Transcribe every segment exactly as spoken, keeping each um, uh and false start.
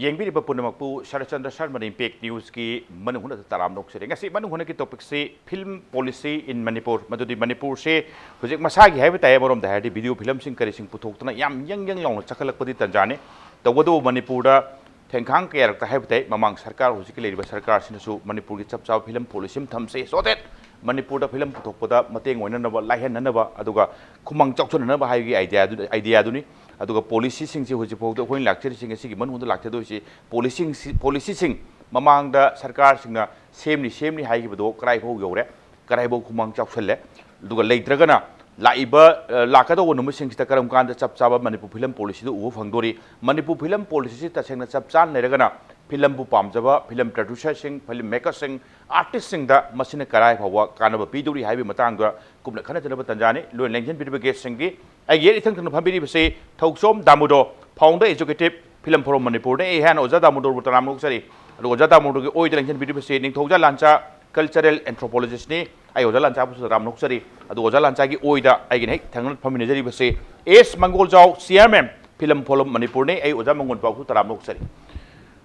ꯌꯦꯡꯕꯤꯔꯤꯕ ꯄꯨꯝꯅꯃꯛꯄꯨ ꯁꯔꯠꯆꯟꯗ꯭ꯔ ꯁꯔꯃꯅ ꯏꯝꯄꯦꯛ ꯅ꯭ꯌꯨꯁꯀꯤ ꯃꯅꯨꯡ ꯍꯨꯠꯅ ꯇꯔꯥꯝꯅ ꯑꯣꯛꯆꯔꯤ꯫ ꯉꯁꯤ ꯃꯅꯨꯡ ꯍꯨꯠꯅꯒꯤ ꯇꯣꯄꯤꯛꯁꯤ ꯐꯤꯂꯝ ꯄꯣꯂꯤꯁꯤ ꯏꯟ ꯃꯅꯤꯄꯨꯔ, ꯃꯗꯨꯗꯤ ꯃꯅꯤꯄꯨꯔꯁꯦ ꯍꯧꯖꯤꯛ ꯃꯁꯥꯒꯤ ꯍꯥꯏꯕ ꯇꯥꯏ, ꯑꯃꯔꯣꯝꯗ ꯍꯥꯏꯔꯗꯤ ꯚꯤꯗꯤꯑꯣ ꯐꯤꯂꯝꯁꯤꯡ ꯀꯔꯤꯁꯤꯡ ꯄꯨꯊꯣꯛꯇꯅ ꯌꯥꯝ ꯌꯪ ꯌꯪ ꯂꯥꯎꯅ ꯆꯈꯠꯂꯛꯄꯗꯤ ꯇꯟꯖꯥꯅꯤ꯫ ꯇꯧꯕꯇꯕꯨ ꯃꯅꯤꯄꯨꯔꯗ ꯊꯦꯡꯈꯥꯡ ꯀꯌꯥꯔꯛꯇ ꯍꯥꯏꯕ ꯇꯥꯏ, ꯃꯃꯥꯡ ꯁꯔꯀꯥꯔ, ꯍꯧꯖꯤꯛꯀꯤ ꯂꯩꯔꯤꯕ ꯁꯔꯀꯥꯔꯁꯤꯅꯁꯨ ꯃꯅꯤꯄꯨꯔꯒꯤ ꯆꯞ ꯆꯥꯕ ꯐꯤꯂꯝ ꯄꯣꯂꯤꯁꯤ ꯑꯃ ꯊꯝꯁꯦ, so that ꯃꯅꯤꯄꯨꯔꯗ ꯐꯤꯂꯝ ꯄꯨꯊꯣꯛꯄꯗ ꯃꯇꯦꯡ ꯑꯣꯏꯅꯅꯕ, ꯂꯥꯏꯍꯟꯅꯅꯕ, ꯑꯗꯨꯒ ꯈꯨꯃꯥꯡ ꯆꯥꯎꯁꯤꯟꯅꯅꯕ ꯍꯥꯏꯕꯒꯤ ꯑꯥꯏꯗꯤꯌꯥꯗꯨ, ꯑꯥꯏꯗꯤꯌꯥꯗꯨꯅꯤ꯫ ꯑꯗꯨꯒ ꯄꯣꯂꯤꯁꯤꯁꯤꯡꯁꯤ ꯍꯧꯖꯤꯛ ꯐꯥꯎꯗ ꯑꯩꯈꯣꯏꯅ ꯂꯥꯛꯆꯔꯤꯁꯤꯡ ꯑꯁꯤꯒꯤ ꯃꯅꯨꯡꯗ ꯂꯥꯛꯆꯗꯣꯏꯁꯤ ꯄꯣꯂꯤꯁꯤꯡꯁꯤ, ꯄꯣꯂꯤꯁꯤꯁꯤꯡ ꯃꯃꯥꯡꯗ ꯁꯔꯀꯥꯔꯁꯤꯡꯅ ꯁꯦꯝꯅꯤ ꯁꯦꯝꯅꯤ ꯍꯥꯏꯈꯤꯕꯗꯣ ꯀꯗꯥꯏꯐꯥꯎ ꯌꯧꯔꯦ, ꯀꯗꯥꯏꯐꯥꯎ ꯈꯨꯃꯥꯡ ꯆꯥꯎꯁꯜꯂꯦ, ꯑꯗꯨꯒ ꯂꯩꯇ꯭ꯔꯒꯅ ꯂꯥꯛꯏꯕ, ꯑ, ꯂꯥꯛꯀꯗꯧꯕ ꯅꯨꯃꯤꯠꯁꯤꯡꯁꯤꯗ ꯀꯔꯝ ꯀꯥꯟꯗ ꯆꯞ ꯆꯥꯕ ꯃꯅꯤꯄꯨꯔ ꯐꯤꯂꯝ ꯄꯣꯂꯤꯁꯤꯗꯨ ꯎꯕ ꯐꯪꯗꯣꯔꯤ? ꯃꯅꯤꯄꯨꯔ ꯐꯤꯂꯝ ꯄꯣꯂꯤꯁꯤꯁꯤ ꯇꯁꯦꯡꯅ ꯆꯞ ꯆꯥꯅ ꯂꯩꯔꯒꯅ ꯐꯤꯂꯝꯕꯨ ꯄꯥꯝꯖꯕ ꯐꯤꯂꯝ ꯄ꯭ꯔꯗ꯭ꯌꯨꯁꯔꯁꯤꯡ, ꯐꯤꯂꯝ ꯃꯦꯀꯔꯁꯤꯡ, ꯑꯥꯔꯇꯤꯁꯁꯤꯡꯗ ꯃꯁꯤꯅ ꯀꯗꯥꯏ ꯐꯥꯎꯕ ꯀꯥꯟꯅꯕ ꯄꯤꯗꯧꯔꯤ ꯍꯥꯏꯕꯒꯤ ꯃꯇꯥꯡꯗ ꯀꯨꯞꯅ ꯈꯟꯅ ꯅꯩꯅꯕ ꯇꯟꯖꯥꯅꯤ꯫ ꯂꯣꯏꯅ ꯂꯦꯡꯁꯤꯟꯕꯤꯔꯤꯕ ꯒꯦꯁꯁꯤꯡꯒꯤ ꯑꯩꯒꯤ ꯌꯦꯠ ꯏꯊꯪ ꯊꯪꯅ ꯐꯝꯕꯤꯔꯤꯕꯁꯤ Thouchom ꯗꯥꯃꯣꯗꯣ, founder executive film form ꯃꯅꯤꯄꯨꯔꯅꯤ꯫ ꯑꯩ ꯍꯥꯟꯅ ꯑꯣꯖꯥ ꯗꯥꯃꯣꯗꯣꯔꯕꯨ ꯇꯔꯥꯝꯅ ꯑꯣꯛꯆꯔꯤ꯫ ꯑꯗꯨꯒ ꯑꯣꯖꯥ ꯗꯥꯃꯣꯗꯣꯔꯒꯤ ꯑꯣꯏꯗ ꯂꯦꯡꯁꯤꯟꯕꯤꯔꯤꯕꯁꯤ ꯅꯤꯡꯊꯧꯖꯥ ꯂꯥꯟꯆꯥ, ꯀꯜꯆꯔꯦꯜ ꯑꯦꯟꯊ꯭ꯔꯣꯄꯣꯂꯣꯖꯤꯁꯅꯤ꯫ ꯑꯩ ꯑꯣꯖꯥ ꯂꯥꯟꯆꯥꯕꯨꯁꯨ ꯇꯔꯥꯝꯅ ꯑꯣꯛꯆꯔꯤ꯫ ꯑꯗꯨꯒ ꯑꯣꯖꯥ ꯂꯥꯟꯆꯥꯒꯤ ꯑꯣꯏꯗ ꯑꯩꯒꯤꯅ ꯍꯦꯛ ꯊꯪꯅꯅ ꯐꯝꯃꯤꯟꯅꯖꯔꯤꯕꯁꯤ ꯑꯦꯁ ꯃꯪꯒꯣꯜꯖꯥꯎ, ꯆꯤꯌꯔꯃꯦꯟ ꯐꯤꯂꯝ ꯐꯣꯔꯝ ꯃꯅꯤꯄꯨꯔꯅꯤ꯫ ꯑꯩ ꯑꯣꯖꯥ ꯃꯪꯒꯣꯜꯖꯥꯎꯁꯨ ꯇꯔꯥꯝꯅ ꯑꯣꯛꯆꯔꯤ꯫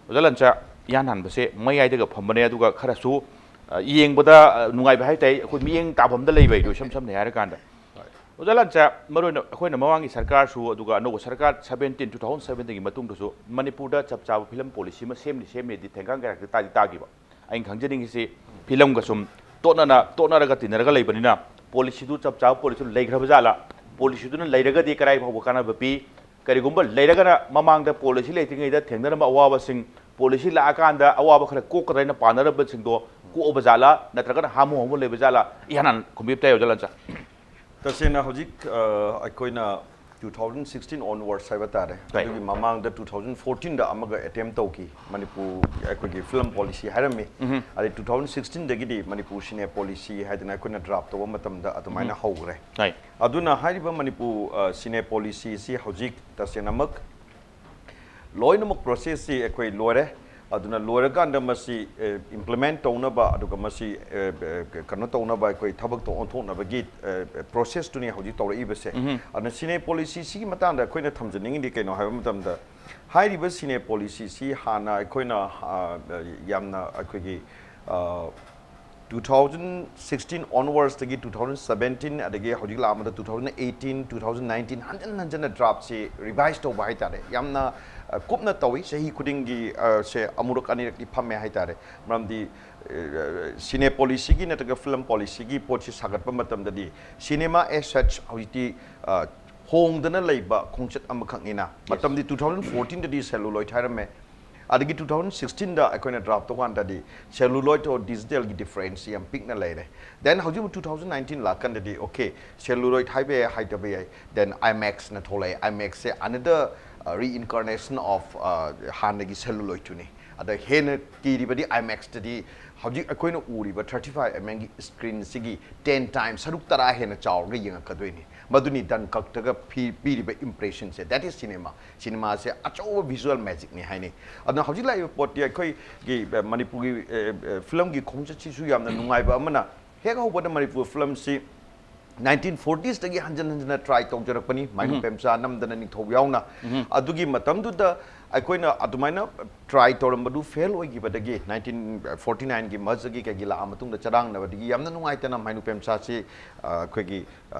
ꯑꯣꯖꯥ ꯂꯥꯟꯆꯥ, ꯏꯍꯥꯟ ꯍꯥꯟꯕꯁꯦ ꯃꯌꯥꯏꯗꯒ ꯐꯝꯕꯅꯦ, ꯑꯗꯨꯒ ꯈꯔꯁꯨ, ꯑ, ꯌꯦꯡꯕꯗ, ꯑ, ꯅꯨꯡꯉꯥꯏꯕ ꯍꯥꯏ ꯇꯥꯏ, ꯑꯩꯈꯣꯏ ꯃꯤꯠꯌꯦꯡ ꯇꯥꯐꯝꯗ ꯂꯩꯕ ꯍꯥꯏꯗꯣ, ꯏꯁꯝ ꯁꯝꯅ ꯍꯥꯏꯔꯀꯥꯟꯗ꯫ ꯍꯣꯏ꯫ ꯑꯣꯖꯥ ꯂꯥꯟꯆꯥ, ꯃꯔꯨꯑꯣꯏꯅ ꯑꯩꯈꯣꯏꯅ ꯃꯃꯥꯡꯒꯤ ꯁꯔꯀꯥꯔꯁꯨ, ꯑꯗꯨꯒ ꯑꯅꯧꯕ ꯁꯔꯀꯥꯔ seventeen, two thousand seventeenꯒꯤ ꯃꯇꯨꯡꯗꯁꯨ ꯃꯅꯤꯄꯨꯔꯗ ꯆꯞ ꯆꯥꯕ ꯐꯤꯂꯝ ꯄꯣꯂꯤꯁꯤ ꯑꯃ ꯁꯦꯝꯅꯤ ꯁꯦꯝꯅꯤꯗꯤ ꯊꯦꯡꯒꯥꯡ ꯀꯌꯥꯔꯛꯇꯤ ꯇꯥꯗꯤ ꯇꯥꯈꯤꯕ꯫ ꯑꯩꯅ ꯈꯪꯖꯅꯤꯡꯉꯤꯁꯤ, ꯐꯤꯂꯝꯒ ꯁꯨꯝ ꯇꯣꯠꯅꯅ, ꯇꯣꯠꯅꯔꯒ ꯇꯤꯟꯅꯔꯒ ꯂꯩꯕꯅꯤꯅ, ꯄꯣꯂꯤꯁꯤꯗꯨ ꯆꯞ ꯆꯥꯕ ꯄꯣꯂꯤꯁꯤꯗꯨ ꯂꯩꯈ꯭ꯔꯕ ꯖꯥꯠꯂꯥ? ꯄꯣꯂꯤꯁꯤꯗꯨꯅ ꯂꯩꯔꯒꯗꯤ ꯀꯗꯥꯏ ꯐꯥꯎꯕ ꯀꯥꯟꯅꯕ ꯄꯤ? ꯀꯔꯤꯒꯨꯝꯕ ꯂꯩꯔꯒꯅ ꯃꯃꯥꯡꯗ ꯄꯣꯂꯤꯁꯤ ꯂꯩꯇ꯭ꯔꯤꯉꯩꯗ ꯊꯦꯡꯅꯔꯝꯕ ꯑꯋꯥꯕꯁꯤꯡ ꯄꯣꯂꯤꯁꯤ ꯂꯥꯛꯑꯀꯥꯟꯗ ꯑꯋꯥꯕ ꯈꯔ ꯀꯣꯛꯀꯗ꯭ꯔꯥ ꯍꯥꯏꯅ ꯄꯥꯅꯔꯝꯕꯁꯤꯡꯗꯣ ꯀꯣꯛꯑꯕ ꯖꯥꯠꯂꯥ, ꯅꯠꯇ꯭ꯔꯒꯅ ꯍꯥꯃꯨ ꯍꯥꯃꯨ ꯂꯩꯕ ꯖꯥꯠꯂꯥ? ꯏꯍꯥꯟ ꯍꯥꯟꯅ ꯈꯨꯝꯕꯤꯕ ꯇꯥꯏ, ꯑꯣꯖꯥ ꯂꯥꯟꯆꯥ꯫ ꯇꯁꯦꯡꯅ ꯍꯧꯖꯤꯛ, ꯑ, ꯑꯩꯈꯣꯏꯅ two thousand sixteen onwards ꯍꯥꯏꯕ ꯇꯥꯔꯦ꯫ ꯍꯣꯏ꯫ ꯑꯗꯨꯒꯤ ꯃꯃꯥꯡꯗ two thousand fourteenꯗ ꯑꯃꯒ ꯑꯦꯇꯦꯝ ꯇꯧꯈꯤ, ꯃꯅꯤꯄꯨꯔ ꯑꯩꯈꯣꯏꯒꯤ ꯐꯤꯂꯝ ꯄꯣꯂꯤꯁꯤ ꯍꯥꯏꯔꯝꯃꯤ꯫ ꯎꯝꯍꯨꯝ꯫ ꯑꯗꯩ two thousand sixteenꯗꯒꯤꯗꯤ ꯃꯅꯤꯄꯨꯔ ꯁꯤꯅꯦ ꯄꯣꯂꯤꯁꯤ ꯍꯥꯏꯗꯅ ꯑꯩꯈꯣꯏꯅ ꯗ꯭ꯔꯥꯐ ꯇꯧꯕ ꯃꯇꯝꯗ ꯑꯗꯨꯃꯥꯏꯅ ꯎꯝꯍꯨꯝ꯫ ꯍꯧꯈ꯭ꯔꯦ꯫ ꯍꯣꯏ꯫ ꯑꯗꯨꯅ ꯍꯥꯏꯔꯤꯕ ꯃꯅꯤꯄꯨꯔ, ꯑ, ꯁꯤꯅꯦ ꯄꯣꯂꯤꯁꯤꯁꯤ ꯍꯧꯖꯤꯛ ꯇꯁꯦꯡꯅꯃꯛ ꯂꯣꯏꯅꯃꯛ ꯄ꯭ꯔꯣꯁꯦꯁꯁꯤ ꯑꯩꯈꯣꯏ ꯂꯣꯏꯔꯦ꯫ ꯑꯗꯨꯅ ꯂꯣꯏꯔꯀꯥꯟꯗ ꯃꯁꯤ implement ꯇꯧꯅꯕ, ꯑꯗꯨꯒ ꯃꯁꯤ ꯀꯩꯅꯣ ꯇꯧꯅꯕ, ꯑꯩꯈꯣꯏ ꯊꯕꯛꯇ ꯑꯣꯟꯊꯣꯛꯅꯕꯒꯤ process ꯇꯨꯅꯤ ꯍꯧꯖꯤꯛ ꯇꯧꯔꯛꯏꯕꯁꯦ꯫ ꯑꯗꯨꯅ cine policy ꯁꯤꯒꯤ ꯃꯇꯥꯡꯗ ꯑꯩꯈꯣꯏꯅ ꯊꯝꯖꯅꯤꯡꯉꯤꯗꯤ ꯀꯩꯅꯣ ꯍꯥꯏꯕ ꯃꯇꯝꯗ, ꯍꯥꯏꯔꯤꯕ cine policy ꯁꯤ ꯍꯥꯟꯅ ꯑꯩꯈꯣꯏꯅ ꯌꯥꯝꯅ ꯑꯩꯈꯣꯏꯒꯤ two thousand sixteen onwards ꯇꯒꯤ two thousand seventeen, ꯑꯗꯒꯤ ꯍꯧꯖꯤꯛ ꯂꯥꯛꯑꯝꯕꯗ two thousand eighteen, two thousand nineteen, ꯍꯟꯖꯟ ꯍꯟꯖꯟꯅ draft ꯁꯤ revise ꯇꯧꯕ ꯍꯥꯏꯇꯥꯔꯦ꯫ ꯌꯥꯝꯅ ꯀꯨꯞꯅ ꯇꯧꯏ, ꯆꯍꯤ ꯈꯨꯗꯤꯡꯒꯤ ꯁꯦ ꯑꯃꯨꯔꯛ ꯑꯅꯤꯔꯛꯇꯤ ꯐꯝꯃꯦ ꯍꯥꯏꯇꯥꯔꯦ꯫ ꯃꯔꯝꯗꯤ cine policy ꯒꯤ ꯅꯠꯇ꯭ꯔꯒ film policy ꯒꯤ ꯄꯣꯠꯁꯤ ꯁꯥꯒꯠꯄ ꯃꯇꯝꯗꯗꯤ cinema as such ꯍꯧꯖꯤꯛꯇꯤ ꯍꯣꯡꯗꯅ ꯂꯩꯕ ꯈꯣꯡꯆꯠ ꯑꯃꯈꯛꯅꯤꯅ꯫ ꯃꯇꯝꯗꯤ two thousand fourteen ꯗꯗꯤ celluloid ꯍꯥꯏꯔꯝꯃꯦ, ꯑꯗꯒꯤ two thousand sixteen ꯗ ꯑꯩꯈꯣꯏꯅ draft ꯇꯧꯀꯥꯟꯗꯗꯤ celluloid ꯑꯣ digital ꯒꯤ difference ꯁꯤ ꯌꯥꯝ ꯄꯤꯛꯅ ꯂꯩꯔꯦ꯫ Then ꯍꯧꯖꯤꯛ two thousand nineteen ꯂꯥꯛꯀꯥꯟꯗꯗꯤ okay, celluloid ꯍꯥꯏꯕ ꯌꯥꯏ, ꯍꯥꯏꯗꯕ ꯌꯥꯏ, then IMAX ꯅ ꯊꯣꯛꯂꯛꯑꯦ꯫ IMAX say another reincarnation of ꯍꯥꯟꯅꯒꯤ celluloid ꯇꯨꯅꯤ꯫ ꯑꯗ ꯍꯦꯟꯅ ꯀꯤꯔꯤꯕꯗꯤ IMAX ꯇꯗꯤ ꯍꯧꯖꯤꯛ ꯑꯩꯈꯣꯏꯅ ꯎꯔꯤꯕ thirty five mm ꯒꯤ screen ꯁꯤꯒꯤ ten times, ꯁꯔꯨꯛ ꯇꯔꯥ ꯍꯦꯟꯅ ꯆꯥꯎꯔꯒ ꯌꯦꯡꯉꯛꯀꯗꯣꯏꯅꯤ꯫ ꯃꯗꯨꯅꯤ Dunkirk ꯇꯒ ꯄꯤꯔꯤꯕ impression say. That is cinema꯫ Cinema ꯁꯦ ꯑꯆꯧꯕ visual magic ꯅꯤ ꯍꯥꯏꯅꯩ꯫ ꯑꯗꯨꯅ ꯍꯧꯖꯤꯛ ꯂꯥꯛꯏꯕ ꯄꯣꯠꯇꯤ ꯑꯩꯈꯣꯏꯒꯤ ꯃꯅꯤꯄꯨꯔꯒꯤ film ꯒꯤ ꯈꯣꯡꯆꯠꯁꯤꯁꯨ ꯌꯥꯝꯅ ꯅꯨꯡꯉꯥꯏꯕ ꯑꯃꯅ, ꯍꯦꯛ ꯍꯧꯕꯗ ꯃꯅꯤꯄꯨꯔ film ꯁꯤ nineteen forties ꯇꯒꯤ ꯍꯟꯖꯟ ꯍꯟꯖꯟꯅ try ꯇꯧꯖꯔꯛꯄꯅꯤ, ꯃꯥꯏꯅꯨ ꯄꯦꯝꯆꯥ ꯅꯝꯗꯅ ꯅꯤꯡꯊꯧ ꯌꯥꯎꯅ꯫ ꯑꯗꯨꯒꯤ ꯃꯇꯝꯗꯨꯗ ꯑꯩꯈꯣꯏꯅ ꯑꯗꯨꯃꯥꯏꯅ try ꯇꯧꯔꯝꯕꯗꯨ fail ꯑꯣꯏꯈꯤꯕꯗꯒꯤ nineteen forty nine ꯒꯤ merger ꯒꯤ ꯀꯩꯒꯤ ꯂꯥꯛꯑ ꯃꯇꯨꯡꯗ ꯆꯔꯥꯡꯅꯕꯗꯒꯤ ꯌꯥꯝꯅ ꯅꯨꯡꯉꯥꯏꯇꯅ ꯃꯥꯏꯅꯨ ꯄꯦꯝꯆꯥꯁꯤ ꯑꯩꯈꯣꯏꯒꯤ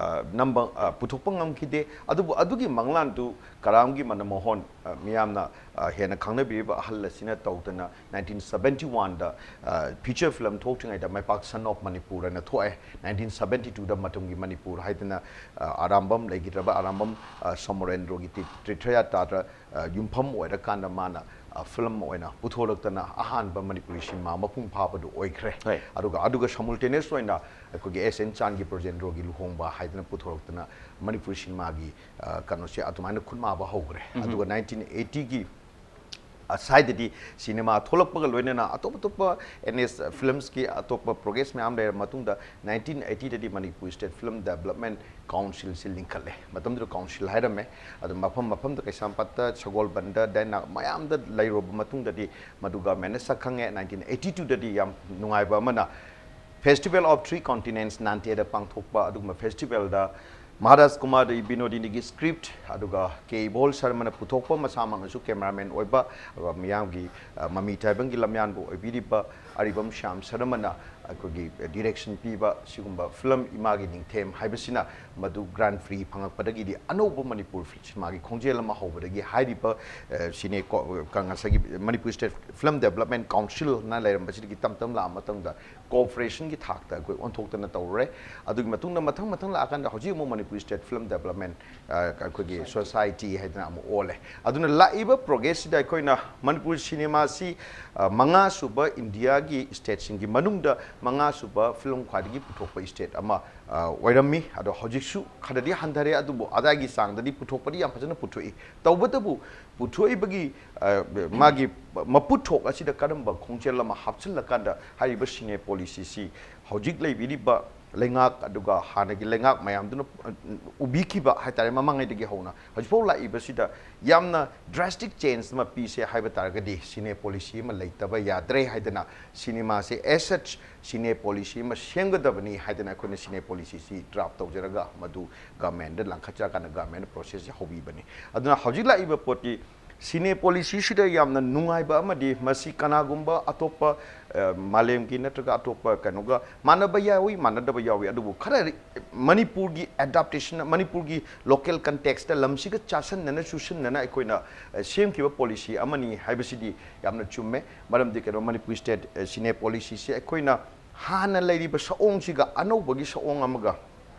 ꯅꯝꯕ ꯄꯨꯊꯣꯛꯄ ꯉꯝꯈꯤꯗꯦ꯫ ꯑꯗꯨꯕꯨ ꯑꯗꯨꯒꯤ ꯃꯪꯂꯥꯟꯗꯨ ꯀꯔꯥꯝꯒꯤ ꯃꯅꯃꯣꯍꯟ, ꯃꯤꯌꯥꯝꯅ ꯍꯦꯟꯅ ꯈꯪꯅꯕꯤꯔꯤꯕ ꯑꯍꯜ ꯑꯁꯤꯅ ꯇꯧꯗꯅ nineteen seventy one the feature film ꯊꯣꯛꯇ꯭ꯔꯤꯉꯩꯗ ꯃꯥꯏꯄꯥꯛ Son of Manipur ꯍꯥꯏꯅ ꯊꯣꯛꯑꯦ꯫ Nineteen seventy two ꯗ ꯃꯇꯝꯒꯤ ꯃꯅꯤꯄꯨꯔ ꯍꯥꯏꯗꯅ ꯑꯔꯥꯝꯕꯝ, ꯂꯩꯈꯤꯗ꯭ꯔꯕ ꯑꯔꯥꯝꯕꯝ ꯁꯣꯃꯣꯔꯦꯟꯗ꯭ꯔꯣꯒꯤ ꯇꯤ-, ꯇꯤꯔꯊꯌꯥꯇ꯭ꯔꯥꯗ ꯌꯨꯝꯐꯝ ꯑꯣꯏꯔꯀꯥꯟꯗ ꯃꯥꯅ film ꯑꯣꯏꯅ ꯄꯨꯊꯣꯔꯛꯇꯅ ꯑꯍꯥꯟꯕ ꯃꯅꯤꯄꯨꯔꯤ cinema ꯃꯄꯨꯡ ꯐꯥꯕꯗꯨ ꯑꯣꯏꯈ꯭ꯔꯦ꯫ ꯑꯗꯨꯒ ꯑꯗꯨꯒ simultaneous ꯑꯣꯏꯅ ꯑꯩꯈꯣꯏꯒꯤ S N ꯆꯥꯟꯒꯤ ꯕ꯭ꯔꯖꯦꯟꯗ꯭ꯔꯣꯒꯤ ꯂꯨꯍꯣꯡꯕ ꯍꯥꯏꯗꯅ ꯄꯨꯊꯣꯔꯛꯇꯅ ꯃꯅꯤꯄꯨꯔꯤ cinema ꯒꯤ ꯀꯩꯅꯣꯁꯦ ꯑꯗꯨꯃꯥꯏꯅ ꯈꯨꯠꯃꯥꯕ ꯍꯧꯈ꯭ꯔꯦ꯫ ꯑꯗꯨꯒ nineteen eighty ꯒꯤ ꯑꯁꯥꯏꯗꯗꯤ ꯁꯤꯅꯦꯃꯥ ꯊꯣꯛꯂꯛꯄꯒ ꯂꯣꯏꯅꯅ ꯑꯇꯣꯞ ꯑꯇꯣꯞꯄ ꯑꯦꯟ ꯑꯦꯁ ꯐꯤꯂꯝꯁꯀꯤ ꯑꯇꯣꯞꯄ ꯄ꯭ꯔꯣꯒ꯭ꯔꯦꯁ ꯃꯌꯥꯝ ꯂꯩꯔ ꯃꯇꯨꯡꯗ ꯅꯥꯏꯟꯇꯤꯟ ꯑꯩꯠꯇꯤꯗꯗꯤ ꯃꯅꯤꯄꯨꯔ ꯁ꯭ꯇꯦꯠ ꯐꯤꯂꯝ ꯗꯦꯕꯂꯞꯃꯦꯟ ꯀꯥꯎꯟꯁꯤꯜꯁꯤ ꯂꯤꯡꯈꯠꯂꯦ꯫ ꯃꯇꯝꯗꯨꯗ ꯀꯥꯎꯟꯁꯤꯜ ꯍꯥꯏꯔꯝꯃꯦ꯫ ꯑꯗꯨ ꯃꯐꯝ ꯃꯐꯝꯗ ꯀꯩꯁꯥꯝꯄꯥꯠꯇ, ꯁꯒꯣꯜꯕꯟꯗ, ꯗꯥꯏꯅꯥ ꯃꯌꯥꯝꯗ ꯂꯩꯔꯨꯔꯕ ꯃꯇꯨꯡꯗꯗꯤ ꯃꯗꯨ ꯒꯃꯦꯟꯅ ꯁꯛ ꯈꯪꯉꯦ꯫ ꯅꯥꯏꯟꯇꯤꯟ ꯑꯩꯠꯇꯤ ꯇꯨꯗꯗꯤ ꯌꯥꯝ ꯅꯨꯡꯉꯥꯏꯕ ꯑꯃꯅ Festival of Three Continents ꯅꯥꯟꯇꯦꯗ ꯄꯥꯡꯊꯣꯛꯄ ꯑꯗꯨꯒꯨꯝꯕ ꯐꯦꯁꯇꯤꯚꯦꯜꯗ ꯃꯍꯥꯔꯥꯖ ꯀꯨꯃꯥꯔ ꯕꯤꯅꯣꯗꯤꯅꯤꯒꯤ ꯁ꯭ꯀ꯭ꯔꯤꯞꯠ, ꯑꯗꯨꯒ ꯀꯦ ꯏꯕꯣꯜ ꯁꯔꯃꯅ ꯄꯨꯊꯣꯛꯄ, ꯃꯁꯥꯃꯛꯅꯁꯨ ꯀꯦꯃꯦꯔꯥꯃꯦꯟ ꯑꯣꯏꯕ, ꯑꯗꯨꯒ ꯃꯤꯌꯥꯝꯒꯤ, ꯑ, ꯃꯃꯤ ꯇꯥꯏꯕꯪꯒꯤ ꯂꯝꯌꯥꯟꯕ ꯑꯣꯏꯕꯤꯔꯤꯕ ꯑꯔꯤꯕꯝ ꯁ꯭ꯌꯥꯝ ꯁꯔꯃꯅ ꯑꯩꯈꯣꯏꯒꯤ ꯗꯤꯔꯦꯛꯁꯟ ꯄꯤꯕ ꯁꯤꯒꯨꯝꯕ ꯐꯤꯂꯝ ꯏꯃꯥꯒꯤ ꯅꯤꯡꯊꯦꯝ ꯍꯥꯏꯕꯁꯤꯅ ꯃꯗꯨ ꯒ꯭ꯔꯥꯟ ꯄ꯭ꯔꯤ ꯐꯪꯂꯛꯄꯗꯒꯤꯗꯤ ꯑꯅꯧꯕ ꯃꯅꯤꯄꯨꯔ ꯁꯤꯅꯦꯃꯥꯒꯤ ꯈꯣꯡꯖꯦꯜ ꯑꯃ ꯍꯧꯕꯗꯒꯤ ꯍꯥꯏꯔꯤꯕ, ꯑ, ꯁꯤꯅꯦ ꯀꯣ-, ꯀ-, ꯉꯁꯥꯏꯒꯤ ꯃꯅꯤꯄꯨꯔ ꯁ꯭ꯇꯦꯠ ꯐꯤꯂꯝ ꯗꯦꯕꯂꯞꯃꯦꯟ ꯀꯥꯎꯟꯁꯤꯜꯅ ꯂꯩꯔꯝꯕꯁꯤꯗꯒꯤ ꯇꯞ ꯇꯞꯅ ꯂꯥꯛꯑ ꯃꯇꯨꯡꯗ ꯀꯣꯑꯣꯄꯔꯦꯁꯟꯒꯤ ꯊꯥꯛꯇ ꯑꯩꯈꯣꯏ ꯑꯣꯟꯊꯣꯛꯇꯅ ꯇꯧꯔꯨꯔꯦ꯫ ꯑꯗꯨꯒꯤ ꯃꯇꯨꯡꯗ ꯃꯊꯪ ꯃꯊꯪ ꯂꯥꯛꯑꯀꯥꯟꯗ ꯍꯧꯖꯤꯛ ꯑꯃꯨꯛ ꯃꯅꯤꯄꯨꯔ ꯁ꯭ꯇꯦꯠ ꯐꯤꯂꯝ ꯗꯦꯕꯂꯞꯃꯦꯟ, ꯑ, ꯑꯩꯈꯣꯏꯒꯤ ꯁꯣꯁꯥꯏꯇꯤ ꯍꯥꯏꯗꯅ ꯑꯃꯨꯛ ꯑꯣꯜꯂꯦ꯫ ꯑꯗꯨꯅ ꯂꯥꯛꯏꯕ ꯄ꯭ꯔꯣꯒ꯭ꯔꯦꯁꯁꯤꯗ ꯑꯩꯈꯣꯏꯅ ꯃꯅꯤꯄꯨꯔ ꯁꯤꯅꯦꯃꯥꯁꯤ, ꯑ, ꯃꯉꯥ ꯁꯨꯕ ꯏꯟꯗꯤꯌꯥꯒꯤ ꯁ꯭ꯇꯦꯠꯁꯤꯡꯒꯤ ꯃꯅꯨꯡꯗ ꯃꯉꯥ ꯁꯨꯕ ꯐꯤꯂꯝ ꯈ꯭ꯋꯥꯏꯗꯒꯤ ꯄꯨꯊꯣꯛꯄ ꯁ꯭ꯇꯦꯠ ꯑꯃ, ꯑ, ꯑꯣꯏꯔꯝꯃꯤ꯫ ꯑꯗꯣ ꯍꯧꯖꯤꯛꯁꯨ ꯈꯔꯗꯤ ꯍꯟꯊꯔꯦ, ꯑꯗꯨꯕꯨ ꯑꯗꯥꯏꯒꯤ ꯆꯥꯡꯗꯗꯤ ꯄꯨꯊꯣꯛꯄꯗꯤ ꯌꯥꯝ ꯐꯖꯅ ꯄꯨꯊꯣꯛꯏ꯫ ꯇꯧꯕꯇꯕꯨ ꯄꯨꯊꯣꯛꯏꯕꯒꯤ, ꯑ, ꯃꯥꯒꯤ ꯃꯄꯨꯊꯣꯛ ꯑꯁꯤꯗ ꯀꯔꯝꯕ ꯈꯣꯡꯖꯦꯜ ꯑꯃ ꯍꯥꯞꯆꯤꯜꯂꯀꯥꯟꯗ ꯍꯥꯏꯔꯤꯕ ꯁꯤꯅꯦ ꯄꯣꯂꯤꯁꯤꯁꯤ ꯍꯧꯖꯤꯛ ꯂꯩꯕꯤꯔꯤꯕ ꯂꯩꯉꯥꯛ ꯑꯗꯨꯒ ꯍꯥꯟꯅꯒꯤ ꯂꯩꯉꯥꯛ ꯃꯌꯥꯝꯗꯨꯅ, ꯑ, ꯎꯕꯤꯈꯤꯕ ꯍꯥꯏꯇꯥꯔꯦ, ꯃꯃꯥꯡꯉꯩꯗꯒꯤ ꯍꯧꯅ ꯍꯧꯖꯤꯛꯐꯥꯎ ꯂꯥꯛꯏꯕꯁꯤꯗ ꯌꯥꯝꯅ ꯗ꯭ꯔꯥꯁꯇꯤꯛ ꯆꯦꯟꯖ ꯑꯃ ꯄꯤꯁꯦ ꯍꯥꯏꯕ ꯇꯥꯔꯒꯗꯤ ꯁꯤꯅꯦ ꯄꯣꯂꯤꯁꯤ ꯑꯃ ꯂꯩꯇꯕ ꯌꯥꯗ꯭ꯔꯦ ꯍꯥꯏꯗꯅ ꯁꯤꯅꯦꯃꯥꯁꯦ as such ꯁꯤꯅꯦ ꯄꯣꯂꯤꯁꯤ ꯑꯃ ꯁꯦꯝꯒꯗꯕꯅꯤ ꯍꯥꯏꯗꯅ ꯑꯩꯈꯣꯏꯅ ꯁꯤꯅꯦ ꯄꯣꯂꯤꯁꯤꯁꯤ ꯗ꯭ꯔꯥꯐ ꯇꯧꯖꯔꯒ ꯃꯗꯨ ꯒꯃꯦꯟꯗ ꯂꯪꯈꯠꯆꯔꯀꯥꯟꯗ ꯒꯃꯦꯟꯅ ꯄ꯭ꯔꯣꯁꯦꯁꯁꯦ ꯍꯧꯕꯤꯕꯅꯤ꯫ ꯑꯗꯨꯅ ꯍꯧꯖꯤꯛ ꯂꯥꯛꯏꯕ ꯄꯣꯠꯇꯤ ꯁꯤꯅꯦ ꯄꯣꯂꯤꯁꯤꯁꯤꯗ ꯌꯥꯝꯅ ꯅꯨꯡꯉꯥꯏꯕ ꯑꯃꯗꯤ ꯃꯁꯤ ꯀꯅꯥꯒꯨꯝꯕ ꯑꯇꯣꯞꯄ, ꯑ, ꯃꯥꯂꯦꯝꯒꯤ ꯅꯠꯇ꯭ꯔꯒ ꯑꯇꯣꯞꯄ ꯀꯩꯅꯣꯒ ꯃꯥꯟꯅꯕ ꯌꯥꯎꯏ, ꯃꯥꯟꯅꯗꯕ ꯌꯥꯎꯏ, ꯑꯗꯨꯕꯨ ꯈꯔ ꯔꯤ-, ꯃꯅꯤꯄꯨꯔꯒꯤ ꯑꯦꯗꯥꯞꯇꯦꯁꯟ, ꯃꯅꯤꯄꯨꯔꯒꯤ ꯂꯣꯀꯦꯜ ꯀꯟꯇꯦꯛꯁꯇ ꯂꯝꯁꯤꯒ ꯆꯥꯁꯟꯅꯅ ꯆꯨꯁꯟꯅꯅ ꯑꯩꯈꯣꯏꯅ, ꯑ, ꯁꯦꯝꯈꯤꯕ ꯄꯣꯂꯤꯁꯤ ꯑꯃꯅꯤ ꯍꯥꯏꯕꯁꯤꯗꯤ ꯌꯥꯝꯅ ꯆꯨꯝꯃꯦ꯫ ꯃꯔꯝꯗꯤ ꯀꯩꯅꯣ, ꯃꯅꯤꯄꯨꯔ ꯁ꯭ꯇꯦꯠ, ꯑ, ꯁꯤꯅꯦ ꯄꯣꯂꯤꯁꯤꯁꯦ ꯑꯩꯈꯣꯏꯅ ꯍꯥꯟꯅ ꯂꯩꯔꯤꯕ ꯁꯑꯣꯡꯁꯤꯒ ꯑꯅꯧꯕꯒꯤ ꯁꯑꯣꯡ ꯑꯃꯒ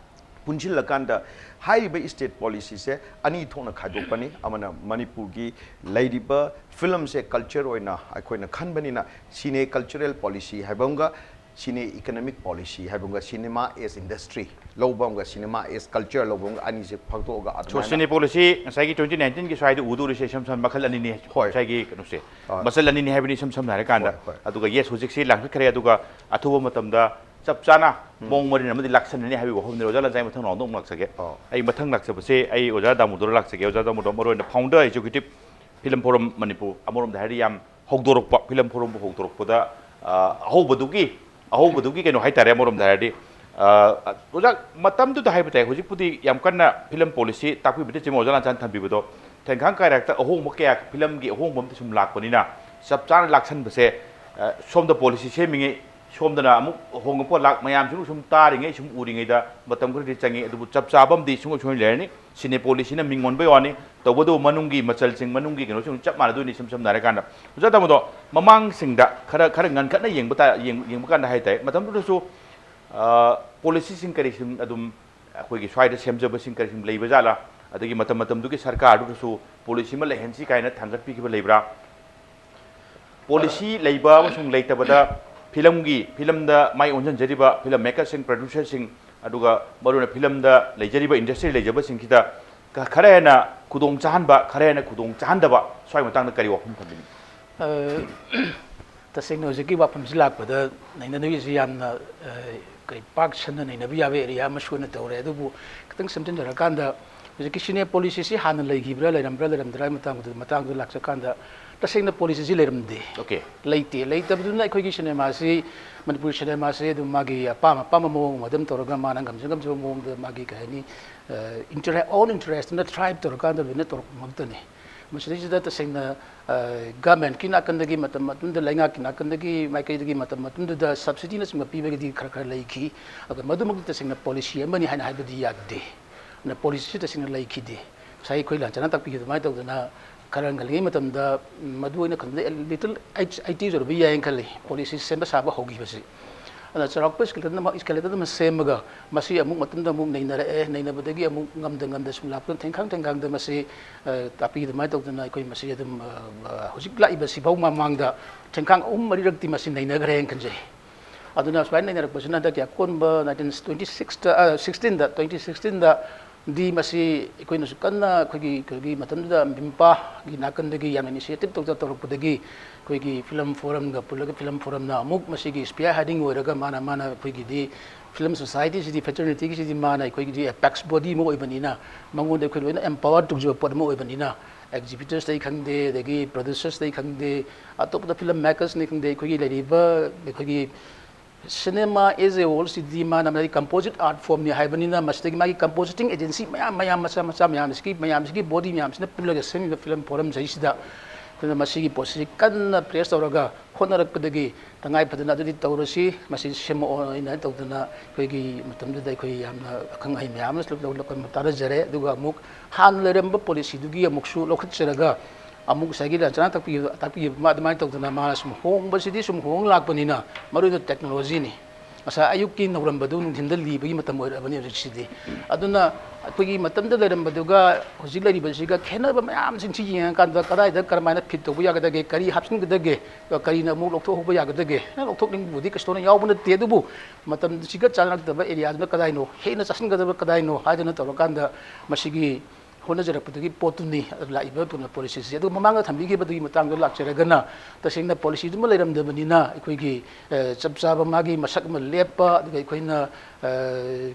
ꯄꯨꯟꯁꯤꯜꯂꯀꯥꯟꯗ ꯍꯥꯏꯔꯤꯕ ꯁ꯭ꯇꯦꯠ ꯄꯣꯂꯤꯁꯤꯁꯦ ꯑꯅꯤ ꯊꯣꯛꯅ ꯈꯥꯏꯗꯣꯛꯄꯅꯤ꯫ ꯑꯃꯅ ꯃꯅꯤꯄꯨꯔꯒꯤ ꯂꯩꯔꯤꯕ ꯐꯤꯂꯝꯁꯦ ꯀꯜꯆꯔ ꯑꯣꯏꯅ ꯑꯩꯈꯣꯏꯅ ꯈꯟꯕꯅꯤꯅ ꯁꯤꯅꯦ ꯀꯜꯆꯔꯦꯜ ꯄꯣꯂꯤꯁꯤ ꯍꯥꯏꯕ ꯑꯃꯒ, Cine economic policy ꯍꯥꯏꯕ ꯑꯃꯒ cinema as industry ꯂꯧꯕ ꯑꯃꯒ cinema as culture ꯂꯧꯕ ꯑꯃꯒ ꯑꯅꯤꯁꯦ ꯐꯥꯛꯇꯣꯛꯑꯒ ꯁꯣ ꯑꯗꯨꯃꯥꯏꯅ ꯁꯤꯅꯦ ꯄꯣꯂꯤꯁꯤ ꯉꯁꯥꯏꯒꯤ ꯇ꯭ꯋꯦꯟꯇꯤ ꯅꯥꯏꯟꯇꯤꯟꯒꯤ ꯁ꯭ꯋꯥꯏꯗ ꯎꯗꯧꯔꯤꯁꯦ ꯏꯁꯝ ꯁꯝ ꯃꯈꯜ ꯑꯅꯤꯅꯤ꯫ ꯍꯣꯏ꯫ ꯉꯁꯥꯏꯒꯤ ꯀꯩꯅꯣꯁꯦ ꯍꯣꯏ꯫ ꯃꯆꯜ ꯑꯅꯤꯅꯤ ꯍꯥꯏꯕꯅꯤ ꯏꯁꯝ ꯁꯝꯅ ꯍꯥꯏꯔꯀꯥꯟꯗ꯫ ꯍꯣꯏ, ꯍꯣꯏ꯫ ꯑꯗꯨꯒ ꯌꯦꯁ, ꯍꯧꯖꯤꯛꯁꯤ ꯂꯥꯡꯈꯠꯈ꯭ꯔꯦ, ꯑꯗꯨꯒ ꯑꯊꯨꯕ ꯃꯇꯝꯗ ꯆꯞ ꯆꯥꯅ ꯃꯑꯣꯡ ꯃꯔꯤꯟ ꯑꯃꯗꯤ ꯂꯥꯛꯁꯟꯅꯅꯤ ꯍꯥꯏꯕꯒꯤ ꯋꯥꯐꯝꯅꯤ꯫ ꯑꯣꯖꯥ ꯂꯟꯖꯥꯏ ꯃꯊꯪ ꯔꯥꯎꯟꯗ ꯑꯃꯨꯛ ꯂꯥꯛꯆꯒꯦ꯫ ꯑꯣ꯫ ꯑꯩ ꯃꯊꯪ ꯂꯥꯛꯆꯕꯁꯦ ꯑꯩ ꯑꯣꯖꯥ ꯗꯥꯃꯣꯗꯣꯔ ꯂꯥꯛꯆꯒꯦ꯫ ꯑꯣꯖꯥ ꯗꯥꯃꯣꯗꯣꯔ, ꯃꯔꯨ ꯑꯣꯏꯅ founder executive film form Manipur, ꯑꯃꯔꯣꯝꯗ ꯍꯥꯏꯔꯗꯤ ꯌꯥꯝ ꯍꯧꯗꯣꯔꯛꯄ, ꯐꯤꯂꯝ ꯐꯣꯔꯝꯕꯨ ꯍꯧꯗꯣꯔꯛꯄꯗ ꯑ, ꯑꯍꯧꯕꯗꯨꯒꯤ ꯑꯍꯧꯕꯗꯨꯒꯤ ꯀꯩꯅꯣ ꯍꯥꯏꯇꯥꯔꯦ꯫ ꯑꯃꯔꯣꯝꯗ ꯍꯥꯏꯔꯗꯤ ꯑ, ꯑꯣꯖꯥ, ꯃꯇꯝꯗꯨꯗ ꯍꯥꯏꯕ ꯇꯥꯏ, ꯍꯧꯖꯤꯛꯄꯨꯗꯤ ꯌꯥꯝ ꯀꯟꯅ ꯐꯤꯂꯝ ꯄꯣꯂꯤꯁꯤ ꯇꯥꯛꯄꯤꯕꯗꯤ ꯆꯨꯝꯃꯤ, ꯑꯣꯖꯥ ꯂꯥꯟꯁꯥꯟ ꯊꯝꯕꯤꯕꯗꯣ꯫ ꯊꯦꯡꯈꯥꯡ ꯀꯥꯏꯔꯛꯇ ꯑꯍꯣꯡꯕ ꯀꯌꯥ, ꯐꯤꯂꯝꯒꯤ ꯑꯍꯣꯡꯕ ꯑꯃꯗꯤ ꯁꯨꯝ ꯂꯥꯛꯄꯅꯤꯅ ꯆꯞ ꯆꯥꯅ ꯂꯥꯛꯁꯟꯕꯁꯦ, ꯑ, ꯁꯣꯝꯗ ꯄꯣꯂꯤꯁꯤ ꯁꯦꯝꯃꯤꯉꯩ, ꯁꯣꯝꯗꯅ ꯑꯃꯨꯛ ꯍꯣꯡꯉꯛꯄ ꯂꯥꯛ ꯃꯌꯥꯝꯁꯤꯕꯨ ꯁꯨꯝ ꯇꯥꯔꯤꯉꯩ, ꯁꯨꯝ ꯎꯔꯤꯉꯩꯗ ꯃꯇꯝ ꯈꯔꯗꯤ ꯆꯪꯉꯤ꯫ ꯑꯗꯨꯕꯨ ꯆꯞ ꯆꯥꯕ ꯑꯃꯗꯤ ꯁꯨꯡꯁꯣꯏ ꯁꯣꯏꯗꯅ ꯂꯩꯔꯅꯤ꯫ ꯁꯤꯅꯦ ꯄꯣꯂꯤꯁꯤꯅ ꯃꯤꯡ ꯑꯣꯟꯕꯩ ꯋꯥꯅꯤ, ꯇꯧꯕꯇꯕꯨ ꯃꯅꯨꯡꯒꯤ ꯃꯆꯜꯁꯤꯡ, ꯃꯅꯨꯡꯒꯤ ꯀꯩꯅꯣꯁꯤꯡ ꯆꯞ ꯃꯥꯟꯅꯗꯣꯏꯅꯤ꯫ ꯏꯁꯝ ꯁꯝꯅ ꯍꯥꯏꯔꯀꯥꯟꯗ, ꯑꯣꯖꯥ ꯗꯥꯃꯣꯗꯣ, ꯃꯃꯥꯡꯁꯤꯡꯗ ꯈꯔ, ꯈꯔ ꯉꯟꯈꯠꯅ ꯌꯦꯡꯕ ꯇꯥ-, ꯌꯦꯡ-, ꯌꯦꯡꯕ ꯀꯥꯟꯗ ꯍꯥꯏꯇꯥꯔꯦ, ꯃꯇꯝꯗꯨꯗꯁꯨ ꯑ, ꯄꯣꯂꯤꯁꯤꯁꯤꯡ ꯀꯔꯤꯁꯤꯡ ꯑꯗꯨꯝ ꯑꯩꯈꯣꯏꯒꯤ ꯁ꯭ꯋꯥꯏꯗ ꯁꯦꯝꯖꯕꯁꯤꯡ ꯀꯔꯤꯁꯤꯡ ꯂꯩꯕ ꯖꯥꯠꯂꯥ? ꯑꯗꯒꯤ ꯃꯇꯝ ꯃꯇꯝꯗꯨꯒꯤ ꯁꯔꯀꯥꯔꯗꯨꯅꯁꯨ ꯄꯣꯂꯤꯁꯤ ꯑꯃ ꯂꯩꯍꯟꯁꯤ ꯀꯥꯏꯅ ꯊꯥꯡꯒꯠꯄꯤꯈꯤꯕ ꯂꯩꯕ꯭ꯔꯥ? ꯄꯣꯂꯤꯁꯤ ꯂꯩꯕ ꯑꯃꯁꯨꯡ ꯂꯩꯇꯕꯗ ꯐꯤꯂꯝꯒꯤ, ꯐꯤꯂꯝꯗ ꯃꯥꯏ ꯑꯣꯟꯁꯤꯟꯖꯔꯤꯕ ꯐꯤꯂꯝ ꯃꯦꯀꯔꯁꯤꯡ, ꯄ꯭ꯔꯗ꯭ꯌꯨꯁꯔꯁꯤꯡ, ꯑꯗꯨꯒ ꯃꯔꯨꯑꯣꯏꯅ ꯐꯤꯂꯝꯗ ꯂꯩꯖꯔꯤꯕ ꯏꯟꯗꯁꯇ꯭ꯔꯤ ꯂꯩꯖꯕꯁꯤꯡꯁꯤꯗ ꯈ-, ꯈꯔ ꯍꯦꯟꯅ ꯈꯨꯗꯣꯡ ꯆꯥꯍꯟꯕ, ꯈꯔ ꯍꯦꯟꯅ ꯈꯨꯗꯣꯡ ꯆꯥꯍꯟꯗꯕ, ꯁ꯭ꯋꯥꯏ ꯃꯇꯥꯡꯗ ꯀꯔꯤ ꯋꯥꯐꯝ ꯊꯝꯕꯤꯅꯤꯡꯏ? ꯑ, ꯇꯁꯦꯡꯅ ꯍꯧꯖꯤꯛꯀꯤ ꯋꯥꯐꯝꯁꯤ ꯂꯥꯛꯄꯗ ꯅꯩꯅꯗꯣꯏꯁꯤ ꯌꯥꯝꯅ, ꯑ, ꯀꯩ, ꯄꯥꯛ ꯁꯟꯅ ꯅꯩꯅꯕ ꯌꯥꯕ ꯑꯦꯔꯤꯌꯥ ꯑꯃꯁꯨ ꯑꯣꯏꯅ ꯇꯧꯔꯦ꯫ ꯑꯗꯨꯕꯨ ꯈꯤꯇꯪ ꯁꯝꯖꯤꯟꯖꯔꯀꯥꯟꯗ ꯍꯧꯖꯤꯛꯀꯤ ꯁꯤꯅꯦ ꯄꯣꯂꯤꯁꯤꯁꯤ ꯍꯥꯟꯅ ꯂꯩꯈꯤꯕ꯭ꯔꯥ, ꯂꯩꯔꯝꯕ꯭ꯔꯥ, ꯂꯩꯔꯝꯗ꯭ꯔꯥ ꯍꯥꯏꯕ ꯃꯇꯥꯡꯗꯨ, ꯃꯇꯥꯡꯗꯨꯗ ꯂꯥꯛꯆꯀꯥꯟꯗ ꯇꯁꯦꯡꯅ ꯄꯣꯂꯤꯁꯤꯁꯤ ꯂꯩꯔꯝꯗꯦ꯫ Okay꯫ ꯂꯩꯇꯦ꯫ ꯂꯩꯇꯕꯗꯨꯅ ꯑꯩꯈꯣꯏꯒꯤ ꯁꯤꯅꯦꯃꯥꯁꯤ, ꯃꯅꯤꯄꯨꯔꯤ ꯁꯤꯅꯦꯃꯥꯁꯤ ꯑꯗꯨꯝ ꯃꯥꯒꯤ ꯑꯄꯥꯝ ꯑꯄꯥꯝꯕ ꯃꯑꯣꯡ ꯑꯃ ꯑꯗꯨꯝ ꯇꯧꯔꯒ ꯃꯥꯅ ꯉꯝꯖ ꯉꯝꯖꯕ ꯃꯑꯣꯡꯗ ꯃꯥꯒꯤ ꯀꯩ ꯍꯥꯏꯅꯤ, ꯑ, interest, own interest ꯅ ꯊ꯭ꯔꯥꯏꯚ ꯇꯧꯔꯀꯥꯟꯗ ꯂꯣꯏꯅ ꯇꯧꯔꯛꯄ ꯉꯥꯛꯇꯅꯤ꯫ ꯃꯁꯤꯗꯩꯁꯤꯗ ꯇꯁꯦꯡꯅ, ꯑ, ꯒꯚꯔꯟꯃꯦꯟꯠꯀꯤ ꯅꯥꯀꯟꯗꯒꯤ ꯃꯇꯝ ꯃꯇꯝꯗꯨꯗ, ꯂꯩꯉꯥꯛꯀꯤ ꯅꯥꯀꯟꯗꯒꯤ ꯃꯥꯏꯀꯩꯗꯒꯤ ꯃꯇꯝ ꯃꯇꯝꯗꯨꯗ ꯁꯕꯁꯤꯗꯤꯅꯆꯤꯡꯕ ꯄꯤꯕꯒꯤꯗꯤ ꯈꯔ ꯈꯔ ꯂꯩꯈꯤ꯫ ꯑꯗꯣ ꯃꯗꯨꯃꯛꯇꯤ ꯇꯁꯦꯡꯅ ꯄꯣꯂꯤꯁꯤ ꯑꯃꯅꯤ ꯍꯥꯏꯅ ꯍꯥꯏꯕꯗꯤ ꯌꯥꯗꯦ꯫ ꯑꯗꯨꯅ ꯄꯣꯂꯤꯁꯤꯁꯤ ꯇꯁꯦꯡꯅ ꯂꯩꯈꯤꯗꯦ꯫ ꯉꯁꯥꯏ ꯑꯩꯈꯣꯏ ꯂꯥꯟꯆꯥꯅ ꯇꯥꯛꯄꯤꯈꯤꯕ ꯑꯗꯨꯃꯥꯏꯅ ꯇꯧꯗꯅ ꯈꯔ ꯉꯜꯂꯤꯉꯩ ꯃꯇꯝꯗ, ꯎꯝ, ꯃꯗꯨ ꯑꯩꯅ ꯈꯟꯕꯗ ꯂꯤꯇꯜ ꯑꯩꯠ, ꯑꯩꯠꯇꯤ ꯑꯣꯏꯔꯕ ꯌꯥꯏꯅ ꯈꯜꯂꯤ, ꯄꯣꯂꯤꯁꯤ ꯁꯦꯝꯕ ꯁꯥꯕ ꯍꯧꯈꯤꯕꯁꯤ꯫ ꯑꯗꯨꯅ ꯆꯥꯎꯔꯥꯛꯄ skeleton ꯑꯃ, skeleton ꯑꯃ ꯁꯦꯝꯃꯒ ꯃꯁꯤ ꯑꯃꯨꯛ ꯃꯇꯨꯡꯗ ꯑꯃꯨꯛ ꯅꯩꯅꯔꯛꯑꯦ, ꯅꯩꯅꯕꯗꯒꯤ ꯑꯃꯨꯛ ꯉꯝꯗ ꯉꯝꯗ ꯁꯨꯝ ꯂꯥꯛꯄꯗ ꯊꯦꯡꯈꯥꯡ ꯊꯦꯡꯈꯥꯡꯗ ꯃꯁꯤ, ꯑ, ꯇꯥꯛꯄꯤꯈꯤꯕ ꯑꯗꯨꯃꯥꯏꯅ ꯇꯧꯗꯅ ꯑꯩꯈꯣꯏ ꯃꯁꯤ ꯑꯗꯨꯝ, ꯑ, ꯑ, ꯍꯧꯖꯤꯛ ꯂꯥꯛꯏꯕ ꯁꯤꯐꯥꯎ ꯃꯃꯥꯡꯗ ꯊꯦꯡꯈꯥꯡ ꯑꯍꯨꯝ ꯃꯔꯤꯔꯛꯇꯤ ꯃꯁꯤ ꯅꯩꯅꯈ꯭ꯔꯦꯅ ꯈꯟꯖꯩ꯫ ꯑꯗꯨꯅ ꯁꯨꯃꯥꯏꯅ ꯅꯩꯅꯔꯛꯄꯁꯤꯅ ꯍꯟꯗꯛꯀꯤ ꯑꯀꯣꯟꯕ ꯅꯥꯏꯟꯇꯤꯟ ꯇ꯭ꯋꯦꯟꯇꯤ ꯁꯤꯛꯁꯇ ꯁꯤꯛꯁꯇꯤꯟꯗ ꯇ꯭ꯋꯦꯟꯇꯤ ꯁꯤꯛꯁꯇꯤꯟꯗ ꯗꯤ ꯃꯁꯤ ꯑꯩꯈꯣꯏꯅꯁꯨ ꯀꯟꯅ ꯑꯩꯈꯣꯏꯒꯤ ꯑꯩꯈꯣꯏꯒꯤ ꯃꯇꯝꯗꯨꯗ ꯃꯤꯝꯄꯥꯒꯤ ꯅꯥꯀꯟꯗꯒꯤ ꯌꯥꯝꯅ ꯏꯅꯤꯁꯤꯌꯦꯇꯤꯞ ꯇꯧꯖ ꯇꯧꯔꯛꯄꯗꯒꯤ ꯑꯩꯈꯣꯏꯒꯤ ꯐꯤꯂꯝ ꯐꯣꯔꯝꯒ ꯄꯨꯜꯂꯒ ꯐꯤꯂꯝ ꯐꯣꯔꯝꯅ ꯑꯃꯨꯛ ꯃꯁꯤꯒꯤ ꯁ꯭ꯄꯤꯌꯥꯔ ꯍꯦꯗꯤꯡ ꯑꯣꯏꯔꯒ ꯃꯥꯅ ꯃꯥꯅ ꯑꯩꯈꯣꯏꯒꯤꯗꯤ ꯐꯤꯂꯝ ꯁꯣꯁꯥꯏꯇꯤꯁꯤꯗꯤ ꯐ꯭ꯔꯦꯇꯔꯅꯤꯇꯤꯒꯤꯁꯤꯗꯤ ꯃꯥꯅ ꯑꯩꯈꯣꯏꯒꯤꯗꯤ ꯑꯦꯄꯦꯛꯁ ꯕꯣꯗꯤ ꯑꯃ ꯑꯣꯏꯕꯅꯤꯅ ꯃꯉꯣꯟꯗ ꯑꯩꯈꯣꯏ ꯂꯣꯏꯅ ꯑꯦꯝꯄꯥꯋꯔ ꯇꯧꯖꯕ ꯄꯣꯠ ꯑꯃ ꯑꯣꯏꯕꯅꯤꯅ ꯑꯦꯛꯖꯤꯕꯤꯇꯔꯁꯇꯩ ꯈꯪꯗꯦ, ꯑꯗꯒꯤ ꯄ꯭ꯔꯣꯗ꯭ꯌꯨꯁꯔꯁꯇꯩ ꯈꯪꯗꯦ, ꯑꯇꯣꯞꯄꯗ ꯐꯤꯂꯝ ꯃꯦꯀꯔꯁꯅꯤ ꯈꯪꯗꯦ, ꯑꯩꯈꯣꯏꯒꯤ ꯂꯩꯔꯤꯕ ꯑꯩꯈꯣꯏꯒꯤ ꯁꯤꯅꯦꯃꯥ ꯑꯦꯖ ꯑꯦ ꯍꯣꯜꯁꯤꯗꯤ ꯃꯥꯅ ꯃꯥꯒꯤ ꯀꯝꯄꯣꯖꯤꯠ ꯑꯥꯔꯠ ꯐꯣꯝꯅꯤ ꯍꯥꯏꯕꯅꯤꯅ ꯃꯁꯤꯗꯒꯤ ꯃꯥꯒꯤ ꯀꯝꯄꯣꯖꯤꯇꯤꯡ ꯑꯦꯖꯦꯟꯁꯤ ꯃꯌꯥꯝ ꯃꯌꯥꯝ ꯃꯆꯥ ꯃꯆꯥ ꯃꯌꯥꯝꯁꯤꯒꯤ ꯃꯌꯥꯝꯁꯤꯒꯤ ꯕꯣꯗꯤ ꯃꯌꯥꯝꯁꯤꯅ ꯄꯨꯜꯂꯒ ꯁꯦꯝꯃꯤꯕ ꯐꯤꯂꯝ ꯐꯣꯔꯝꯁꯤꯗꯩꯁꯤꯗ ꯑꯩꯈꯣꯏꯅ ꯃꯁꯤꯒꯤ ꯄꯣꯠꯁꯤ ꯀꯟꯅ ꯄ꯭ꯔꯦꯁ ꯇꯧꯔꯒ ꯍꯣꯠꯅꯔꯛꯄꯗꯒꯤ ꯇꯉꯥꯏ ꯐꯗꯅ ꯑꯗꯨꯗꯤ ꯇꯧꯔꯁꯤ, ꯃꯁꯤ ꯁꯦꯝꯃꯛꯑꯣ ꯍꯥꯏꯅ ꯇꯧꯗꯅ ꯑꯩꯈꯣꯏꯒꯤ ꯃꯇꯝꯗꯨꯗ ꯑꯩꯈꯣꯏ ꯌꯥꯝꯅ ꯑꯈꯪ ꯑꯍꯩ ꯃꯌꯥꯝ ꯑꯃꯁꯨ ꯂꯧ- ꯂꯧ- ꯇꯥꯟꯅꯖꯔꯦ꯫ ꯑꯗꯨꯒ ꯑꯃꯨꯛ ꯍꯥꯟꯅ ꯂꯩꯔꯝꯕ ꯄꯣꯂꯤꯁꯤꯗꯨꯒꯤ ꯑꯃꯨꯛꯁꯨ ꯂꯧꯈꯠꯆꯔꯒ ꯑꯃꯨꯛ ꯉꯁꯥꯏꯒꯤ ꯔꯟꯖꯅꯥ ꯇꯥꯛꯄꯤꯈꯤꯕ ꯇꯥꯛꯄꯤꯈꯤꯕ ꯑꯃ ꯑꯗꯨꯃꯥꯏꯅ ꯇꯧꯗꯅ ꯃꯥꯅ ꯁꯨꯝ ꯍꯣꯡꯕꯁꯤꯗꯤ ꯁꯨꯝ ꯍꯣꯡ ꯂꯥꯛꯄꯅꯤꯅ ꯃꯔꯨ ꯑꯣꯏꯅ ꯇꯦꯛꯅꯣꯂꯣꯖꯤꯅꯤ꯫ ꯉꯁꯥꯏ ꯑꯌꯨꯛꯀꯤ ꯅꯧꯔꯝꯕꯗꯨ ꯅꯨꯡꯊꯤꯟꯗ ꯂꯤꯕꯒꯤ ꯃꯇꯝ ꯑꯣꯏꯔꯛꯑꯕꯅꯤ ꯍꯧꯖꯤꯛꯁꯤꯗꯤ꯫ ꯑꯗꯨꯅ ꯑꯩꯈꯣꯏꯒꯤ ꯃꯇꯝꯗ ꯂꯩꯔꯝꯕꯗꯨꯒ ꯍꯧꯖꯤꯛ ꯂꯩꯔꯤꯕꯁꯤꯒ ꯈꯦꯠꯅꯕ ꯃꯌꯥꯝꯁꯤꯡꯁꯤ ꯌꯦꯡꯉꯀꯥꯟꯗ ꯀꯗꯥꯏꯗ ꯀꯔꯝꯍꯥꯏꯅ ꯐꯤꯠ ꯇꯧꯕ ꯌꯥꯒꯗꯒꯦ, ꯀꯔꯤ ꯍꯥꯞꯆꯤꯟꯒꯗꯒꯦ, ꯀꯔꯤꯅ ꯑꯃꯨꯛ ꯂꯧꯊꯣꯛꯍꯧꯕ ꯌꯥꯒꯗꯒꯦ? ꯂꯧꯊꯣꯛꯅꯤꯡꯕꯕꯨꯗꯤ ꯀꯩꯁꯨ ꯌꯥꯎꯕ ꯅꯠꯇꯦ, ꯑꯗꯨꯕꯨ ꯃꯇꯝꯁꯤꯒ ꯆꯥꯟꯅꯔꯛꯇꯕ ꯑꯦꯔꯤꯌꯥꯗꯨꯅ ꯀꯗꯥꯏꯅꯣ, ꯍꯦꯟꯅ ꯆꯥꯁꯤꯟꯒꯗꯕ ꯀꯗꯥꯏꯅꯣ ꯍꯥꯏꯗꯅ ꯇꯧꯔꯀꯥꯟꯗ ꯃꯁꯤꯒꯤ ꯍꯣꯠꯅꯖꯔꯛꯄꯗꯨꯒꯤ ꯄꯣꯠꯇꯨꯅꯤ ꯂꯥꯛꯏꯕ ꯄꯣꯂꯤꯁꯤꯁꯦ꯫ ꯑꯗꯨꯒ ꯃꯃꯥꯡꯗ ꯊꯝꯕꯤꯈꯤꯕꯗꯨꯒꯤ ꯃꯇꯥꯡꯗ ꯂꯥꯛꯆꯔꯒꯅ ꯇꯁꯦꯡꯅ ꯄꯣꯂꯤꯁꯤꯗꯨꯃ ꯂꯩꯔꯝꯗꯕꯅꯤꯅ ꯑꯩꯈꯣꯏꯒꯤ, ꯑ, ꯆꯞ ꯆꯥꯕ ꯃꯥꯒꯤ ꯃꯁꯛ ꯑꯃ ꯂꯦꯞꯄ, ꯑꯗꯨꯒ ꯑꯩꯈꯣꯏꯅ, ꯑ,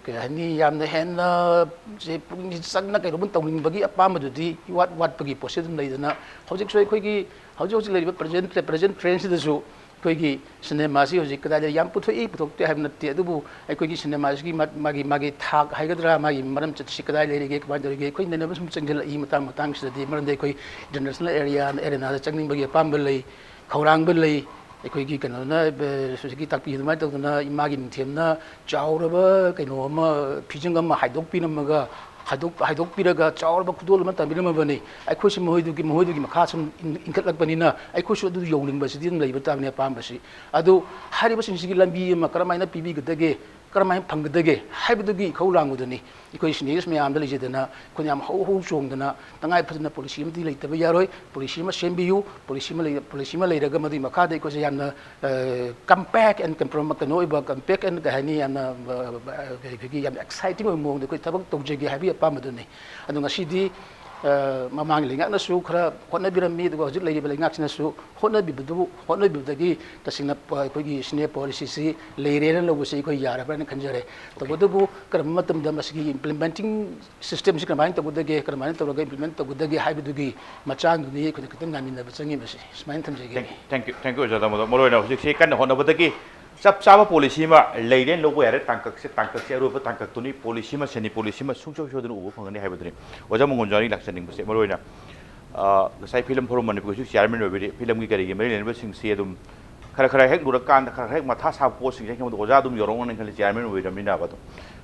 ꯀꯩ ꯍꯥꯏꯅꯤ, ꯌꯥꯝꯅ ꯍꯦꯟꯅ ꯁꯦ ꯄꯨꯛꯅꯤꯡ ꯆꯪꯅ ꯀꯩꯅꯣꯝꯃ ꯇꯧꯅꯤꯡꯕꯒꯤ ꯑꯄꯥꯝꯕꯗꯨꯗꯤ ꯏꯋꯥꯠ ꯋꯥꯠꯄꯒꯤ ꯄꯣꯠꯁꯤ ꯑꯗꯨꯝ ꯂꯩꯗꯅ ꯍꯧꯖꯤꯛꯁꯨ ꯑꯩꯈꯣꯏꯒꯤ ꯍꯧꯖꯤꯛ ꯍꯧꯖꯤꯛ ꯂꯩꯔꯤꯕ ꯄ꯭ꯔꯖꯦꯟ ꯄ꯭ꯔꯖꯦꯟ ꯇ꯭ꯔꯦꯟꯁꯤꯗꯁꯨ ꯑꯩꯈꯣꯏꯒꯤ ꯁꯤꯅꯦꯃꯥꯁꯤ ꯍꯧꯖꯤꯛ ꯀꯗꯥꯏꯗ ꯌꯥꯝ ꯄꯨꯊꯣꯛꯏ ꯄꯨꯊꯣꯛꯇꯦ ꯍꯥꯏꯕ ꯅꯠꯇꯦ, ꯑꯗꯨꯕꯨ ꯑꯩꯈꯣꯏꯒꯤ ꯁꯤꯅꯦꯃꯥꯁꯤꯒꯤ ꯃꯥ-, ꯃꯥꯒꯤ, ꯃꯥꯒꯤ ꯊꯥꯛ ꯍꯥꯏꯒꯗ꯭ꯔꯥ, ꯃꯥꯒꯤ ꯃꯔꯝ ꯆꯠꯁꯤ ꯀꯗꯥꯏ ꯂꯩꯔꯤꯒꯦ, ꯀꯃꯥꯏꯅ ꯇꯧꯔꯤꯒꯦ, ꯑꯩꯈꯣꯏ ꯅꯩꯅꯕ ꯁꯨꯝ ꯆꯪꯁꯤꯜꯂꯛꯏ ꯃꯇꯥꯡ ꯃꯇꯥꯡꯁꯤꯗꯗꯤ꯫ ꯃꯔꯝꯗꯤ ꯑꯩꯈꯣꯏ ꯏꯟꯇꯔꯅꯦꯁꯅꯦꯜ ꯑꯦꯔꯤꯌꯥ, ꯑꯦꯔꯦꯅꯥꯗ ꯆꯪꯅꯤꯡꯕꯒꯤ ꯑꯄꯥꯝꯕ ꯂꯩ, ꯈꯧꯔꯥꯡꯕ ꯂꯩ꯫ ꯑꯩꯈꯣꯏꯒꯤ ꯀꯩꯅꯣꯅ, ꯑ, ꯍꯧꯖꯤꯛꯀꯤ ꯇꯥꯛꯄꯤ ꯑꯗꯨꯃꯥꯏꯅ ꯇꯧꯗꯅ ꯏꯃꯥꯒꯤ ꯃꯤꯡꯊꯦꯝꯅ ꯆꯥꯎꯔꯕ ꯀꯩꯅꯣ ꯑꯃ, ꯐꯤꯖꯪ ꯑꯃ ꯍꯥꯏꯗꯣꯛꯄꯤꯔꯝꯃꯒ, ꯍꯥꯏꯗꯣꯛ-, ꯍꯥꯏꯗꯣꯛꯄꯤꯔꯒ ꯆꯥꯎꯔꯕ ꯈꯨꯗꯣꯜ ꯑꯃ ꯇꯝꯕꯤꯔꯝꯃꯕꯅꯤ꯫ ꯑꯩꯈꯣꯏꯁꯨ ꯃꯈꯣꯏꯗꯨꯒꯤ, ꯃꯈꯣꯏꯗꯨꯒꯤ ꯃꯈꯥ ꯁꯨꯝ ꯏꯟ-, ꯏꯟꯈꯠꯂꯛꯄꯅꯤꯅ ꯑꯩꯈꯣꯏꯁꯨ ꯑꯗꯨ ꯌꯧꯅꯤꯡꯕꯁꯤꯗꯤ ꯑꯗꯨꯝ ꯂꯩꯕ ꯇꯥꯕꯅꯤ ꯑꯄꯥꯝꯕꯁꯤ꯫ ꯑꯗꯨ ꯍꯥꯏꯔꯤꯕꯁꯤꯡꯁꯤꯒꯤ ꯂꯝꯕꯤ ꯑꯃ ꯀꯔꯝꯍꯥꯏꯅ ꯄꯤꯕꯤꯒꯗꯒꯦ? ꯀꯔꯝꯍꯥꯏꯅ ꯐꯪꯒꯗꯒꯦ ꯍꯥꯏꯕꯗꯨꯒꯤ ꯏꯈꯧ ꯂꯥꯡꯕꯗꯨꯅꯤ꯫ ꯑꯩꯈꯣꯏ ꯁꯤꯅꯤꯌꯔꯁ ꯃꯌꯥꯝꯗ ꯂꯩꯖꯗꯅ ꯑꯩꯈꯣꯏꯅ ꯌꯥꯝ ꯍꯧ ꯍꯧ ꯆꯣꯡꯗꯅ, ꯇꯉꯥꯏ ꯐꯗꯅ ꯄꯣꯂꯤꯁꯤ ꯑꯃꯗꯤ ꯂꯩꯇꯕ ꯌꯥꯔꯣꯏ꯫ ꯄꯣꯂꯤꯁꯤ ꯑꯃ ꯁꯦꯝꯕꯤꯌꯨ꯫ ꯄꯣꯂꯤꯁꯤ ꯑꯃ ꯂꯩ-, ꯄꯣꯂꯤꯁꯤ ꯑꯃ ꯂꯩꯔꯒ ꯃꯗꯨꯒꯤ ꯃꯈꯥꯗ ꯑꯩꯈꯣꯏꯁꯦ ꯌꯥꯝꯅ, ꯑ, compact and comprom-, ꯀꯩꯅꯣ ꯑꯣꯏꯕ, compact and ꯀꯩ ꯍꯥꯏꯅꯤ, ꯌꯥꯝꯅ, ꯑ, ꯑ, ꯑꯩꯈꯣꯏꯒꯤ ꯌꯥꯝ exciting ꯑꯣꯏꯕ ꯃꯑꯣꯡꯗ ꯑꯩꯈꯣꯏ ꯊꯕꯛ ꯇꯧꯖꯒꯦ ꯍꯥꯏꯕꯒꯤ ꯑꯄꯥꯝꯕꯗꯨꯅꯤ꯫ ꯑꯗꯣ ꯉꯁꯤꯗꯤ, ꯑ, ꯃꯃꯥꯡꯒꯤ ꯂꯩꯉꯥꯛꯅꯁꯨ ꯈꯔ ꯍꯣꯠꯅꯕꯤꯔꯝꯃꯤ, ꯑꯗꯨꯒ ꯍꯧꯖꯤꯛ ꯂꯩꯔꯤꯕ ꯂꯩꯉꯥꯛꯁꯤꯅꯁꯨ ꯍꯣꯠꯅꯕꯤꯕꯗꯨꯕꯨ, ꯍꯣꯠꯅꯕꯤꯕꯗꯒꯤ ꯇꯁꯦꯡꯅ ꯄ-, ꯑꯩꯈꯣꯏꯒꯤ ꯁꯤꯅꯤꯌꯔ ꯄꯣꯂꯤꯁꯤꯁꯤ ꯂꯩꯔꯦꯅ ꯂꯧꯕꯁꯤ ꯑꯩꯈꯣꯏ ꯌꯥꯔꯕ꯭ꯔꯥꯅ ꯈꯟꯖꯔꯦ꯫ ꯇꯧꯕꯇꯕꯨ ꯀꯔꯝꯕ ꯃꯇꯝꯗ ꯃꯁꯤꯒꯤ implementing systemꯁꯤ ꯀꯔꯝꯍꯥꯏꯅ ꯇꯧꯒꯗꯒꯦ, ꯀꯔꯝꯍꯥꯏꯅ ꯇꯧꯔꯒ implement ꯇꯧꯒꯗꯒꯦ ꯍꯥꯏꯕꯗꯨꯒꯤ ꯃꯇꯥꯡꯗꯨꯅꯤ ꯑꯩꯈꯣꯏꯅ ꯈꯤꯇꯪ ꯉꯥꯏꯃꯤꯟꯅꯕ ꯆꯪꯉꯤꯕꯁꯤ꯫ ꯁꯨꯃꯥꯏꯅ ꯊꯝꯖꯒꯦ꯫ Thank you, thank you, thank you, ꯑꯣꯖꯥ ꯗꯥꯃꯣꯗꯣꯔ꯫ ꯃꯔꯨꯑꯣꯏꯅ ꯍꯧꯖꯤꯛꯁꯤ ꯀꯟꯅ ꯍꯣꯠꯅꯕꯗꯒꯤ ꯆꯞ ꯆꯥꯕ ꯄꯣꯂꯤꯁꯤ ꯑꯃ ꯂꯩꯔꯦꯅ ꯂꯧꯕ ꯌꯥꯔꯦ꯫ ꯇꯥꯡꯀꯛꯁꯦ, ꯇꯥꯡꯀꯛꯁꯦ ꯑꯔꯣꯏꯕ ꯇꯥꯡꯀꯛꯇꯨꯅꯤ꯫ ꯄꯣꯂꯤꯁꯤ ꯑꯃ ꯁꯦꯝꯅꯤ, ꯄꯣꯂꯤꯁꯤ ꯑꯃ ꯁꯨꯡꯁꯣꯏ ꯁꯣꯏꯗꯅ ꯎꯕ ꯐꯪꯒꯅꯤ ꯍꯥꯏꯕꯗꯨꯅꯤ꯫ ꯑꯣꯖꯥ ꯃꯉꯣꯟꯖꯥꯅꯤ ꯂꯥꯛꯆꯅꯤꯡꯕꯁꯦ ꯃꯔꯨꯑꯣꯏꯅ, ꯑ, ꯉꯁꯥꯏ ꯐꯤꯂꯝ ꯐꯣꯔꯝ ꯃꯅꯤꯄꯨꯔꯒꯤꯁꯨ ꯆꯤꯌꯥꯔꯃꯦꯟ ꯑꯣꯏꯕꯤꯔꯤ꯫ ꯐꯤꯂꯝꯒꯤ ꯀꯔꯤꯒꯤ ꯃꯔꯤ ꯂꯩꯅꯕꯁꯤꯡꯁꯤ ꯑꯗꯨꯝ ꯈꯔ ꯈꯔ ꯍꯦꯛ ꯂꯨꯔꯀꯥꯟꯗ, ꯈꯔ ꯈꯔ ꯍꯦꯛ ꯃꯊꯥ ꯁꯥꯕ ꯄꯣꯠꯁꯤꯡꯁꯦ ꯑꯩꯉꯣꯟꯗ ꯑꯣꯖꯥ ꯑꯗꯨꯝ ꯌꯧꯔꯛꯑꯣꯅ ꯈꯜꯂꯤ, ꯆꯤꯌꯥꯔꯃꯦꯟ ꯑꯣꯏꯔꯕꯅꯤꯅ꯫ ꯑꯗꯣ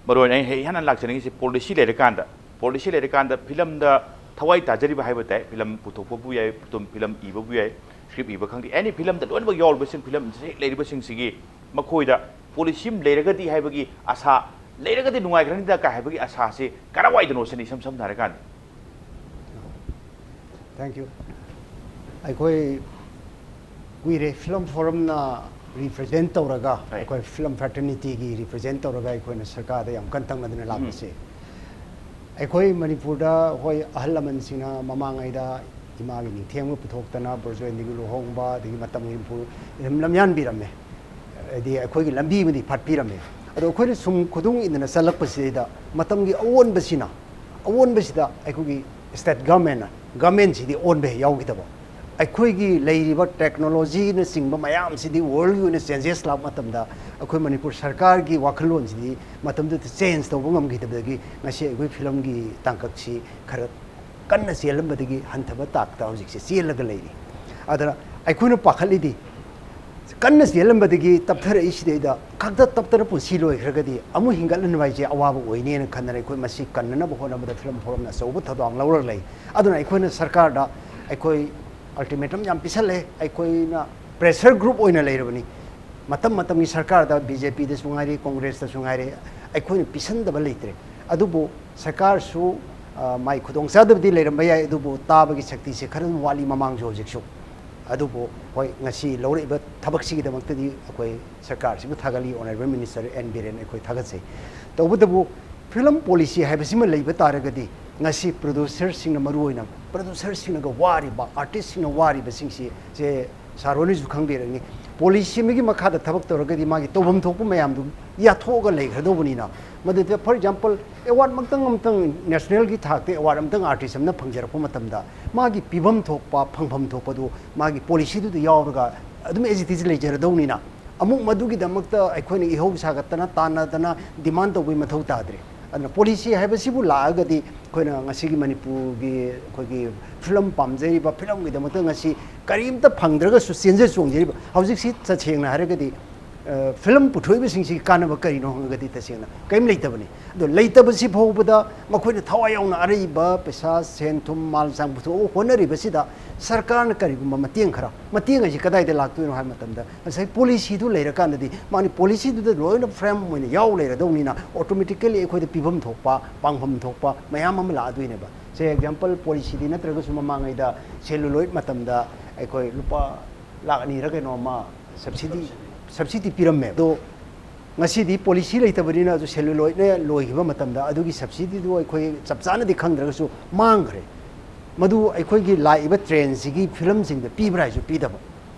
ꯃꯔꯨꯑꯣꯏꯅ ꯑꯩ ꯍꯦꯛ ꯍꯥꯟꯅ ꯂꯥꯛꯆꯅꯤꯡꯉꯤꯁꯤ ꯄꯣꯂꯤꯁꯤ ꯂꯩꯔꯀꯥꯟꯗ, ꯄꯣꯂꯤꯁꯤ ꯂꯩꯔꯀꯥꯟꯗ ꯐꯤꯂꯝꯗ ꯊꯋꯥꯏ ꯇꯥꯖꯔꯤꯕ ꯍꯥꯏꯕ ꯇꯥꯏ, ꯐꯤꯂꯝ ꯄꯨꯊꯣꯛꯄꯕꯨ ꯌꯥꯏ, ꯐꯤꯂꯝ, ꯐꯤꯂꯝ ꯏꯕꯕꯨ ꯌꯥꯏ, ꯁ꯭ꯀ꯭ꯔꯤꯞ ꯏꯕ ꯈꯪꯗꯦ, ꯑꯦꯅꯤ ꯐꯤꯂꯝꯗ ꯂꯣꯏꯅꯃꯛ ꯌꯥꯎꯔꯤꯕꯁꯤꯡ, ꯐꯤꯂꯝꯁꯦ ꯍꯦꯛ ꯂꯩꯔꯤꯕꯁꯤꯡꯁꯤꯒꯤ ꯃꯈꯣꯏꯗ ꯄꯣꯂꯤꯁꯤ ꯑꯃ ꯂꯩꯔꯒꯗꯤ ꯍꯥꯏꯕꯒꯤ ꯑꯁꯥ, ꯂꯩꯔꯒꯗꯤ ꯅꯨꯡꯉꯥꯏꯒꯅꯤꯗ ꯀꯥꯏ ꯍꯥꯏꯕꯒꯤ ꯑꯁꯥꯁꯤ ꯀꯔꯥꯏꯋꯥꯏꯗꯅꯣ ꯁꯤꯅꯤ, ꯏꯁꯝ ꯁꯝꯅ ꯍꯥꯏꯔꯀꯥꯟꯗ꯫ Thank you. ꯑꯩꯈꯣꯏ ꯀꯨꯏꯔꯦ ꯐꯤꯂꯝ ꯐꯣꯔꯝꯅ ꯔꯤꯄ꯭ꯔꯖꯦꯟ ꯇꯧꯔꯒ, ꯑꯩꯈꯣꯏ ꯐꯤꯂꯝ ꯐ꯭ꯔꯦꯇꯔꯅꯤꯇꯤꯒꯤ ꯔꯤꯄ꯭ꯔꯖꯦꯟ ꯇꯧꯔꯒ ꯑꯩꯈꯣꯏꯅ ꯁꯔꯀꯥꯔꯗ ꯌꯥꯝ ꯀꯟ ꯇꯛꯅꯗꯅ ꯂꯥꯛꯄꯁꯦ꯫ ꯑꯩꯈꯣꯏ ꯃꯅꯤꯄꯨꯔꯗ ꯍꯣꯏ ꯑꯍꯜ ꯂꯃꯟꯁꯤꯡꯅ ꯃꯃꯥꯡꯉꯩꯗ ꯏꯃꯥꯒꯤ ꯅꯤꯡꯊꯦꯝꯒ ꯄꯨꯊꯣꯛꯇꯅ, ꯕ꯭ꯔꯣꯖꯦꯟꯗꯤꯒꯤ ꯂꯨꯍꯣꯡꯕ, ꯑꯗꯒꯤ ꯃꯇꯝꯒꯤ ꯏꯝꯄ꯭ꯔꯨ-, ꯂꯝꯌꯥꯟꯕꯤꯔꯝꯃꯦ꯫ ꯍꯥꯏꯗꯤ ꯑꯩꯈꯣꯏꯒꯤ ꯂꯝꯕꯤ ꯑꯃꯗꯤ ꯐꯥꯠꯄꯤꯔꯝꯃꯦ꯫ ꯑꯗꯣ ꯑꯩꯈꯣꯏꯅ ꯁꯨꯝ ꯈꯨꯗꯨꯡ ꯏꯟꯗꯅ ꯆꯠꯂꯛꯄꯁꯤꯗꯩꯗ ꯃꯇꯝꯒꯤ ꯑꯑꯣꯟꯕꯁꯤꯅ, ꯑꯑꯣꯟꯕꯁꯤꯗ ꯑꯩꯈꯣꯏꯒꯤ ꯁ꯭ꯇꯦꯠ ꯒꯃꯦꯟꯅ, ꯒꯃꯦꯟꯁꯤꯗꯤ ꯑꯣꯟꯕ ꯍꯦꯛ ꯌꯥꯎꯈꯤꯗꯕ꯫ ꯑꯩꯈꯣꯏꯒꯤ ꯂꯩꯔꯤꯕ ꯇꯦꯛꯅꯣꯂꯣꯖꯤꯅꯆꯤꯡꯕ ꯃꯌꯥꯝꯁꯤꯗꯤ ꯋꯥꯔꯜꯒꯤ ꯑꯣꯏꯅ ꯆꯦꯟꯖꯦꯁ ꯂꯥꯛꯄ ꯃꯇꯝꯗ ꯑꯩꯈꯣꯏ ꯃꯅꯤꯄꯨꯔ ꯁꯔꯀꯥꯔꯒꯤ ꯋꯥꯈꯜꯂꯣꯟꯁꯤꯗꯤ ꯃꯇꯝꯗꯨꯗ ꯆꯦꯟꯖ ꯇꯧꯕ ꯉꯝꯈꯤꯗꯕꯗꯒꯤ ꯉꯁꯤ ꯑꯩꯈꯣꯏ ꯐꯤꯂꯝꯒꯤ ꯇꯥꯡꯀꯛꯁꯤ ꯈꯔ ꯀꯟꯅ ꯆꯦꯜꯂꯝꯕꯗꯒꯤ ꯍꯟꯊꯕ ꯇꯥꯛꯇ ꯍꯧꯖꯤꯛꯁꯦ ꯆꯦꯜꯂꯒ ꯂꯩꯔꯤ꯫ ꯑꯗꯨꯅ ꯑꯩꯈꯣꯏꯅ ꯄꯥꯈꯠꯂꯤꯗꯤ ꯀꯟꯅ ꯆꯦꯜꯂꯝꯕꯗꯒꯤ ꯇꯞꯊꯔꯛꯏꯁꯤꯗꯩꯗ ꯈꯛꯇ ꯇꯞꯇꯅ ꯄꯨꯟꯁꯤ ꯂꯣꯏꯈ꯭ꯔꯒꯗꯤ ꯑꯃꯨꯛ ꯍꯤꯡꯒꯠꯍꯟꯕ ꯍꯥꯏꯁꯦ ꯑꯋꯥꯕ ꯑꯣꯏꯅꯦꯅ ꯈꯟꯗꯅ ꯑꯩꯈꯣꯏ ꯃꯁꯤ ꯀꯟꯅꯅꯕ ꯍꯣꯠꯅꯕꯗ ꯐꯤꯂꯝ ꯐꯣꯔꯝꯅ ꯑꯆꯧꯕ ꯊꯧꯗꯥꯡ ꯂꯧꯔꯒ ꯂꯩ꯫ ꯑꯗꯨꯅ ꯑꯩꯈꯣꯏꯅ ꯁꯔꯀꯥꯔꯗ ꯑꯩꯈꯣꯏ ꯑꯜꯇꯤꯃꯦꯇꯝ ꯌꯥꯝ ꯄꯤꯁꯜꯂꯦ꯫ ꯑꯩꯈꯣꯏꯅ ꯄ꯭ꯔꯦꯁꯔ ꯒ꯭ꯔꯨꯞ ꯑꯣꯏꯅ ꯂꯩꯔꯕꯅꯤ꯫ ꯃꯇꯝ ꯃꯇꯝꯒꯤ ꯁꯔꯀꯥꯔꯗ, ꯕꯤ ꯖꯦ ꯄꯤꯗꯁꯨ ꯉꯥꯏꯔꯦ, ꯀꯣꯡꯒ꯭ꯔꯦꯁꯇꯁꯨ ꯉꯥꯏꯔꯦ, ꯑꯩꯈꯣꯏꯅ ꯄꯤꯁꯟꯗꯕ ꯂꯩꯇ꯭ꯔꯦ꯫ ꯑꯗꯨꯕꯨ ꯁꯔꯀꯥꯔꯁꯨ, ꯑ, ꯃꯥꯏ ꯈꯨꯗꯣꯡꯆꯥꯗꯕꯗꯤ ꯂꯩꯔꯝꯕ ꯌꯥꯏ, ꯑꯗꯨꯕꯨ ꯇꯥꯕꯒꯤ ꯁꯛꯇꯤꯁꯦ ꯈꯔ ꯑꯗꯨꯝ ꯋꯥꯠꯂꯤ ꯃꯃꯥꯡꯁꯨ ꯍꯧꯖꯤꯛꯁꯨ꯫ ꯑꯗꯨꯕꯨ ꯍꯣꯏ, ꯉꯁꯤ ꯂꯧꯔꯛꯏꯕ ꯊꯕꯛꯁꯤꯒꯤꯗꯃꯛꯇꯗꯤ ꯑꯩꯈꯣꯏ ꯁꯔꯀꯥꯔꯁꯤꯕꯨ ꯊꯥꯒꯠꯂꯤ, ꯑꯣꯅꯔꯦꯕꯜ ꯃꯤꯅꯤꯁꯇꯔ ꯑꯦꯟ ꯕꯤꯔꯦꯟ ꯑꯩꯈꯣꯏ ꯊꯥꯒꯠꯆꯩ꯫ ꯇꯧꯕꯇꯕꯨ ꯐꯤꯂꯝ ꯄꯣꯂꯤꯁꯤ ꯍꯥꯏꯕꯁꯤꯃ ꯂꯩꯕ ꯇꯥꯔꯒꯗꯤ ꯉꯁꯤ ꯄ꯭ꯔꯣꯗ꯭ꯌꯨꯁꯔꯁꯤꯡꯅ, ꯃꯔꯨꯑꯣꯏꯅ ꯄ꯭ꯔꯣꯗ꯭ꯌꯨꯁꯔꯁꯤꯡꯅꯒ ꯋꯥꯔꯤꯕ, ꯑꯥꯔꯇꯤꯁꯁꯤꯡꯅ ꯋꯥꯔꯤꯕꯁꯤꯡꯁꯤ, ꯁꯦ ꯁꯥꯔ ꯍꯣꯏꯅꯁꯨ ꯈꯪꯕꯤꯔꯅꯤ, ꯄꯣꯂꯤꯁꯤ ꯑꯃꯒꯤ ꯃꯈꯥꯗ ꯊꯕꯛ ꯇꯧꯔꯒꯗꯤ ꯃꯥꯒꯤ ꯇꯧꯐꯝ ꯊꯣꯛꯄ ꯃꯌꯥꯝꯗꯨ ꯌꯥꯊꯣꯛꯑꯒ ꯂꯩꯈ꯭ꯔꯗꯧꯕꯅꯤꯅ꯫ ꯃꯗꯨꯗ, ꯐꯣꯔ ꯑꯦꯛꯖꯥꯝꯄꯜ, ꯑꯦꯋꯥꯔꯗ ꯃꯛꯇꯪ ꯑꯃꯇꯪ, ꯅꯦꯁꯅꯦꯜꯒꯤ ꯊꯥꯛꯇ ꯑꯦꯋꯥꯔꯗ ꯑꯃꯇꯪ ꯑꯥꯔꯇꯤꯁ ꯑꯃꯅ ꯐꯪꯖꯔꯛꯄ ꯃꯇꯝꯗ ꯃꯥꯒꯤ ꯄꯤꯐꯝ ꯊꯣꯛꯄ, ꯐꯪꯐꯝ ꯊꯣꯛꯄꯗꯨ ꯃꯥꯒꯤ ꯄꯣꯂꯤꯁꯤꯗꯨꯗ ꯌꯥꯎꯔꯒ ꯑꯗꯨꯝ ꯑꯦꯖ ꯏꯠ ꯏꯁ ꯂꯩꯖꯔꯗꯧꯅꯤꯅ꯫ ꯑꯃꯨꯛ ꯃꯗꯨꯒꯤꯗꯃꯛꯇ ꯑꯩꯈꯣꯏꯅ ꯏꯍꯧ ꯁꯥꯒꯠꯇꯅ, ꯇꯥꯟꯅꯗꯅ, ꯗꯤꯃꯥꯟ ꯇꯧꯕꯒꯤ ꯃꯊꯧ ꯇꯥꯗ꯭ꯔꯦ꯫ ꯑꯗꯨꯅ ꯄꯣꯂꯤꯁꯤ ꯍꯥꯏꯕꯁꯤꯕꯨ ꯂꯥꯛꯑꯒꯗꯤ ꯑꯩꯈꯣꯏꯅ ꯉꯁꯤꯒꯤ ꯃꯅꯤꯄꯨꯔꯒꯤ ꯑꯩꯈꯣꯏꯒꯤ ꯐꯤꯂꯝ ꯄꯥꯝꯖꯔꯤꯕ, ꯐꯤꯂꯝꯒꯤꯗꯃꯛꯇ ꯉꯁꯤ ꯀꯔꯤꯝꯇ ꯐꯪꯗ꯭ꯔꯒꯁꯨ ꯆꯦꯟꯖ ꯆꯣꯡꯖꯔꯤꯕ, ꯍꯧꯖꯤꯛꯁꯤ ꯇꯁꯦꯡꯅ ꯍꯥꯏꯔꯒꯗꯤ, ꯑ, ꯐꯤꯂꯝ ꯄꯨꯊꯣꯛꯏꯕꯁꯤꯡꯁꯤꯒꯤ ꯀꯥꯟꯅꯕ ꯀꯔꯤꯅꯣ ꯍꯪꯉꯒꯗꯤ ꯇꯁꯦꯡꯅ ꯀꯔꯤꯝ ꯂꯩꯇꯕꯅꯤ꯫ ꯑꯗꯣ ꯂꯩꯇꯕꯁꯤ ꯐꯥꯎꯕꯗ ꯃꯈꯣꯏꯅ ꯊꯋꯥꯏ ꯌꯥꯎꯅ ꯑꯔꯩꯕ ꯄꯩꯁꯥ, ꯁꯦꯟ ꯊꯨꯝ, ꯃꯥꯜ ꯆꯥꯡ ꯄꯨꯊꯣꯛꯑꯒ ꯍꯣꯠꯅꯔꯤꯕꯁꯤꯗ ꯁꯔꯀꯥꯔꯅ ꯀꯔꯤꯒꯨꯝꯕ ꯃꯇꯦꯡ ꯈꯔ, ꯃꯇꯦꯡ ꯍꯥꯏꯁꯤ ꯀꯗꯥꯏꯗ ꯂꯥꯛꯇꯣꯏꯅꯣ ꯍꯥꯏꯕ ꯃꯇꯝꯗ, ꯉꯁꯥꯏ ꯄꯣꯂꯤꯁꯤꯗꯨ ꯂꯩꯔꯀꯥꯟꯗꯗꯤ ꯃꯥꯅꯤ ꯄꯣꯂꯤꯁꯤꯗꯨꯗ ꯂꯣꯏꯅ ꯐ꯭ꯔꯦꯝ ꯑꯣꯏꯅ ꯌꯥꯎ ꯂꯩꯔꯗꯧꯅꯤꯅ, ꯑꯣꯇꯣꯃꯦꯇꯤꯀꯦꯂꯤ ꯑꯩꯈꯣꯏꯗ ꯄꯤꯐꯝ ꯊꯣꯛꯄ, ꯄꯥꯡꯐꯝ ꯊꯣꯛꯄ ꯃꯌꯥꯝ ꯑꯃ ꯂꯥꯛꯑꯗꯣꯏꯅꯦꯕ꯫ ꯁꯦ ꯑꯦꯛꯖꯥꯝꯄꯜ, ꯄꯣꯂꯤꯁꯤꯗꯤ ꯅꯠꯇ꯭ꯔꯒꯁꯨ ꯃꯃꯥꯡꯉꯩꯗ ꯁꯦꯂꯨꯂꯣꯏꯗ ꯃꯇꯝꯗ ꯑꯩꯈꯣꯏ ꯂꯨꯄꯥ ꯂꯥꯛ ꯑꯅꯤꯔ ꯀꯩꯅꯣ ꯑꯃ ꯁꯕꯁꯤꯗꯤ, ꯁꯕꯁꯤꯗꯤ ꯄꯤꯔꯝꯃꯦ꯫ ꯑꯗꯣ ꯉꯁꯤꯗꯤ ꯄꯣꯂꯤꯁꯤ ꯂꯩꯇꯕꯅꯤꯅ ꯑꯗꯨ ꯁꯦꯂꯨꯂꯣꯏꯗꯅ ꯂꯣꯏꯈꯤꯕ ꯃꯇꯝꯗ ꯑꯗꯨꯒꯤ ꯁꯕꯁꯤꯗꯤꯗꯨ ꯑꯩꯈꯣꯏ ꯆꯞ ꯆꯥꯅꯗꯤ ꯈꯪꯗ꯭ꯔꯒꯁꯨ ꯃꯥꯡꯈ꯭ꯔꯦ꯫ ꯃꯗꯨ ꯑꯩꯈꯣꯏꯒꯤ ꯂꯥꯛꯏꯕ ꯇ꯭ꯔꯦꯟꯁꯤꯒꯤ ꯐꯤꯂꯝꯁꯤꯡꯗ ꯄꯤꯕ꯭ꯔꯥ ꯍꯥꯏꯁꯨ ꯄꯤꯗꯕ꯫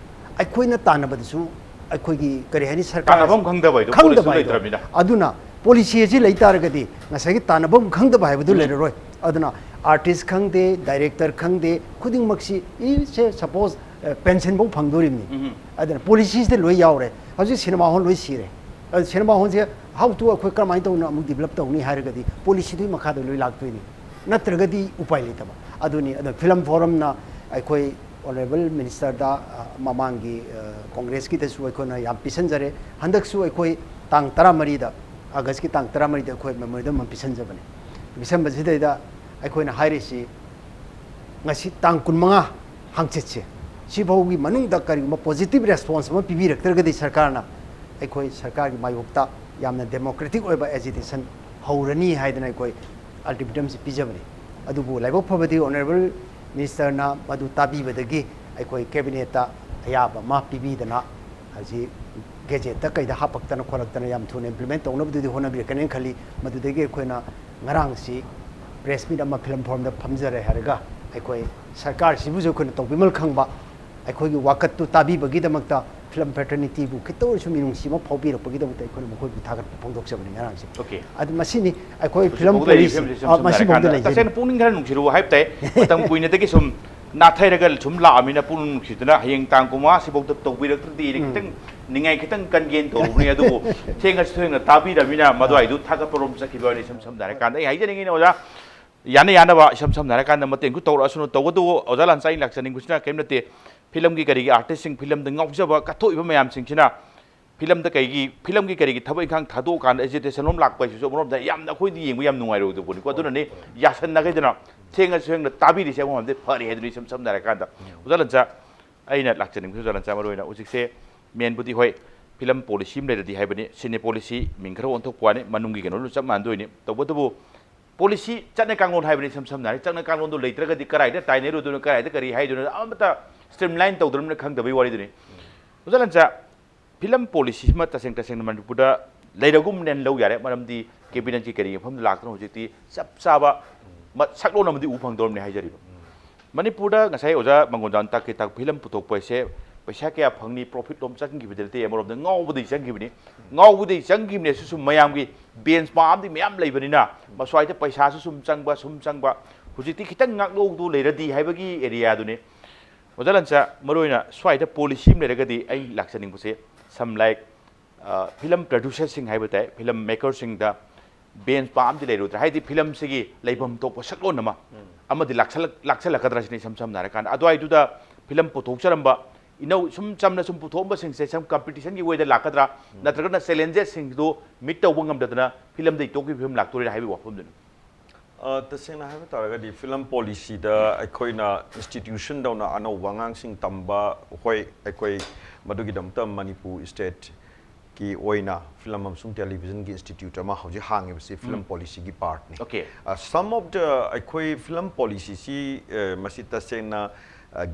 ꯑꯩꯈꯣꯏꯅ ꯇꯥꯟꯅꯕꯗꯁꯨ ꯑꯩꯈꯣꯏꯒꯤ ꯀꯔꯤ ꯍꯥꯏꯅꯤ, ꯁꯔꯀꯥꯔ ꯇꯥꯟꯅꯐꯝ ꯈꯪꯗꯕ ꯍꯥꯏꯗꯣ, ꯈꯪꯗꯕ ꯄꯣꯂꯤꯁꯤ ꯍꯥꯏꯗꯣ꯫ ꯂꯩꯇ꯭ꯔꯕꯅꯤꯅ꯫ ꯑꯗꯨꯅ ꯄꯣꯂꯤꯁꯤ ꯑꯁꯤ ꯂꯩ ꯇꯥꯔꯒꯗꯤ ꯉꯁꯥꯏꯒꯤ ꯇꯥꯟꯅꯐꯝ ꯈꯪꯗꯕ ꯍꯥꯏꯕꯗꯨ ꯎꯝ꯫ ꯂꯩꯔꯔꯣꯏ꯫ ꯑꯗꯨꯅ ꯑꯥꯔꯇꯤꯁ ꯈꯪꯗꯦ, ꯗꯥꯏꯔꯦꯛꯇꯔ ꯈꯪꯗꯦ, ꯈꯨꯗꯤꯡꯃꯛꯁꯤ ꯏꯁꯦ ꯁꯄꯣꯁ, ꯑ, ꯄꯦꯟꯁꯟꯐꯧ ꯐꯪꯗꯣꯔꯤꯕꯅꯤ꯫ ꯎꯝ꯫ ꯑꯗꯨꯅ ꯄꯣꯂꯤꯁꯤꯁꯤꯗ ꯂꯣꯏ ꯌꯥꯎꯔꯦ꯫ ꯍꯧꯖꯤꯛ ꯁꯤꯅꯦꯃꯥ ꯍꯣꯜ ꯂꯣꯏ ꯁꯤꯔꯦ꯫ ꯑꯗꯨ ꯁꯤꯅꯦꯃꯥ ꯍꯣꯜꯁꯦ how to, ꯑꯩꯈꯣꯏ ꯀꯔꯝꯍꯥꯏꯅ ꯇꯧꯅ ꯑꯃꯨꯛ ꯗꯤꯕꯂꯞ ꯇꯧꯅꯤ ꯍꯥꯏꯔꯒꯗꯤ ꯄꯣꯂꯤꯁꯤꯗꯨꯒꯤ ꯃꯈꯥꯗ ꯂꯣꯏ ꯂꯥꯛꯇꯣꯏꯅꯤ꯫ ꯅꯠꯇ꯭ꯔꯒꯗꯤ ꯎꯄꯥꯏ ꯂꯩꯇꯕ꯫ ꯑꯗꯨꯅꯤ꯫ ꯑꯗꯣ ꯐꯤꯂꯝ ꯐꯣꯔꯝꯅ ꯑꯩꯈꯣꯏ ꯑꯣꯅꯔꯦꯕꯜ ꯃꯤꯅꯤꯁꯇꯔꯗ, ꯑ, ꯃꯃꯥꯡꯒꯤ, ꯑ, ꯀꯣꯡꯒ꯭ꯔꯦꯁꯀꯤꯗꯁꯨ ꯑꯩꯈꯣꯏꯅ ꯌꯥꯝ ꯄꯤꯁꯟꯖꯔꯦ꯫ ꯍꯟꯗꯛꯁꯨ ꯑꯩꯈꯣꯏ ꯇꯥꯡ ꯇꯔꯥꯃꯔꯤꯗ, ꯑꯥꯒꯁꯀꯤ ꯇꯥꯡ ꯇꯔꯥꯃꯔꯤꯗ ꯑꯩꯈꯣꯏ ꯃꯦꯃꯣꯔꯦꯟꯗꯝ ꯑꯃ ꯄꯤꯁꯟꯖꯕꯅꯦ꯫ ꯄꯤꯁꯟꯕꯁꯤꯗꯩꯗ ꯑꯩꯈꯣꯏꯅ ꯍꯥꯏꯔꯤꯁꯤ, ꯉꯁꯤ ꯇꯥꯡ ꯀꯨꯟꯃꯉꯥ, ꯍꯥꯡꯆꯤꯠꯁꯦ, ꯁꯤꯐꯥꯎꯒꯤ ꯃꯅꯨꯡꯗ ꯀꯔꯤꯒꯨꯝꯕ positive response ꯑꯃ ꯄꯤꯕꯤꯔꯛꯇ꯭ꯔꯒꯗꯤ ꯁꯔꯀꯥꯔꯅ, ꯑꯩꯈꯣꯏ ꯁꯔꯀꯥꯔꯒꯤ ꯃꯥꯌꯣꯛꯇ ꯌꯥꯝꯅ democratic ꯑꯣꯏꯕ agitation ꯍꯧꯔꯅꯤ ꯍꯥꯏꯗꯅ ꯑꯩꯈꯣꯏ ultimatum ꯁꯤ ꯄꯤꯖꯕꯅꯤ꯫ ꯑꯗꯨꯕꯨ ꯂꯥꯏꯕꯛ ꯐꯕꯗꯤ Honourable Minister ꯅ ꯃꯗꯨ ꯇꯥꯕꯤꯕꯗꯒꯤ ꯑꯩꯈꯣꯏ cabinet ꯇ ꯑꯌꯥꯕ ꯑꯃ ꯄꯤꯕꯤꯗꯅ ꯍꯧꯖꯤꯛ gazette ꯇ ꯀꯩꯗ ꯍꯥꯞꯄꯛꯇꯅ ꯈꯣꯠꯂꯛꯇꯅ ꯌꯥꯝ ꯊꯨꯅ implement ꯇꯧꯅꯕꯗꯨꯗꯤ ꯍꯣꯠꯅꯕꯤꯔꯛꯀꯅꯦꯅ ꯈꯜꯂꯤ꯫ ꯃꯗꯨꯗꯒꯤ ꯑꯩꯈꯣꯏꯅ ꯉꯔꯥꯡꯁꯤ press meet ꯑꯃ film forum ꯗ ꯐꯝꯖꯔꯦ ꯍꯥꯏꯔꯒ ꯑꯩꯈꯣꯏ ꯁꯔꯀꯥꯔꯁꯤꯕꯨꯁꯨ ꯑꯩꯈꯣꯏꯅ ꯇꯧꯕꯤꯃꯜ ꯈꯪꯕ, ꯑꯩꯈꯣꯏꯒꯤ ꯋꯥꯀꯠꯇꯨ ꯇꯥꯕꯤꯕꯒꯤꯗꯃꯛꯇ film fraternity ꯕꯨ ꯈꯤꯇ ꯑꯣꯏꯔꯁꯨ ꯃꯤꯅꯨꯡꯁꯤ ꯑꯃ ꯐꯥꯎꯕꯤꯔꯛꯄꯒꯤꯗꯃꯛꯇ ꯑꯩꯈꯣꯏꯅ ꯃꯈꯣꯏꯕꯨ ꯊꯥꯒꯠꯄ ꯐꯣꯡꯗꯣꯛꯆꯕꯅꯤ ꯉꯔꯥꯡꯁꯦ꯫ Okay. ꯑꯗꯨ ꯃꯁꯤꯅꯤ ꯑꯩꯈꯣꯏ ꯍꯧꯖꯤꯛ film ꯐꯥꯎꯗ ꯂꯩꯔꯤ policy, film ꯁꯦ ꯏꯁꯝ ꯑ, ꯁꯝꯅ ꯃꯁꯤ ꯐꯥꯎꯗ ꯍꯥꯏꯔꯀꯥꯟꯗ ꯂꯩꯖꯔꯤ꯫ ꯇꯁꯦꯡꯅ ꯄꯨꯛꯅꯤꯡ ꯈꯔ ꯅꯨꯡꯁꯤꯔꯨꯕ ꯍꯥꯏꯕ ꯇꯥꯏ꯫ ꯃꯇꯝ ꯀꯨꯏꯅꯗꯒꯤ ꯁꯨꯝ ꯅꯥꯊꯩꯔꯒ ꯁꯨꯝ ꯂꯥꯛꯑꯃꯤꯅ ꯄꯨꯛꯅꯤꯡ ꯅꯨꯡꯁꯤꯗꯅ ꯍꯌꯦꯡ ꯇꯥꯡ ꯀꯨꯟꯃꯉꯥ ꯁꯤꯐꯥꯎꯗ ꯇꯧꯕꯤꯔꯛꯇ꯭ꯔꯗꯤ ꯈꯤꯇꯪ ꯅꯤꯡꯉꯥꯏ ꯈꯤꯇꯪ ꯀꯟꯒꯦꯅ ꯇꯧꯔꯨꯕꯅꯤ꯫ ꯑꯗꯨꯕꯨ ꯊꯦꯡꯉꯁꯨ ꯊꯦꯡꯅ ꯇꯥꯕꯤꯔꯃꯤꯅ ꯃꯗꯨꯋꯥꯏꯗꯨ ꯊꯥꯒꯠꯄꯔꯣꯝ ꯆꯠꯈꯤꯕ ꯋꯥꯅꯤ꯫ ꯏꯁꯝ ꯁꯝꯅ ꯍꯥꯏꯔꯀꯥꯟꯗ ꯑꯩ ꯍꯥꯏꯖꯅꯤꯡꯉꯤꯅ ꯑꯣꯖꯥ, ꯌꯥꯅ ꯌꯥꯅꯕ ꯏꯁꯝ ꯁꯝꯅ ꯍꯥꯏꯔꯀꯥꯟꯗ ꯃꯇꯦꯡꯁꯨ ꯇꯧꯔꯛꯑꯁꯅꯨ꯫ ꯇꯧꯕꯇꯕꯨ ꯑꯣꯖꯥ ꯂꯥꯟꯆꯥ ꯑꯩꯅ ꯂꯥꯛꯆꯅꯤꯡꯕꯁꯤꯅ ꯀꯔꯤꯝ ꯅꯠꯇꯦ, film ꯒꯤ ꯀꯔꯤꯒꯤ artist ꯁꯤꯡ, film ꯗ ꯉꯥꯎꯖꯕ ꯀꯠꯊꯣꯛꯏꯕ ꯃꯌꯥꯝꯁꯤꯡꯁꯤꯅ film ꯗ ꯀꯩꯒꯤ, film ꯒꯤ ꯀꯔꯤꯒꯤ ꯊꯕꯛ ꯏꯪꯈꯥꯡ ꯊꯥꯗꯣꯛꯑꯀꯥꯟꯗ agitation ꯂꯣꯝ ꯂꯥꯛꯄ ꯍꯥꯏꯁꯤꯁꯨ ꯑꯃꯔꯣꯝꯗ ꯌꯥꯝꯅ ꯑꯩꯈꯣꯏꯗꯤ ꯌꯦꯡꯕ ꯌꯥꯝ ꯅꯨꯡꯉꯥꯏꯔꯣꯏꯗꯕ ꯄꯣꯠꯅꯤꯀꯣ꯫ ꯑꯗꯨꯅꯅꯤ ꯌꯥꯁꯟꯅꯈꯩꯗꯅ ꯊꯦꯡꯉꯁꯨ ꯊꯦꯡꯅ ꯇꯥꯕꯤꯔꯤꯁꯦ ꯑꯃꯔꯣꯝꯗ ꯐꯔꯦ ꯍꯥꯏꯗꯨꯅ ꯏꯁꯝ ꯁꯝꯅ ꯍꯥꯏꯔꯀꯥꯟꯗ꯫ ꯑꯣꯖꯥ ꯂꯥꯟꯆꯥ, ꯑꯩꯅ ꯂꯥꯛꯆꯅꯤꯡꯕꯁꯦ ꯑꯣꯖꯥ ꯂꯥꯟꯆꯥ ꯃꯔꯨ ꯑꯣꯏꯅ ꯍꯧꯖꯤꯛꯁꯦ main ꯕꯨꯗꯤ ꯍꯣꯏ film policy ꯑꯃ ꯂꯩꯔꯗꯤ ꯍꯥꯏꯕꯅꯤ, cine policy ꯃꯤꯡ ꯈꯔ ꯑꯣꯟꯊꯣꯛꯄ ꯋꯥꯅꯤ, ꯃꯅꯨꯡꯒꯤ ꯀꯩꯅꯣꯗꯨ ꯆꯞ ꯃꯥꯟꯅꯗꯣꯏꯅꯤ꯫ ꯇꯧꯕꯇꯕꯨ policy ꯆꯠꯅ ꯀꯥꯡꯂꯣꯟ ꯍꯥꯏꯕꯅꯤ ꯏꯁꯝ ꯁꯝꯅ ꯍꯥꯏꯔꯦ, ꯆꯠꯅ ꯀꯥꯡꯂꯣꯟꯗꯣ ꯂꯩꯇ꯭ꯔꯒꯗꯤ ꯀꯗꯥꯏꯗ ꯇꯥꯏꯅꯔꯨꯗꯣꯏꯅꯣ, ꯀꯗꯥꯏꯗ ꯀꯔꯤ ꯍꯥꯏꯗꯣꯏꯅꯣ ꯑꯃꯠꯇ streamline ꯇꯧꯗ꯭ꯔꯕꯅꯤꯅ ꯈꯪꯗꯕꯩ ꯋꯥꯔꯤꯗꯨꯅꯤ꯫ ꯑꯣꯖꯥ ꯂꯥꯟꯆꯥ, film policy ꯑꯃ ꯇꯁꯦꯡ ꯇꯁꯦꯡꯅ ꯃꯅꯤꯄꯨꯔꯗ ꯂꯩꯔꯒꯨꯝꯅꯦꯅ ꯂꯧ ꯌꯥꯔꯦ, ꯃꯔꯝꯗꯤ cabinet ꯀꯤ ꯀꯔꯤꯒꯤ ꯃꯐꯝꯗ ꯂꯥꯛꯇꯅ ꯍꯧꯖꯤꯛꯇꯤ ꯆꯞ ꯆꯥꯕ ꯃ-, ꯁꯛꯂꯣꯟ ꯑꯃꯗꯤ ꯎ ꯐꯪꯗꯧꯔꯕꯅꯤ ꯍꯥꯏꯖꯔꯤꯕ꯫ ꯃꯅꯤꯄꯨꯔꯗ ꯉꯁꯥꯏ ꯑꯣꯖꯥ ꯃꯪꯒꯣꯟꯖꯥꯡ ꯇꯥꯛꯀꯦ ꯇꯥꯛ film ꯄꯨꯊꯣꯛꯄ ꯍꯥꯏꯁꯦ ꯄꯩꯁꯥ ꯀꯌꯥ ꯐꯪꯅꯤ, profit ꯂꯣꯝ ꯆꯪꯈꯤꯕꯗ ꯅꯠꯇꯦ, ꯑꯃꯔꯣꯝꯗ ꯉꯥꯎꯕꯗꯒꯤ ꯆꯪꯈꯤꯕꯅꯤ꯫ ꯉꯥꯎꯕꯗꯒꯤ ꯆꯪꯈꯤꯕꯅꯦ ꯁꯨꯝ ꯃꯌꯥꯝꯒꯤ benchmark ꯑꯃꯗꯤ ꯃꯌꯥꯝ ꯂꯩꯕꯅꯤꯅ ꯃꯁ꯭ꯋꯥꯏꯗ ꯄꯩꯁꯥꯁꯨ ꯁꯨꯝ ꯆꯪꯕ, ꯁꯨꯝ ꯆꯪꯕ, ꯍꯧꯖꯤꯛꯇꯤ ꯈꯤꯇꯪ ꯉꯥꯛꯂꯧꯗꯨ ꯂꯩꯔꯗꯤ ꯍꯥꯏꯕꯒꯤ area ꯗꯨꯅꯤ꯫ ꯑꯣꯖꯥ ꯂꯥꯟꯆꯥ, ꯃꯔꯨꯑꯣꯏꯅ ꯁ꯭ꯋꯥꯏꯗ policy ꯑꯃ ꯂꯩꯔꯒꯗꯤ ꯑꯩ ꯂꯥꯛꯆꯅꯤꯡꯕꯁꯦ, some like, ꯑ, film producer ꯁꯤꯡ ꯍꯥꯏꯕ ꯇꯥꯏ, film maker ꯁꯤꯡꯗ benchmark ꯑꯃꯗꯤ ꯂꯩꯔꯨꯗ꯭ꯔꯥ? ꯍꯥꯏꯗꯤ film ꯁꯤꯒꯤ ꯂꯩꯐꯝ ꯊꯣꯛꯄ ꯁꯛꯂꯣꯟ ꯑꯃ ꯑꯃꯗꯤ ꯂꯥꯛꯁꯜꯂꯛ-, ꯂꯥꯛꯁꯜꯂꯛꯀꯗ꯭ꯔꯥ ꯁꯤꯅꯤ ꯏꯁꯝ ꯁꯝꯅ ꯍꯥꯏꯔꯀꯥꯟꯗ꯫ ꯑꯗꯨꯋꯥꯏꯗꯨꯗ film ꯄꯨꯊꯣꯛꯆꯔꯝꯕ ꯏꯅꯧ ꯁꯨꯝ ꯆꯝꯅ ꯁꯨꯝ ꯄꯨꯊꯣꯛꯑꯝꯕꯁꯤꯡꯁꯦ some competition ꯒꯤ way ꯗ ꯂꯥꯛꯀꯗ꯭ꯔꯥ? ꯅꯠꯇ꯭ꯔꯒꯅ challenges ꯁꯤꯡꯗꯨ meet ꯇꯧꯕ ꯉꯝꯗꯗꯅ film ꯗꯒꯤ ꯇꯣꯛꯈꯤꯕ film ꯂꯥꯛꯇꯣꯔꯤꯔꯥ ꯍꯥꯏꯕꯒꯤ ꯋꯥꯐꯝꯗꯨꯅꯤ꯫ ꯑ, ꯇꯁꯦꯡꯅ ꯍꯥꯏꯕ ꯇꯥꯔꯒꯗꯤ ꯐꯤꯂꯝ ꯄꯣꯂꯤꯁꯤꯗ ꯑꯩꯈꯣꯏꯅ ꯏꯟꯁꯇꯤꯇ꯭ꯌꯨꯁꯟꯗꯧꯅ ꯑꯅꯧꯕ ꯑꯉꯥꯡꯁꯤꯡ ꯇꯝꯕ, ꯍꯣꯏ, ꯑꯩꯈꯣꯏ ꯃꯗꯨꯒꯤꯗꯃꯛꯇ ꯃꯅꯤꯄꯨꯔ ꯁ꯭ꯇꯦꯠꯀꯤ ꯑꯣꯏꯅ ꯐꯤꯂꯝ ꯑꯃꯁꯨꯡ ꯇꯦꯂꯤꯚꯤꯖꯟꯒꯤ ꯏꯟꯁꯇꯤꯇ꯭ꯌꯨꯠ ꯑꯃ ꯍꯧꯖꯤꯛ ꯍꯥꯡꯉꯤꯕꯁꯤ ꯐꯤꯂꯝ ꯄꯣꯂꯤꯁꯤꯒꯤ ꯄꯥꯔꯠꯅꯤ꯫ Okay. ꯑ, some of the ꯑꯩꯈꯣꯏ ꯐꯤꯂꯝ ꯄꯣꯂꯤꯁꯤꯁꯤ, ꯑ, ꯃꯁꯤ ꯇꯁꯦꯡꯅ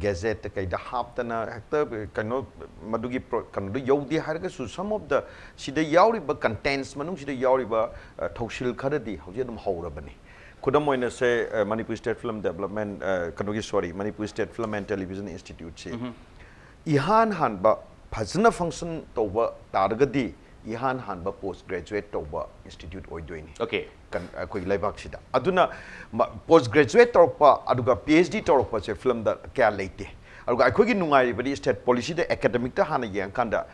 ꯒꯦꯖꯦꯠꯇ ꯀꯩꯗ ꯍꯥꯞꯇꯅ ꯍꯦꯛꯇ ꯀꯩꯅꯣ ꯃꯗꯨꯒꯤ ꯀꯩꯅꯣꯗꯣ ꯌꯧꯗꯦ ꯍꯥꯏꯔꯒꯁꯨ, some of the ꯁꯤꯗ ꯌꯥꯎꯔꯤꯕ ꯀꯟꯇꯦꯟꯁ ꯃꯅꯨꯡꯁꯤꯗ ꯌꯥꯎꯔꯤꯕ, ꯑ, ꯊꯧꯁꯤꯜ ꯈꯔꯗꯤ ꯍꯧꯖꯤꯛ ꯑꯗꯨꯝ ꯍꯧꯔꯕꯅꯤ꯫ ꯈꯨꯗꯝ ꯑꯣꯏꯅ ꯁꯦ, ꯑ, ꯃꯅꯤꯄꯨꯔ ꯁ꯭ꯇꯦꯠ ꯐꯤꯂꯝ ꯗꯦꯕꯂꯞꯃꯦꯟ, ꯑ, ꯀꯩꯅꯣꯒꯤ, sorry, Manipur state film and television ꯏꯟꯁꯇꯤꯇ꯭ꯌꯨꯠꯁꯤ ꯏꯍꯥꯟ ꯍꯥꯟꯕ ꯐꯖꯅ ꯐꯪꯁꯟ ꯇꯧꯕ ꯇꯥꯔꯒꯗꯤ ꯏꯍꯥꯟ ꯍꯥꯟꯕ ꯄꯣꯁ ꯒ꯭ꯔꯦꯖꯨꯋꯦꯠ ꯇꯧꯕ ꯏꯟꯁꯇꯤꯇ꯭ꯌꯨꯠ ꯑꯣꯏꯗꯣꯏꯅꯤ꯫ Okay. ꯀꯟ-, ꯑꯩꯈꯣꯏꯒꯤ ꯂꯩꯕꯥꯛꯁꯤꯗ꯫ ꯑꯗꯨꯅ ꯄꯣꯁ ꯒ꯭ꯔꯦꯖꯨꯋꯦꯠ ꯇꯧꯔꯛꯄ ꯑꯗꯨꯒ ꯄꯤ ꯑꯩꯆ ꯗꯤ ꯇꯧꯔꯛꯄꯁꯦ ꯐꯤꯂꯝꯗ ꯀꯌꯥ ꯂꯩꯇꯦ꯫ ꯑꯗꯨꯒ ꯑꯩꯈꯣꯏꯒꯤ ꯅꯨꯡꯉꯥꯏꯔꯤꯕꯗꯤ ꯁ꯭ꯇꯦꯠ ꯄꯣꯂꯤꯁꯤꯗ ꯑꯦꯀꯥꯗꯃꯤꯛꯇ ꯍꯥꯟꯅ ꯌꯦꯡꯉꯀꯥꯟꯗ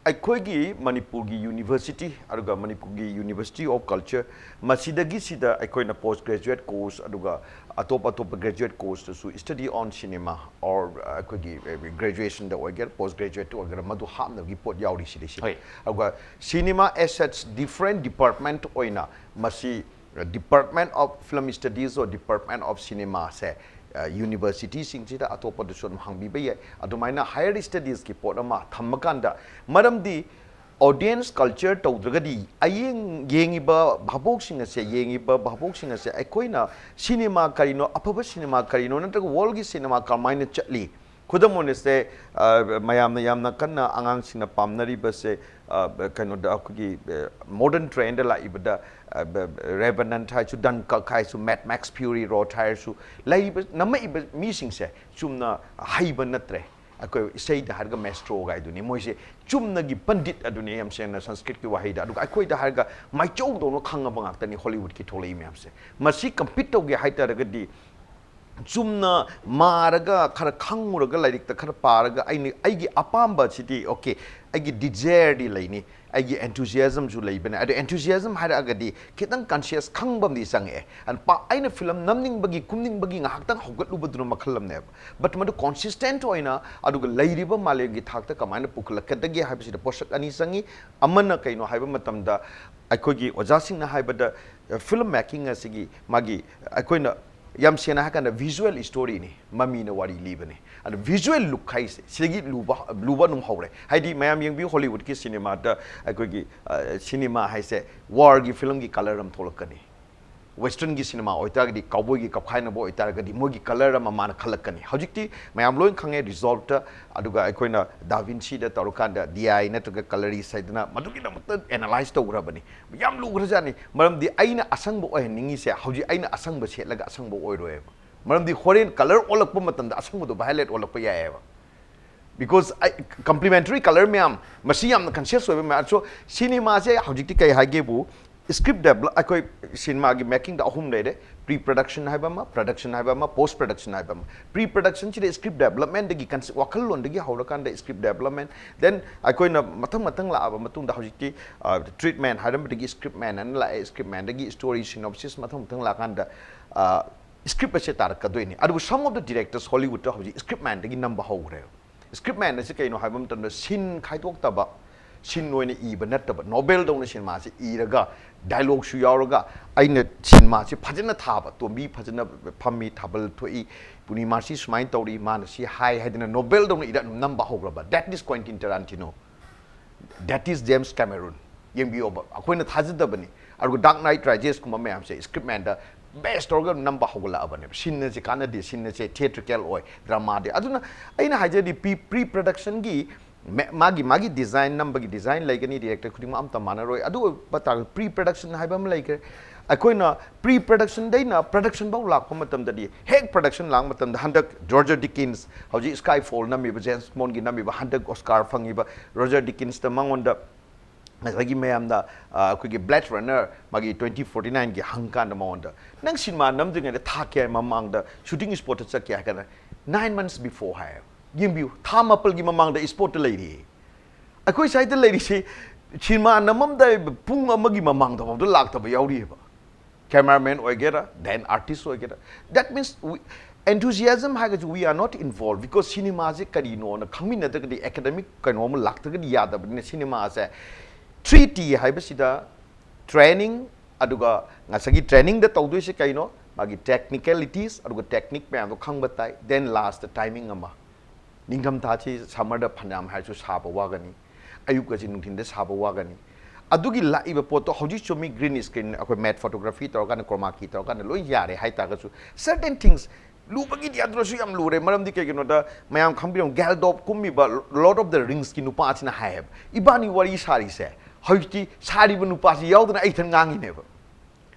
ꯑꯩꯈꯣꯏꯒꯤ ꯃꯅꯤꯄꯨꯔꯒꯤ ꯌꯨꯅꯤꯚꯔꯁꯤꯇꯤ ꯑꯗꯨꯒ ꯃꯅꯤꯄꯨꯔꯒꯤ ꯌꯨꯅꯤꯚꯔꯁꯤꯇꯤ ꯑꯣꯐ ꯀꯜꯆꯔ, ꯃꯁꯤꯗꯒꯤꯁꯤꯗ ꯑꯩꯈꯣꯏꯅ ꯄꯣꯁ ꯒ꯭ꯔꯦꯖꯨꯋꯦꯠ ꯀꯣꯔꯁ ꯑꯗꯨꯒ ꯑꯇꯣꯞ ꯑꯇꯣꯞꯄ graduate ꯀꯣꯔꯁꯇꯁꯨ study on cinema or ꯑꯩꯈꯣꯏꯒꯤ ꯒ꯭ꯔꯦꯖꯨꯋꯦꯁꯟꯗ ꯑꯣꯏꯒꯦꯔꯥ ꯄꯣꯁ ꯒ꯭ꯔꯦꯖꯨꯋꯦꯠꯇ ꯑꯣꯏꯒꯦꯔꯥ ꯃꯗꯨ ꯍꯥꯞꯅꯕꯒꯤ ꯄꯣꯠ ꯌꯥꯎꯔꯤꯁꯤꯗꯤ ꯁꯤ꯫ ꯍꯣꯏ꯫ ꯑꯗꯨꯒ cinema as such different department ꯑꯣꯏꯅ ꯃꯁꯤ Department of Film Studies or Department of Cinema ꯁꯦ, ꯑ, ꯌꯨꯅꯤꯚꯔꯁꯤꯇꯤꯁꯤꯡꯁꯤꯗ ꯑꯇꯣꯞꯄꯗꯁꯨ ꯑꯗꯨꯝ ꯍꯥꯡꯕꯤꯕ ꯌꯥꯏ꯫ ꯑꯗꯨꯃꯥꯏꯅ ꯍꯥꯌꯔ ꯁ꯭ꯇꯗꯤꯁꯀꯤ ꯄꯣꯠ ꯑꯃ ꯊꯝꯃꯀꯥꯟꯗ, ꯃꯔꯝꯗꯤ ꯑꯣꯗꯤꯌꯦꯟꯁ ꯀꯜꯆꯔ ꯇꯧꯗ꯭ꯔꯒꯗꯤ ꯑꯌꯦꯡ-, ꯌꯦꯡꯉꯤꯕ ꯚꯥꯕꯣꯛꯁꯤꯡ ꯑꯁꯦ, ꯌꯦꯡꯉꯤꯕ ꯚꯥꯕꯣꯛꯁꯤꯡ ꯑꯁꯦ ꯑꯩꯈꯣꯏꯅ ꯁꯤꯅꯦꯃꯥ ꯀꯔꯤꯅꯣ, ꯑꯐꯕ ꯁꯤꯅꯦꯃꯥ ꯀꯔꯤꯅꯣ, ꯅꯠꯇ꯭ꯔꯒ ꯋꯥꯔꯜꯒꯤ ꯁꯤꯅꯦꯃꯥ ꯀꯃꯥꯏꯅ ꯆꯠꯂꯤ, ꯈꯨꯗꯝ ꯑꯣꯏꯅ ꯁꯦ, ꯑ, ꯃꯌꯥꯝꯅ ꯌꯥꯝꯅ ꯀꯟꯅ ꯑꯉꯥꯡꯁꯤꯡꯅ ꯄꯥꯝꯅꯔꯤꯕꯁꯦ, ꯑ, ꯀꯩꯅꯣꯗ ꯑꯩꯈꯣꯏꯒꯤ, ꯑ, ꯃꯣꯗꯔꯟ ꯇ꯭ꯔꯦꯟꯗ ꯂꯥꯛꯏꯕꯗ, ꯑ, ꯕ-, ꯕ-, ꯔꯦꯚꯦꯅꯟꯠ ꯍꯥꯏꯔꯁꯨ, ꯗꯟꯀꯔꯛ ꯍꯥꯏꯔꯁꯨ, ꯃꯦꯗ ꯃꯦꯛꯁ ꯐ꯭ꯌꯨꯔꯤ ꯔꯣꯗ ꯍꯥꯏꯔꯁꯨ, ꯂꯩꯔꯤꯕ, ꯅꯝꯃꯛꯏꯕ ꯃꯤꯁꯤꯡꯁꯦ ꯆꯨꯝꯅ ꯍꯩꯕ ꯅꯠꯇ꯭ꯔꯦ꯫ ꯑꯩꯈꯣꯏ ꯏꯁꯩꯗ ꯍꯥꯏꯔꯒ ꯃꯦꯁꯇ꯭ꯔꯣ ꯒꯥꯏꯗꯨꯅꯤ꯫ ꯃꯣꯏꯁꯦ ꯆꯨꯝꯅꯒꯤ ꯄꯟꯗꯤꯠ ꯑꯗꯨꯅꯤ, ꯌꯥꯝ ꯁꯦꯡꯅ ꯁꯪꯁꯀ꯭ꯔꯤꯠꯀꯤ ꯋꯥꯍꯩꯗ꯫ ꯑꯗꯨꯒ ꯑꯩꯈꯣꯏꯗ ꯍꯥꯏꯔꯒ ꯃꯥꯏꯆꯧꯗꯧꯅ ꯈꯪꯉꯕ ꯉꯥꯛꯇꯅꯤ ꯍꯣꯂꯤꯋꯨꯗꯀꯤ ꯊꯣꯛꯂꯛꯏ ꯃꯌꯥꯝꯁꯦ꯫ ꯃꯁꯤ ꯀꯝꯄꯤꯠ ꯇꯧꯒꯦ ꯍꯥꯏ ꯇꯥꯔꯒꯗꯤ ꯆꯨꯝꯅ ꯃꯥꯔꯒ, ꯈꯔ ꯈꯪꯉꯨꯔꯒ, ꯂꯥꯏꯔꯤꯛꯇ ꯈꯔ ꯄꯥꯔꯒ, ꯑꯩꯅ, ꯑꯩꯒꯤ ꯑꯄꯥꯝꯕꯁꯤꯗꯤ, okay, ꯑꯩꯒꯤ ꯗꯤꯖꯥꯌꯔꯗꯤ ꯂꯩꯅꯤ, ꯑꯩꯒꯤ ꯑꯦꯟꯊꯨꯖꯤꯌꯥꯖꯝꯁꯨ ꯂꯩꯕꯅꯦ꯫ ꯑꯗꯣ ꯑꯦꯟꯊꯨꯖꯤꯌꯥꯖꯝ ꯍꯥꯏꯔꯛꯑꯒꯗꯤ ꯈꯤꯇꯪ ꯀꯟꯁꯤꯌꯁ ꯈꯪꯕ ꯑꯃꯗꯤ ꯆꯪꯉꯛꯑꯦ꯫ ꯑꯟ-, ꯄꯥ-, ꯑꯩꯅ ꯐꯤꯂꯝ ꯅꯝꯅꯤꯡꯕꯒꯤ, ꯀꯨꯝꯅꯤꯡꯕꯒꯤ ꯉꯥꯏꯍꯥꯛꯇꯪ ꯍꯧꯒꯠꯂꯨꯕꯗꯨꯅ ꯃꯈꯜ ꯑꯃꯅꯦꯕ꯫ But ꯃꯗꯨ ꯀꯣꯟꯁꯤꯁꯇꯦꯟꯠ ꯑꯣꯏꯅ, ꯑꯗꯨꯒ ꯂꯩꯔꯤꯕ ꯃꯥꯂꯦꯝꯒꯤ ꯊꯥꯛꯇ ꯀꯃꯥꯏꯅ ꯄꯨꯈꯠꯂꯛꯀꯗꯒꯦ ꯍꯥꯏꯕꯁꯤꯗ ꯄꯣꯠꯁꯛ ꯑꯅꯤ ꯆꯪꯉꯤ꯫ ꯑꯃꯅ ꯀꯩꯅꯣ ꯍꯥꯏꯕ ꯃꯇꯝꯗ, ꯑꯩꯈꯣꯏꯒꯤ ꯑꯣꯖꯥꯁꯤꯡꯅ ꯍꯥꯏꯕꯗ, ꯐꯤꯂꯝ ꯃꯦꯀꯤꯡ ꯑꯁꯤꯒꯤ ꯃꯥꯒꯤ ꯑꯩꯈꯣꯏꯅ ꯌꯥꯝ ꯁꯦꯡꯅ ꯍꯥꯏꯔꯀꯥꯟꯗ ꯚꯤꯖꯨꯋꯦꯜ ꯁ꯭ꯇꯣꯔꯤꯅꯤ, ꯃꯃꯤꯅ ꯋꯥꯔꯤ ꯂꯤꯕꯅꯤ꯫ ꯑꯗꯣ ꯚꯤꯖꯨꯋꯦꯜ ꯂꯨꯛ ꯍꯥꯏꯁꯦ ꯁꯤꯗꯒꯤ ꯂꯨꯕ, ꯂꯨꯕ ꯑꯗꯨꯝ ꯍꯧꯔꯦ꯫ ꯍꯥꯏꯗꯤ ꯃꯌꯥꯝ ꯌꯦꯡꯕꯤꯌꯨ, ꯍꯣꯂꯤꯋꯨꯗꯀꯤ ꯁꯤꯅꯦꯃꯥꯗ ꯑꯩꯈꯣꯏꯒꯤ ꯁꯤꯅꯦꯃꯥ ꯍꯥꯏꯁꯦ ꯋꯥꯔꯒꯤ ꯐꯤꯂꯝꯒꯤ ꯀꯂꯔ ꯑꯃ ꯊꯣꯛꯂꯛꯀꯅꯤ꯫ ꯋꯦꯁꯇ꯭ꯔꯟꯒꯤ ꯁꯤꯅꯦꯃꯥ ꯑꯣꯏꯇꯥꯔꯒꯗꯤ, ꯀꯥꯎꯕꯣꯏꯒꯤ ꯀꯞꯈꯥꯏꯅꯕ ꯑꯣꯏꯇꯥꯔꯒꯗꯤ ꯃꯣꯏꯒꯤ ꯀꯂꯔ ꯑꯃ ꯃꯥꯅ ꯈꯜꯂꯛꯀꯅꯤ꯫ ꯍꯧꯖꯤꯛꯇꯤ ꯃꯌꯥꯝ ꯂꯣꯏ ꯈꯪꯉꯦ ꯔꯤꯖꯣꯜꯞꯇ, ꯑꯗꯨꯒ ꯑꯩꯈꯣꯏꯅ ꯗꯥ ꯚꯤꯟꯁꯤꯗ ꯇꯧꯔꯀꯥꯟꯗ ꯗꯤ ꯑꯥꯏ ꯅꯠꯇ꯭ꯔꯒ ꯀꯂꯔꯤꯁ ꯍꯥꯏꯗꯅ ꯃꯗꯨꯒꯤꯗꯃꯛꯇ ꯑꯦꯅꯥꯂꯥꯏꯁ ꯇꯧꯈ꯭ꯔꯕꯅꯤ꯫ ꯌꯥꯝ ꯂꯨꯈ꯭ꯔꯖꯥꯠꯅꯤ, ꯃꯔꯝꯗꯤ ꯑꯩꯅ ꯑꯁꯪꯕ ꯑꯣꯏꯍꯟꯅꯤꯡꯉꯤꯁꯦ ꯍꯧꯖꯤꯛ ꯑꯩꯅ ꯑꯁꯪꯕ ꯁꯦꯠꯂꯒ ꯑꯁꯪꯕ ꯑꯣꯏꯔꯣꯏꯕ, ꯃꯔꯝꯗꯤ ꯍꯣꯔꯦꯟ ꯀꯂꯔ ꯑꯣꯜꯂꯛꯄ ꯃꯇꯝꯗ ꯑꯁꯪꯕꯗꯣ ꯚꯥꯏꯂꯦꯠ ꯑꯣꯜꯂꯛꯄ ꯌꯥꯏꯑꯕ꯫ Because complementary colour ꯃꯌꯥꯝ, ꯃꯁꯤ ꯌꯥꯝꯅ ꯀꯟꯁꯤꯌꯁ ꯑꯣꯏꯕ ꯃꯌꯥꯝ꯫ So ꯁꯤꯅꯦꯃꯥꯁꯦ ꯍꯧꯖꯤꯛꯇꯤ ꯀꯩ ꯍꯥꯏꯒꯦꯕꯨ, ꯁ꯭ꯀ꯭ꯔꯤꯞ ꯗꯦꯕꯂꯞ, ꯑꯩꯈꯣꯏ ꯁꯤꯅꯦꯃꯥꯒꯤ ꯃꯦꯀꯤꯡꯗ ꯑꯍꯨꯝ ꯂꯩꯔꯦ: ꯄ꯭ꯔꯤ ꯄ꯭ꯔꯗꯛꯁꯟ ꯍꯥꯏꯕ ꯑꯃ, ꯄ꯭ꯔꯗꯛꯁꯟ ꯍꯥꯏꯕ ꯑꯃ, ꯄꯣꯁ ꯄ꯭ꯔꯗꯛꯁꯟ ꯍꯥꯏꯕ ꯑꯃ꯫ ꯄ꯭ꯔꯤ ꯄ꯭ꯔꯗꯛꯁꯟꯁꯤꯗ ꯁ꯭ꯀ꯭ꯔꯤꯞ ꯗꯦꯕꯂꯞꯃꯦꯟꯗꯒꯤ, ꯋꯥꯈꯜꯂꯣꯟꯗꯒꯤ ꯍꯧꯔꯀꯥꯟꯗ ꯁ꯭ꯀ꯭ꯔꯤꯞ ꯗꯦꯕꯂꯞꯃꯦꯟ, ꯗꯦꯟ ꯑꯩꯈꯣꯏꯅ ꯃꯊꯪ ꯃꯊꯪ ꯂꯥꯛꯑꯕ ꯃꯇꯨꯡꯗ ꯍꯧꯖꯤꯛꯇꯤ ꯇ꯭ꯔꯤꯠꯃꯦꯟ ꯍꯥꯏꯔꯝꯕꯗꯒꯤ ꯁ꯭ꯀ꯭ꯔꯤꯞ ꯃꯦꯟ ꯑꯅ ꯂꯥꯛꯑꯦ, ꯁ꯭ꯀ꯭ꯔꯤꯞ ꯃꯦꯟꯗꯒꯤ ꯁ꯭ꯇꯣꯔꯤ ꯁꯤꯅꯣꯞꯁꯤꯁ ꯃꯊꯪ ꯃꯊꯪ ꯂꯥꯛꯑꯀꯥꯟꯗ ꯁ꯭ꯀ꯭ꯔꯤꯞ ꯑꯁꯦ ꯇꯥꯔꯛꯀꯗꯣꯏꯅꯤ꯫ ꯑꯗꯨꯕꯨ some of the directors ꯍꯣꯂꯤꯋꯨꯗꯇ ꯍꯧꯖꯤꯛ ꯁ꯭ꯀ꯭ꯔꯤꯞ ꯃꯦꯟꯗꯒꯤ ꯅꯝꯕ ꯍꯧꯈ꯭ꯔꯦ꯫ ꯁ꯭ꯀ꯭ꯔꯤꯞ ꯃꯦꯟ ꯑꯁꯤ ꯀꯩꯅꯣ ꯍꯥꯏꯕ ꯃꯇꯝꯗ ꯁꯤꯟ ꯈꯥꯏꯗꯣꯛꯇꯕ, ꯁꯤꯟ ꯑꯣꯏꯅ ꯏꯕ ꯅꯠꯇꯕ, ꯅꯣꯕꯦꯜꯗꯧꯅ ꯁꯤꯅꯦꯃꯥꯁꯤ ꯏꯔꯒ ꯗꯥꯏꯂꯣꯛꯁꯨ ꯌꯥꯎꯔꯒ ꯑꯩꯅ ꯁꯤꯅꯦꯃꯥꯁꯤ ꯐꯖꯅ ꯊꯥꯕ, ꯇꯣꯝꯕꯤ ꯐꯖꯅ ꯐꯝꯃꯤ, ꯊꯥꯕꯜ ꯊꯣꯛꯏ, ꯄꯨꯔꯅꯤꯃꯥꯁꯤ ꯁꯨꯃꯥꯏꯅ ꯇꯧꯔꯤ, ꯃꯥꯅ ꯁꯤ ꯍꯥꯏ ꯍꯥꯏꯗꯅ ꯅꯣꯕꯦꯜꯗꯧꯅ ꯏꯔ ꯑꯗꯨꯝ ꯅꯝꯕ ꯍꯧꯈ꯭ꯔꯕ꯫ That is Quentin Tarantino, that is James Cameron꯫ ꯌꯦꯡꯕꯤꯌꯣꯕ, ꯑꯩꯈꯣꯏꯅ ꯊꯥꯖꯗꯕꯅꯤ꯫ ꯑꯗꯨꯒ ꯗꯥꯔꯛ ꯅꯥꯏꯠ ꯔꯥꯏꯖꯦꯁꯀꯨꯝꯕ ꯃꯌꯥꯝꯁꯦ ꯁ꯭ꯀ꯭ꯔꯤꯞ ꯃꯦꯟꯗ ꯕꯦꯁ ꯇꯧꯔꯒ ꯅꯝꯕ ꯍꯧꯒꯠꯂꯛꯑꯕꯅꯦꯕ꯫ ꯁꯤꯟ ꯑꯁꯤ ꯀꯥꯟꯅꯗꯦ, ꯁꯤꯟ ꯑꯁꯦ ꯊꯤꯌꯦꯇ꯭ꯔꯤꯀꯦꯜ ꯑꯣꯏ, ꯗ꯭ꯔꯃꯥꯗꯤ꯫ ꯑꯗꯨꯅ ꯑꯩꯅ ꯍꯥꯏꯖꯔꯗꯤ ꯄ꯭ꯔꯤ ꯄ꯭ꯔꯤ ꯄ꯭ꯔꯗꯛꯁꯟꯒꯤ ꯃꯦ- ꯃꯥꯒꯤ ꯃꯥꯒꯤ ꯗꯤꯖꯥꯏꯟ, ꯅꯝꯕꯒꯤ ꯗꯤꯖꯥꯏꯟ ꯂꯩꯒꯅꯤ, ꯗꯤꯔꯦꯛꯇꯔ ꯈꯨꯗꯤꯡꯃꯛ ꯑꯝꯇ ꯃꯥꯟꯅꯔꯣꯏ꯫ ꯑꯗꯨ ꯑꯣꯏꯕ ꯇꯥꯔꯒꯗꯤ ꯄ꯭ꯔꯤ ꯄ꯭ꯔꯗꯛꯁꯟ ꯍꯥꯏꯕ ꯑꯃ ꯂꯩꯈ꯭ꯔꯦ꯫ ꯑꯩꯈꯣꯏꯅ ꯄ꯭ꯔꯤ ꯄ꯭ꯔꯗꯛꯁꯟꯗꯩꯅ ꯄ꯭ꯔꯗꯛꯁꯟ ꯐꯥꯎ ꯂꯥꯛꯄ ꯃꯇꯝꯗꯗꯤ, ꯍꯦꯛ ꯄ꯭ꯔꯗꯛꯁꯟ ꯂꯥꯛꯄ ꯃꯇꯝꯗ, ꯍꯟꯗꯛ ꯖꯣꯔꯖ ꯗꯤꯀꯤꯟꯁ, ꯍꯧꯖꯤꯛ ꯁ꯭ꯀꯥꯏ ꯐꯣꯜ ꯅꯝꯃꯤꯕ, ꯖꯦꯝꯁ ꯕꯣꯟꯒꯤ ꯅꯝꯃꯤꯕ, ꯍꯟꯗꯛ ꯑꯣꯁꯀꯥꯔ ꯐꯪꯉꯤꯕ ꯔꯣꯖꯔ ꯗꯤꯀꯤꯟꯁꯇ ꯃꯉꯣꯟꯗ ꯉꯁꯥꯏꯒꯤ ꯃꯌꯥꯝꯅ, ꯑ, ꯑꯩꯈꯣꯏꯒꯤ ꯕ꯭ꯂꯦꯗ ꯔꯟꯅꯔ, ꯃꯥꯒꯤ ꯇ꯭ꯋꯦꯟꯇꯤ ꯐꯣꯔꯇꯤ ꯅꯥꯏꯟꯒꯤ ꯍꯪꯀꯥꯟꯗ ꯃꯉꯣꯟꯗ, "ꯅꯪ ꯁꯤꯅꯦꯃꯥ ꯅꯝꯗ꯭ꯔꯤꯉꯩꯗ ꯊꯥ ꯀꯌꯥ ꯃꯃꯥꯡꯗ ꯁꯨꯇꯤꯡ ꯁ꯭ꯄꯣꯠꯇ ꯆꯠꯀꯦ?" ꯍꯥꯏ ꯀꯥꯟꯗ, "Nine months before" ꯍꯥꯏ꯫ ꯌꯦꯡꯕꯤꯌꯨ, ꯊꯥ ꯃꯥꯄꯜꯒꯤ ꯃꯃꯥꯡꯗ ꯁ꯭ꯄꯣꯠꯇ ꯂꯩꯔꯤ꯫ ꯑꯩꯈꯣꯏ ꯁ꯭ꯋꯥꯏꯗ ꯂꯩꯔꯤꯁꯤ ꯁꯤꯅꯦꯃꯥ ꯅꯝꯃꯝꯗꯥꯏ ꯄꯨꯡ ꯑꯃꯒꯤ ꯃꯃꯥꯡꯗ ꯐꯥꯎꯗ ꯂꯥꯛꯇꯕ ꯌꯥꯎꯔꯤꯑꯕ꯫ ꯀꯦꯃꯦꯔꯥꯃꯦꯟ ꯑꯣꯏꯒꯦꯔꯥ, ꯗꯦꯟ ꯑꯥꯔꯇꯤꯁ ꯑꯣꯏꯒꯦꯔꯥ, that means we, enthusiasm ꯍꯥꯏꯔꯒꯁꯨ we are not involved, because ꯁꯤꯅꯦꯃꯥꯁꯦ ꯀꯔꯤꯅꯣꯅ ꯈꯪꯃꯤꯟꯅꯗ꯭ꯔꯒꯗꯤ, ꯑꯦꯀꯥꯗꯃꯤꯛ ꯀꯩꯅꯣ ꯑꯃ ꯂꯥꯛꯇ꯭ꯔꯒꯗꯤ ꯌꯥꯗꯕꯅꯤꯅ꯫ ꯁꯤꯅꯦꯃꯥꯁꯦ ꯊ꯭ꯔꯤ ꯇꯤ ꯍꯥꯏꯕꯁꯤꯗ ꯇ꯭ꯔꯦꯅꯤꯡ, ꯑꯗꯨꯒ ꯉꯁꯥꯏꯒꯤ ꯇ꯭ꯔꯦꯅꯤꯡꯗ ꯇꯧꯗꯣꯏꯁꯦ ꯀꯩꯅꯣ? ꯃꯥꯒꯤ ꯇꯦꯛꯅꯤꯀꯦꯂꯤꯇꯤꯁ ꯑꯗꯨꯒ ꯇꯦꯛꯅꯤꯛ ꯃꯌꯥꯝꯗꯣ ꯈꯪꯕ ꯇꯥꯏ꯫ ꯗꯦꯟ ꯂꯥꯁꯇ ꯇꯥꯏꯃꯤꯡ ꯑꯃ, ꯅꯤꯡꯊꯝꯊꯥꯁꯤ ꯁꯝꯃꯔꯗ ꯐꯅꯌꯥꯝ ꯍꯥꯏꯔꯁꯨ ꯁꯥꯕ ꯋꯥꯒꯅꯤ, ꯑꯌꯨꯛꯀꯁꯤ ꯅꯨꯡꯊꯤꯟꯗ ꯁꯥꯕ ꯋꯥꯒꯅꯤ꯫ ꯑꯗꯨꯒꯤ ꯂꯥꯛꯏꯕ ꯄꯣꯠꯇꯣ ꯍꯧꯖꯤꯛꯁꯨ ꯃꯤ ꯒ꯭ꯔꯤꯟ ꯁ꯭ꯀ꯭ꯔꯤꯟ, ꯑꯩꯈꯣꯏ ꯃꯦꯠ ꯐꯣꯇꯣꯒ꯭ꯔꯥꯐꯤ ꯇꯧꯔꯀꯥꯟꯗ, ꯀ꯭ꯔꯣꯃꯥꯀꯤ ꯇꯧꯔꯀꯥꯟꯗ ꯂꯣꯏ ꯌꯥꯔꯦ ꯍꯥꯏꯇꯥꯔꯒꯁꯨ, ꯁꯔꯇꯦꯟ ꯊꯤꯡꯁ, ꯂꯨꯕꯒꯤꯗꯤ ꯑꯗꯨꯅꯁꯨ ꯌꯥꯝ ꯂꯨꯔꯦ꯫ ꯃꯔꯝꯗꯤ ꯀꯩꯒꯤꯅꯣꯗ, ꯃꯌꯥꯝ ꯈꯪꯕꯤꯔꯝ, ꯒꯦꯜꯗꯣꯞ ꯀꯨꯝꯃꯤꯕ ꯂꯣꯔꯗ ꯑꯣꯐ ꯗ ꯔꯤꯡꯁꯀꯤ ꯅꯨꯄꯥ ꯑꯁꯤꯅ ꯍꯥꯏꯌꯦꯕ, ꯏꯕꯥꯅꯤ ꯋꯥꯔꯤ ꯁꯥꯔꯤꯁꯦ ꯍꯧꯖꯤꯛꯇꯤ ꯁꯥꯔꯤꯕ ꯅꯨꯄꯥꯁꯤ ꯌꯥꯎꯗꯅ ꯑꯩ ꯏꯊꯟ ꯉꯥꯡꯉꯤꯅꯦꯕ꯫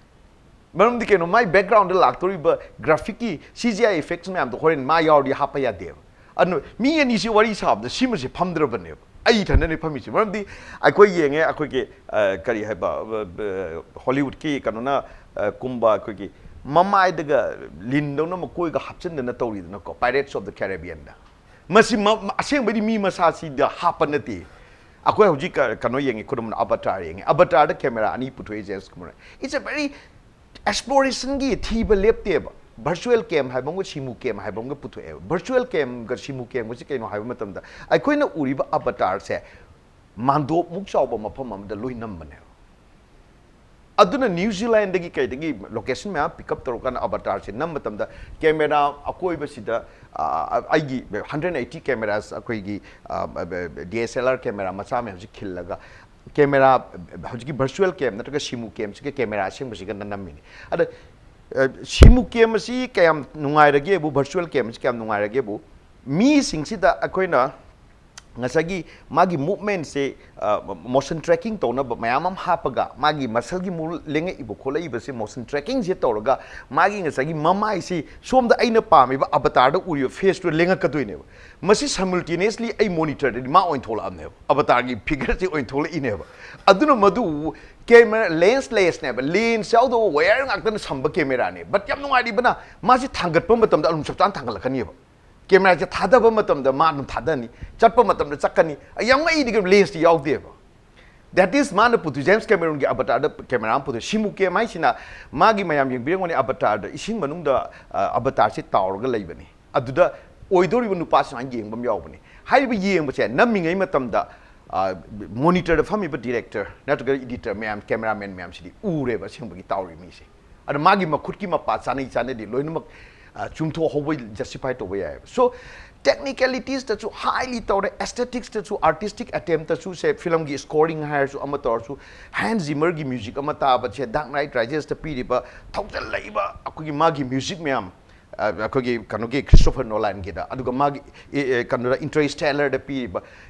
ꯃꯔꯝꯗꯤ ꯀꯩꯅꯣ, ꯃꯥꯏ ꯕꯦꯛꯒ꯭ꯔꯥꯎꯟꯗ ꯂꯥꯛꯇꯧꯔꯤꯕ ꯒ꯭ꯔꯥꯐꯤꯛꯀꯤ ꯁꯤ ꯖꯤ ꯑꯥꯏ ꯏꯐꯦꯛꯁ ꯃꯌꯥꯝꯗꯣ ꯍꯣꯔꯦꯟ ꯃꯥ ꯌꯥꯎꯔꯗꯤ ꯍꯥꯞꯄ ꯌꯥꯗꯦꯕ꯫ ꯑꯗꯨꯅ ꯃꯤ ꯑꯅꯤꯁꯤ ꯋꯥꯔꯤ ꯁꯥꯕꯗ ꯁꯤꯃꯁꯦ ꯐꯝꯗ꯭ꯔꯕꯅꯦꯕ, ꯑꯩ ꯏꯊꯟꯗꯅꯦ ꯐꯝꯃꯤꯁꯦ꯫ ꯃꯔꯝꯗꯤ ꯑꯩꯈꯣꯏ ꯌꯦꯡꯉꯦ, ꯑꯩꯈꯣꯏꯒꯤ, ꯑ, ꯀꯔꯤ ꯍꯥꯏꯕ, ꯑ, ꯑ, ꯍꯣꯂꯤꯋꯨꯗꯀꯤ ꯀꯩꯅꯣꯅ, ꯑ, ꯀꯨꯝꯕ ꯑꯩꯈꯣꯏꯒꯤ ꯃꯃꯥꯏꯗꯒ ꯂꯤꯟꯗꯧꯅ ꯃꯀꯣꯏꯒ ꯍꯥꯞꯆꯤꯟꯗꯅ ꯇꯧꯔꯤꯗꯅꯀꯣ, Pirates of the Caribbeanꯗ꯫ ꯃꯁꯤ ꯃ-, ꯃ-, ꯑꯁꯦꯡꯕꯩꯗꯤ ꯃꯤ ꯃꯁꯥꯁꯤꯗ ꯍꯥꯞꯄ ꯅꯠꯇꯦ꯫ ꯑꯩꯈꯣꯏ ꯍꯧꯖꯤꯛ ꯀ-, ꯀꯩꯅꯣ ꯌꯦꯡꯉꯤ, ꯈꯨꯗꯝ ꯑꯣꯏꯅ ꯑꯕꯇꯥꯔ ꯌꯦꯡꯉꯤ꯫ ꯑꯕꯇꯥꯔꯗ ꯀꯦꯃꯦꯔꯥ ꯑꯅꯤ ꯄꯨꯊꯣꯛꯏ James camera. It's a very explorationꯒꯤ ꯊꯤꯕ ꯂꯦꯞꯇꯦꯕ꯫ ꯚꯔꯆꯨꯋꯦꯜ ꯀꯦꯝ ꯍꯥꯏꯕ ꯑꯃꯒ ꯁꯤꯃꯨ ꯀꯦꯝ ꯍꯥꯏꯕ ꯑꯃꯒ ꯄꯨꯊꯣꯛꯑꯦꯕ꯫ ꯚꯔꯆꯨꯋꯦꯜ ꯀꯦꯝꯒ ꯁꯤꯃꯨ ꯀꯦꯝꯒꯁꯤ ꯀꯩꯅꯣ ꯍꯥꯏꯕ ꯃꯇꯝꯗ, ꯑꯩꯈꯣꯏꯅ ꯎꯔꯤꯕ ꯑꯕꯇꯥꯔꯁꯦ ꯃꯥꯟꯗꯣꯞꯃꯨꯛ ꯆꯥꯎꯕ ꯃꯐꯝ ꯑꯃꯗ ꯂꯣꯏ ꯅꯝꯕꯅꯦꯕ꯫ ꯑꯗꯨꯅ ꯅ꯭ꯌꯨ ꯖꯤꯂꯦꯟꯗꯒꯤ ꯀꯩꯗꯒꯤ ꯂꯣꯀꯦꯁꯟ ꯃꯌꯥꯝ ꯄꯤꯛ ꯑꯞ ꯇꯧꯔꯀꯥꯟꯗ ꯑꯕꯇꯥꯔꯁꯦ ꯅꯝꯕ ꯃꯇꯝꯗ, ꯀꯦꯃꯦꯔꯥ ꯑꯀꯣꯏꯕꯁꯤꯗ, ꯑ, ꯑꯩꯒꯤ ꯍꯟꯗ꯭ꯔꯦꯠ ꯑꯩꯠꯇꯤ ꯀꯦꯃꯦꯔꯥꯁ, ꯑꯩꯈꯣꯏꯒꯤ, ꯑ, D S L R camera ꯃꯆꯥ ꯃꯌꯥꯝꯁꯤ ꯈꯤꯜꯂꯒ, ꯀꯦꯃꯦꯔꯥ, ꯍꯧꯖꯤꯛꯀꯤ ꯚꯔꯆꯨꯋꯦꯜ ꯀꯦꯝ ꯅꯠꯇ꯭ꯔꯒ ꯁꯤꯃꯨ ꯀꯦꯝꯁꯤꯒ ꯀꯦꯃꯦꯔꯥ ꯑꯁꯦꯡꯕꯁꯤꯒ ꯅꯝꯃꯤꯅꯤ꯫ ꯑꯗ, ꯑ, ꯁꯤꯃꯨ ꯀꯦꯝ ꯑꯁꯤ ꯀꯌꯥꯝ ꯅꯨꯡꯉꯥꯏꯔꯒꯦꯕꯨ, ꯚꯔꯆꯨꯋꯦꯜ ꯀꯦꯝ ꯑꯁꯤ ꯀꯌꯥꯝ ꯅꯨꯡꯉꯥꯏꯔꯒꯦꯕꯨ, ꯃꯤꯁꯤꯡꯁꯤꯗ ꯑꯩꯈꯣꯏꯅ ꯉꯁꯥꯏꯒꯤ ꯃꯥꯒꯤ ꯃꯨꯞꯃꯦꯟꯁꯦ, ꯑ, ꯃꯣꯁꯟ ꯇ꯭ꯔꯦꯀꯤꯡ ꯇꯧꯅꯕ ꯃꯌꯥꯝ ꯑꯃ ꯍꯥꯞꯄꯒ, ꯃꯥꯒꯤ ꯃꯁꯜꯒꯤ ꯃꯨ-, ꯂꯦꯡꯉꯛꯏꯕ ꯈꯣꯠꯂꯛꯏꯕꯁꯦ ꯃꯣꯁꯟ ꯇ꯭ꯔꯦꯀꯤꯡꯁꯦ ꯇꯧꯔꯒ, ꯃꯥꯒꯤ ꯉꯁꯥꯏꯒꯤ ꯃꯃꯥꯏꯁꯤ ꯁꯣꯝꯗ ꯑꯩꯅ ꯄꯥꯝꯃꯤꯕ ꯑꯕꯇꯥꯔꯗ ꯎꯔꯤꯕ ꯐꯦꯁꯇꯨ ꯂꯦꯡꯉꯛꯀꯗꯣꯏꯅꯦꯕ꯫ ꯃꯁꯤ simultaneously ꯑꯩ ꯃꯣꯅꯤꯇꯔꯗꯗꯤ ꯃꯥ ꯑꯣꯏꯅ ꯊꯣꯛꯂꯛꯑꯕꯅꯦꯕ, ꯑꯕꯇꯥꯔꯒꯤ ꯐꯤꯒꯔꯁꯤ ꯑꯣꯏꯅ ꯊꯣꯛꯂꯛꯏꯅꯦꯕ꯫ ꯑꯗꯨꯅ ꯃꯗꯨ ꯀꯦꯃꯦꯔꯥ ꯂꯦꯟꯁꯂꯦꯁꯅꯦꯕ, ꯂꯦꯟꯁ ꯌꯥꯎꯗꯕ ꯋꯥꯌꯔ ꯉꯥꯛꯇꯅ ꯁꯝꯕ ꯀꯦꯃꯦꯔꯥꯅꯦ꯫ But ꯌꯥꯝ ꯅꯨꯡꯉꯥꯏꯔꯤꯕꯅ, ꯃꯥꯁꯤ ꯊꯥꯡꯒꯠꯄ ꯃꯇꯝꯗ ꯑꯗꯨꯝ ꯆꯞ ꯆꯥꯅ ꯊꯥꯡꯒꯠꯂꯛꯀꯅꯤꯕ꯫ ꯀꯦꯃꯦꯔꯥꯁꯦ ꯊꯥꯗꯕ ꯃꯇꯝꯗ ꯃꯥ ꯑꯗꯨꯝ ꯊꯥꯗꯅꯤ, ꯆꯠꯄ ꯃꯇꯝꯗ ꯆꯠꯀꯅꯤ꯫ ꯑꯩ ꯌꯥꯝ ꯉꯛꯏꯗꯤ ꯀꯩꯅꯣ, ꯂꯦꯟꯁꯇꯤ ꯌꯥꯎꯗꯦꯕ꯫ That is, ꯃꯥꯅ ꯄꯨꯊꯣꯛ-, ꯖꯦꯝꯁ ꯀꯦꯃꯦꯔꯣꯟꯒꯤ ꯑꯕꯇꯥꯔꯗ ꯀꯦꯃꯦꯔꯥ ꯑꯃ ꯄꯨꯊꯣꯛ-, ꯁꯤꯃꯨ ꯀꯦꯝ ꯍꯥꯏꯁꯤꯅ ꯃꯥꯒꯤ, ꯃꯌꯥꯝ ꯌꯦꯡꯕꯤꯔꯝꯒꯅꯤ, ꯑꯕꯇꯥꯔꯗ ꯏꯁꯤꯡ ꯃꯅꯨꯡꯗ, ꯑ, ꯑꯕꯇꯥꯔꯁꯤ ꯇꯥꯎꯔꯒ ꯂꯩꯕꯅꯤ꯫ ꯑꯗꯨꯗ ꯑꯣꯏꯗꯧꯔꯤꯕ ꯅꯨꯄꯥꯁꯤ ꯁꯨꯃꯥꯏꯅ ꯌꯦꯡꯕ ꯑꯃ ꯌꯥꯎꯕꯅꯤ꯫ ꯍꯥꯏꯔꯤꯕ ꯌꯦꯡꯕꯁꯦ ꯅꯝꯃꯤꯉꯩ ꯃꯇꯝꯗ ꯃꯣꯅꯤꯇꯔꯗ ꯐꯝꯃꯤꯕ ꯗꯤꯔꯦꯛꯇꯔ ꯅꯠꯇ꯭ꯔꯒ ꯏꯗꯤꯇꯔ ꯃꯌꯥꯝ, ꯀꯦꯃꯦꯔꯥꯃꯦꯟ ꯃꯌꯥꯝꯁꯤꯗꯤ ꯎꯔꯦꯕ ꯑꯁꯦꯡꯕꯒꯤ ꯇꯧꯔꯤ ꯃꯤꯁꯦ꯫ ꯑꯗ ꯃꯥꯒꯤ ꯃꯈꯨꯠꯀꯤ ꯃꯄꯥ ꯆꯥꯅꯩ ꯆꯥꯅꯗꯦ ꯂꯣꯏꯅꯃꯛ ꯑ, ꯆꯨꯝꯊꯣꯛꯍꯧꯕ, ꯖꯁꯇꯤꯐꯥꯏ ꯇꯧꯕ ꯌꯥꯏꯑꯕ꯫ ꯁꯣ ꯇꯦꯛꯅꯤꯀꯦꯂꯤꯇꯤꯁꯇꯁꯨ ꯍꯥꯏꯂꯤ ꯇꯧꯔꯦ, ꯑꯦꯁꯊꯦꯇꯤꯛꯁꯇꯁꯨ, ꯑꯥꯔꯇꯤꯁꯇꯤꯛ ꯑꯦꯇꯦꯝꯇꯁꯨ, ꯁꯦ ꯐꯤꯂꯝꯒꯤ ꯁ꯭ꯀꯣꯔꯤꯡ ꯍꯥꯏꯔꯁꯨ, ꯑꯃ ꯇꯧꯔꯁꯨ, ꯍꯥꯟꯁ ꯖꯤꯃꯔꯒꯤ ꯃ꯭ꯌꯨꯖꯤꯛ ꯑꯃ ꯇꯥꯕꯁꯦ, ꯗꯥꯔꯛ ꯅꯥꯏꯠ ꯔꯥꯏꯖꯦꯁꯇ ꯄꯤꯔꯤꯕ ꯊꯧꯖꯜꯂꯛꯏꯕ ꯑꯩꯈꯣꯏꯒꯤ ꯃꯥꯒꯤ ꯃ꯭ꯌꯨꯖꯤꯛ ꯃꯌꯥꯝ, ꯑ, ꯑꯩꯈꯣꯏꯒꯤ ꯀꯩꯅꯣꯒꯤ ꯈ꯭ꯔꯤꯁꯇꯣꯐꯔ ꯅꯣꯂꯥꯟꯒꯤꯗ, ꯑꯗꯨꯒ ꯃꯥꯒꯤ ꯑꯦ, ꯑꯦ, ꯀꯩꯅꯣꯗ ꯏꯟꯇꯔꯁ꯭ꯇꯦꯂꯔꯗ ꯄꯤꯔꯤꯕ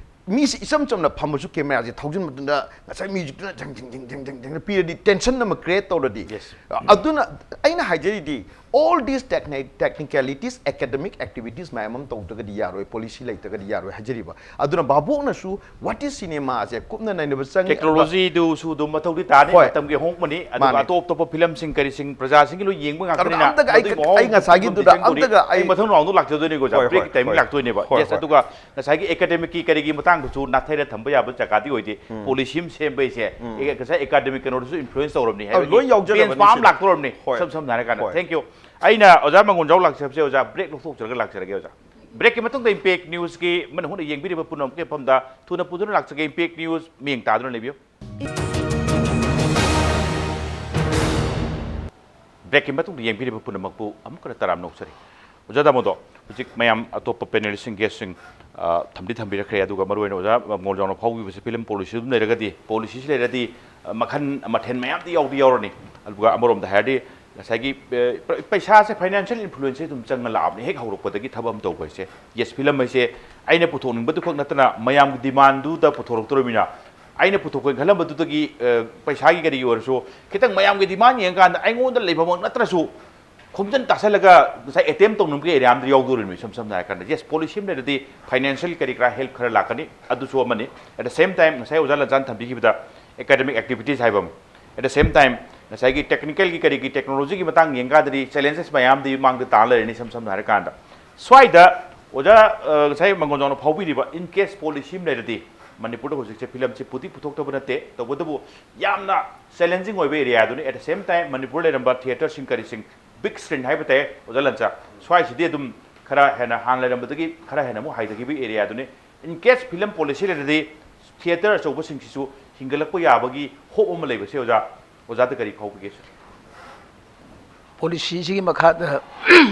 ꯃꯤꯁꯤ ꯏꯆꯝ ꯆꯝꯅ ꯐꯝꯃꯁꯨ ꯀꯦꯃꯦꯔꯥꯁꯦ ꯊꯧꯖꯤꯟꯕꯗꯨꯅ ꯉꯁꯥꯏ ꯃ꯭ꯌꯨꯖꯤꯛꯇꯨꯅ ꯖꯪ ꯖꯪ ꯖꯪ ꯖꯪ ꯖꯪ ꯖꯪ ꯄꯤꯔꯗꯤ ꯇꯦꯟꯁꯟ ꯑꯃ ꯀ꯭ꯔꯤꯌꯦꯠ ꯇꯧꯔꯗꯤ꯫ Yes. ꯑꯗꯨꯅ ꯑꯩꯅ ꯍꯥꯏꯖꯔꯤꯗꯤ, all these techni- technicalities, academic activities ꯃꯌꯥꯝ ꯑꯃ ꯇꯧꯗ꯭ꯔꯒꯗꯤ ꯌꯥꯔꯣꯏ, ꯄꯣꯂꯤꯁꯤ ꯂꯩꯇ꯭ꯔꯒꯗꯤ ꯌꯥꯔꯣꯏ ꯍꯥꯏꯖꯔꯤꯕ꯫ ꯑꯗꯨꯅ ꯚꯥꯕꯣꯛꯅꯁꯨ what is cinema ꯁꯦ ꯀꯨꯞꯅ ꯅꯩꯅꯕ ꯆꯪꯉꯤ꯫ ꯇꯦꯛꯅꯣꯂꯣꯖꯤꯗꯨꯁꯨ ꯑꯗꯨꯝ ꯃꯊꯧꯗꯤ ꯇꯥꯅꯤ, ꯍꯣꯏ꯫ ꯃꯇꯝꯒꯤ ꯑꯍꯣꯡꯕꯅꯤ, ꯑꯗꯨꯒ ꯃꯥꯅꯤ꯫ ꯑꯇꯣꯞ ꯑꯇꯣꯞꯄ ꯐꯤꯂꯝꯁꯤꯡ ꯀꯔꯤꯁꯤꯡ ꯄ꯭ꯔꯖꯥꯁꯤꯡꯒꯤ ꯂꯣꯏ ꯌꯦꯡꯕ ꯉꯥꯛꯇꯅꯤꯅ꯫ ꯑꯝꯇꯒ ꯑꯩ- ꯃꯗꯨꯒꯤ ꯃꯑꯣꯡ ꯑꯩ ꯉꯁꯥꯏꯒꯤꯗꯨꯗ ꯆꯪꯗꯣꯔꯤ꯫ ꯑꯝꯇꯒ ꯑꯩ- ꯑꯩ ꯃꯊꯪ ꯔꯥꯎꯟꯗꯣ ꯂꯥꯛꯆꯗꯣꯏꯅꯤꯀꯣ, ꯑꯣꯖꯥ, ꯍꯣꯏ, ꯍꯣꯏ, ꯕ꯭ꯔꯦꯛꯀꯤ ꯇꯥꯏꯃꯤꯡ ꯍꯣꯏ꯫ ꯂꯥꯛꯇꯣꯏꯅꯦꯕ꯫ ꯍꯣꯏ, Yes, ꯍꯣꯏ, ꯑꯗꯨꯒ ꯉꯁꯥꯏꯒꯤ ꯑꯦꯀꯥꯗꯦꯃꯤꯛꯀꯤ ꯀꯔꯤꯒꯤ ꯃꯇꯥꯡꯗꯁꯨ ꯅꯥꯊꯩꯔ ꯊꯝꯕ ꯌꯥꯕ ꯖꯒꯥꯗꯤ ꯑꯣꯏꯗꯦ꯫ ꯄꯣꯂꯤꯁꯤ ꯑꯃ ꯁꯦꯝꯕ ꯍꯥꯏꯁꯦ ꯑꯦ, ꯉꯁꯥꯏ ꯑꯦꯀꯥꯗꯦꯃꯤꯛ ꯀꯩꯅꯣꯗꯁꯨ ꯏꯟꯐ꯭ꯂꯨꯌꯦꯟꯁ ꯇꯧꯔꯕꯅꯤ ꯑ, ꯍꯥꯏꯕꯗꯤ ꯂꯣꯏ ꯌꯥꯎꯖꯔꯕꯅꯤ ꯕꯦꯟꯆ ꯃꯥꯔꯛ ꯑꯃ ꯁꯤꯗ꯫ ꯂꯥꯛꯇꯧꯔꯕꯅꯤ꯫ ꯍꯣꯏ꯫ ꯏꯁꯝ ꯁꯝꯅ ꯍꯥꯏꯔ ꯀꯥꯟꯗ꯫ ꯍꯣꯏ꯫ Thank you꯫ ꯑꯩꯅ ꯑꯣꯖꯥ ꯃꯪꯒꯣꯜꯖꯥꯎ ꯂꯥꯛꯆꯕꯁꯦ, ꯑꯣꯖꯥ, ꯕ꯭ꯔꯦꯛ ꯂꯧꯊꯣꯛꯆꯔꯒ ꯂꯥꯛꯆꯔꯒꯦ, ꯑꯣꯖꯥ꯫ ꯕ꯭ꯔꯦꯛꯀꯤ ꯃꯇꯨꯡꯗ ꯏꯝꯄꯦꯛ ꯅ꯭ꯌꯨꯁꯀꯤ ꯃꯅ ꯍꯨꯠꯅ ꯌꯦꯡꯕꯤꯔꯤꯕ ꯄꯨꯝꯅꯃꯛꯀꯤ ꯃꯐꯝꯗ ꯊꯨꯅ ꯄꯨꯗꯨꯅ ꯂꯥꯛꯆꯒꯦ꯫ ꯏꯝꯄꯦꯛ ꯅ꯭ꯌꯨꯁ ꯃꯤꯡ ꯇꯥꯗꯨꯅ ꯂꯩꯕꯤꯌꯨ꯫ ꯕ꯭ꯔꯦꯛꯀꯤ ꯃꯇꯨꯡꯗ ꯌꯦꯡꯕꯤꯔꯤꯕ ꯄꯨꯝꯅꯃꯛꯄꯨ ꯑꯃꯨꯛ ꯍꯟꯅ ꯇꯔꯥꯝꯅ ꯑꯣꯛꯆꯔꯤ꯫ ꯑꯣꯖꯥ ꯗꯥꯃꯣꯗꯣ, ꯍꯧꯖꯤꯛ ꯃꯌꯥꯝ ꯑꯇꯣꯞꯄ ꯄꯦꯅꯦꯂꯤꯁꯁꯤꯡ, ꯒꯦꯁꯁꯤꯡ, ꯑ, ꯊꯝꯗꯤ ꯊꯝꯕꯤꯔꯛꯈ꯭ꯔꯦ, ꯑꯗꯨꯒ ꯃꯔꯨꯑꯣꯏꯅ ꯑꯣꯖꯥ ꯃꯪꯒꯣꯜꯖꯥꯎꯅ ꯐꯥꯎꯕꯤꯕꯁꯦ ꯐꯤꯂꯝ ꯄꯣꯂꯤꯁꯤ ꯑꯗꯨꯝ ꯂꯩꯔꯒꯗꯤ, ꯄꯣꯂꯤꯁꯤꯁꯤ ꯂꯩꯔꯗꯤ, ꯑ, ꯃꯈꯜ ꯃꯊꯦꯜ ꯃꯌꯥꯝꯗꯤ ꯌꯥꯎꯗꯤ ꯌꯥꯎꯔꯅꯤ꯫ ꯑꯗꯨꯒ ꯑꯃꯔꯣꯝꯗ ꯍꯥꯏꯔꯗꯤ ꯉꯁꯥꯏꯒꯤ, ꯑ, ꯄ-, ꯄꯩꯁꯥꯁꯦ, ꯐꯥꯏꯅꯥꯟꯁꯤꯌꯦꯜ ꯏꯟꯐ꯭ꯂꯨꯌꯦꯟꯁꯁꯦ ꯑꯗꯨꯝ ꯆꯪꯉ ꯂꯥꯛꯑꯕꯅꯤ ꯍꯦꯛ ꯍꯧꯔꯛꯄꯗꯒꯤ ꯊꯕꯛ ꯑꯃ ꯇꯧꯕ ꯍꯥꯏꯁꯦ꯫ Yes, ꯐꯤꯂꯝ ꯍꯥꯏꯁꯦ ꯑꯩꯅ ꯄꯨꯊꯣꯛꯅꯤꯡꯕꯗꯨ ꯈꯛ ꯅꯠꯇꯅ ꯃꯌꯥꯝꯒꯤ ꯗꯤꯃꯥꯟꯗꯨꯗ ꯄꯨꯊꯣꯔꯛꯇꯣꯔꯤꯕꯅꯤꯅ, ꯑꯩꯅ ꯄꯨꯊꯣꯛꯀꯦꯅ ꯈꯜꯂꯝꯕꯗꯨꯗꯒꯤ, ꯑ, ꯄꯩꯁꯥꯒꯤ ꯀꯔꯤꯒꯤ ꯑꯣꯏꯔꯁꯨ ꯈꯤꯇꯪ ꯃꯌꯥꯝꯒꯤ ꯗꯤꯃꯥꯟ ꯌꯦꯡꯉꯀꯥꯟꯗ ꯑꯩꯉꯣꯟꯗ ꯂꯩꯕꯃꯛ ꯅꯠꯇ꯭ꯔꯁꯨ ꯈꯣꯝꯖꯤꯟ ꯇꯥꯁꯜꯂꯒ ꯉꯁꯥꯏ ꯑꯦꯇꯦꯝ ꯇꯧꯅꯕꯒꯤ ꯑꯦꯔꯤꯌꯥ ꯑꯃꯗ ꯌꯥꯎꯗꯣꯔꯤꯕꯅꯤ꯫ ꯏꯁꯝ ꯁꯝꯅ ꯍꯥꯏꯔ ꯀꯥꯟꯗ, yes, ꯄꯣꯂꯤꯁꯤ ꯑꯃ ꯂꯩꯔꯗꯤ ꯐꯥꯏꯅꯥꯟꯁꯤꯌꯦꯜ ꯀꯔꯤ ꯀꯔꯥ ꯍꯦꯜꯞ ꯈꯔ ꯂꯥꯛꯀꯅꯤ, ꯑꯗꯨꯁꯨ ꯑꯃꯅꯤ꯫ At the same time, ꯉꯁꯥꯏ ꯑꯣꯖꯥ ꯂꯟꯆꯥꯟ ꯊꯝꯕꯤꯈꯤꯕꯗ ꯑꯦꯀꯥꯗꯦꯃꯤꯛ ꯑꯦꯛꯇꯤꯚꯤꯇꯤꯁ ꯍꯥꯏꯕ ꯑꯃ, at the same time, ꯉꯁꯥꯏꯒꯤ ꯇꯦꯛꯅꯤꯀꯦꯜꯒꯤ ꯀꯔꯤꯒꯤ ꯇꯦꯛꯅꯣꯂꯣꯖꯤꯒꯤ ꯃꯇꯥꯡ ꯌꯦꯡꯀꯥꯟꯗꯗꯤ ꯆꯦꯂꯦꯟꯖꯦꯁ ꯃꯌꯥꯝꯗꯤ ꯃꯥꯡꯗ ꯇꯥ ꯂꯩꯔꯅꯤ꯫ ꯏꯁꯝ ꯁꯝꯅ ꯍꯥꯏꯔꯀꯥꯟꯗ, ꯁ꯭ꯋꯥꯏꯗ ꯑꯣꯖꯥ, ꯑ, ꯉꯁꯥꯏ ꯃꯪꯒꯣꯜꯖꯥꯎꯅ ꯐꯥꯎꯕꯤꯔꯤꯕ, in case ꯄꯣꯂꯤꯁꯤ ꯑꯃ ꯂꯩꯔꯗꯤ, ꯃꯅꯤꯄꯨꯔꯗ ꯍꯧꯖꯤꯛꯁꯦ ꯐꯤꯂꯝꯁꯤ ꯄꯨꯗꯤ ꯄꯨꯊꯣꯛꯇꯕ ꯅꯠꯇꯦ, ꯇꯧꯕꯇꯕꯨ ꯌꯥꯝꯅ ꯆꯦꯂꯦꯟꯖꯤꯡ ꯑꯣꯏꯕ ꯑꯦꯔꯤꯌꯥꯗꯨꯅꯤ꯫ At the same time, Manipur ꯂꯩꯔꯝꯕ ꯊꯤꯌꯦꯇꯔꯁꯤꯡ ꯀꯔꯤꯁꯤꯡ, ꯕꯤꯛ ꯁ꯭ꯀ꯭ꯔꯤꯟ ꯍꯥꯏꯕ ꯇꯥꯏ, ꯑꯣꯖꯥ ꯂꯟꯆꯥ, ꯁ꯭ꯋꯥꯏꯁꯤꯗꯤ ꯑꯗꯨꯝ ꯈꯔ ꯍꯦꯟꯅ ꯍꯥꯟꯅ ꯂꯩꯔꯝꯕꯗꯒꯤ ꯈꯔ ꯍꯦꯟꯅ ꯑꯃꯨꯛ ꯍꯥꯏꯊꯈꯤꯕ ꯑꯦꯔꯤꯌꯥꯗꯨꯅꯤ꯫ In case ꯐꯤꯂꯝ ꯄꯣꯂꯤꯁꯤ ꯂꯩꯔꯗꯤ, ꯊꯤꯌꯦꯇꯔ ꯑꯆꯧꯕꯁꯤꯡꯁꯤꯁꯨ ꯍꯤꯡꯒꯠꯂꯛꯄ ꯌꯥꯕꯒꯤ ꯍꯣꯞ ꯑꯃ ꯂꯩꯕꯁꯦ ꯑꯣꯖꯥ, ꯑꯣꯖꯥꯗ ꯀꯔꯤ ꯐꯥꯎꯕꯤꯒꯦ? ꯄꯣꯂꯤꯁꯤꯁꯤꯒꯤ ꯃꯈꯥꯗ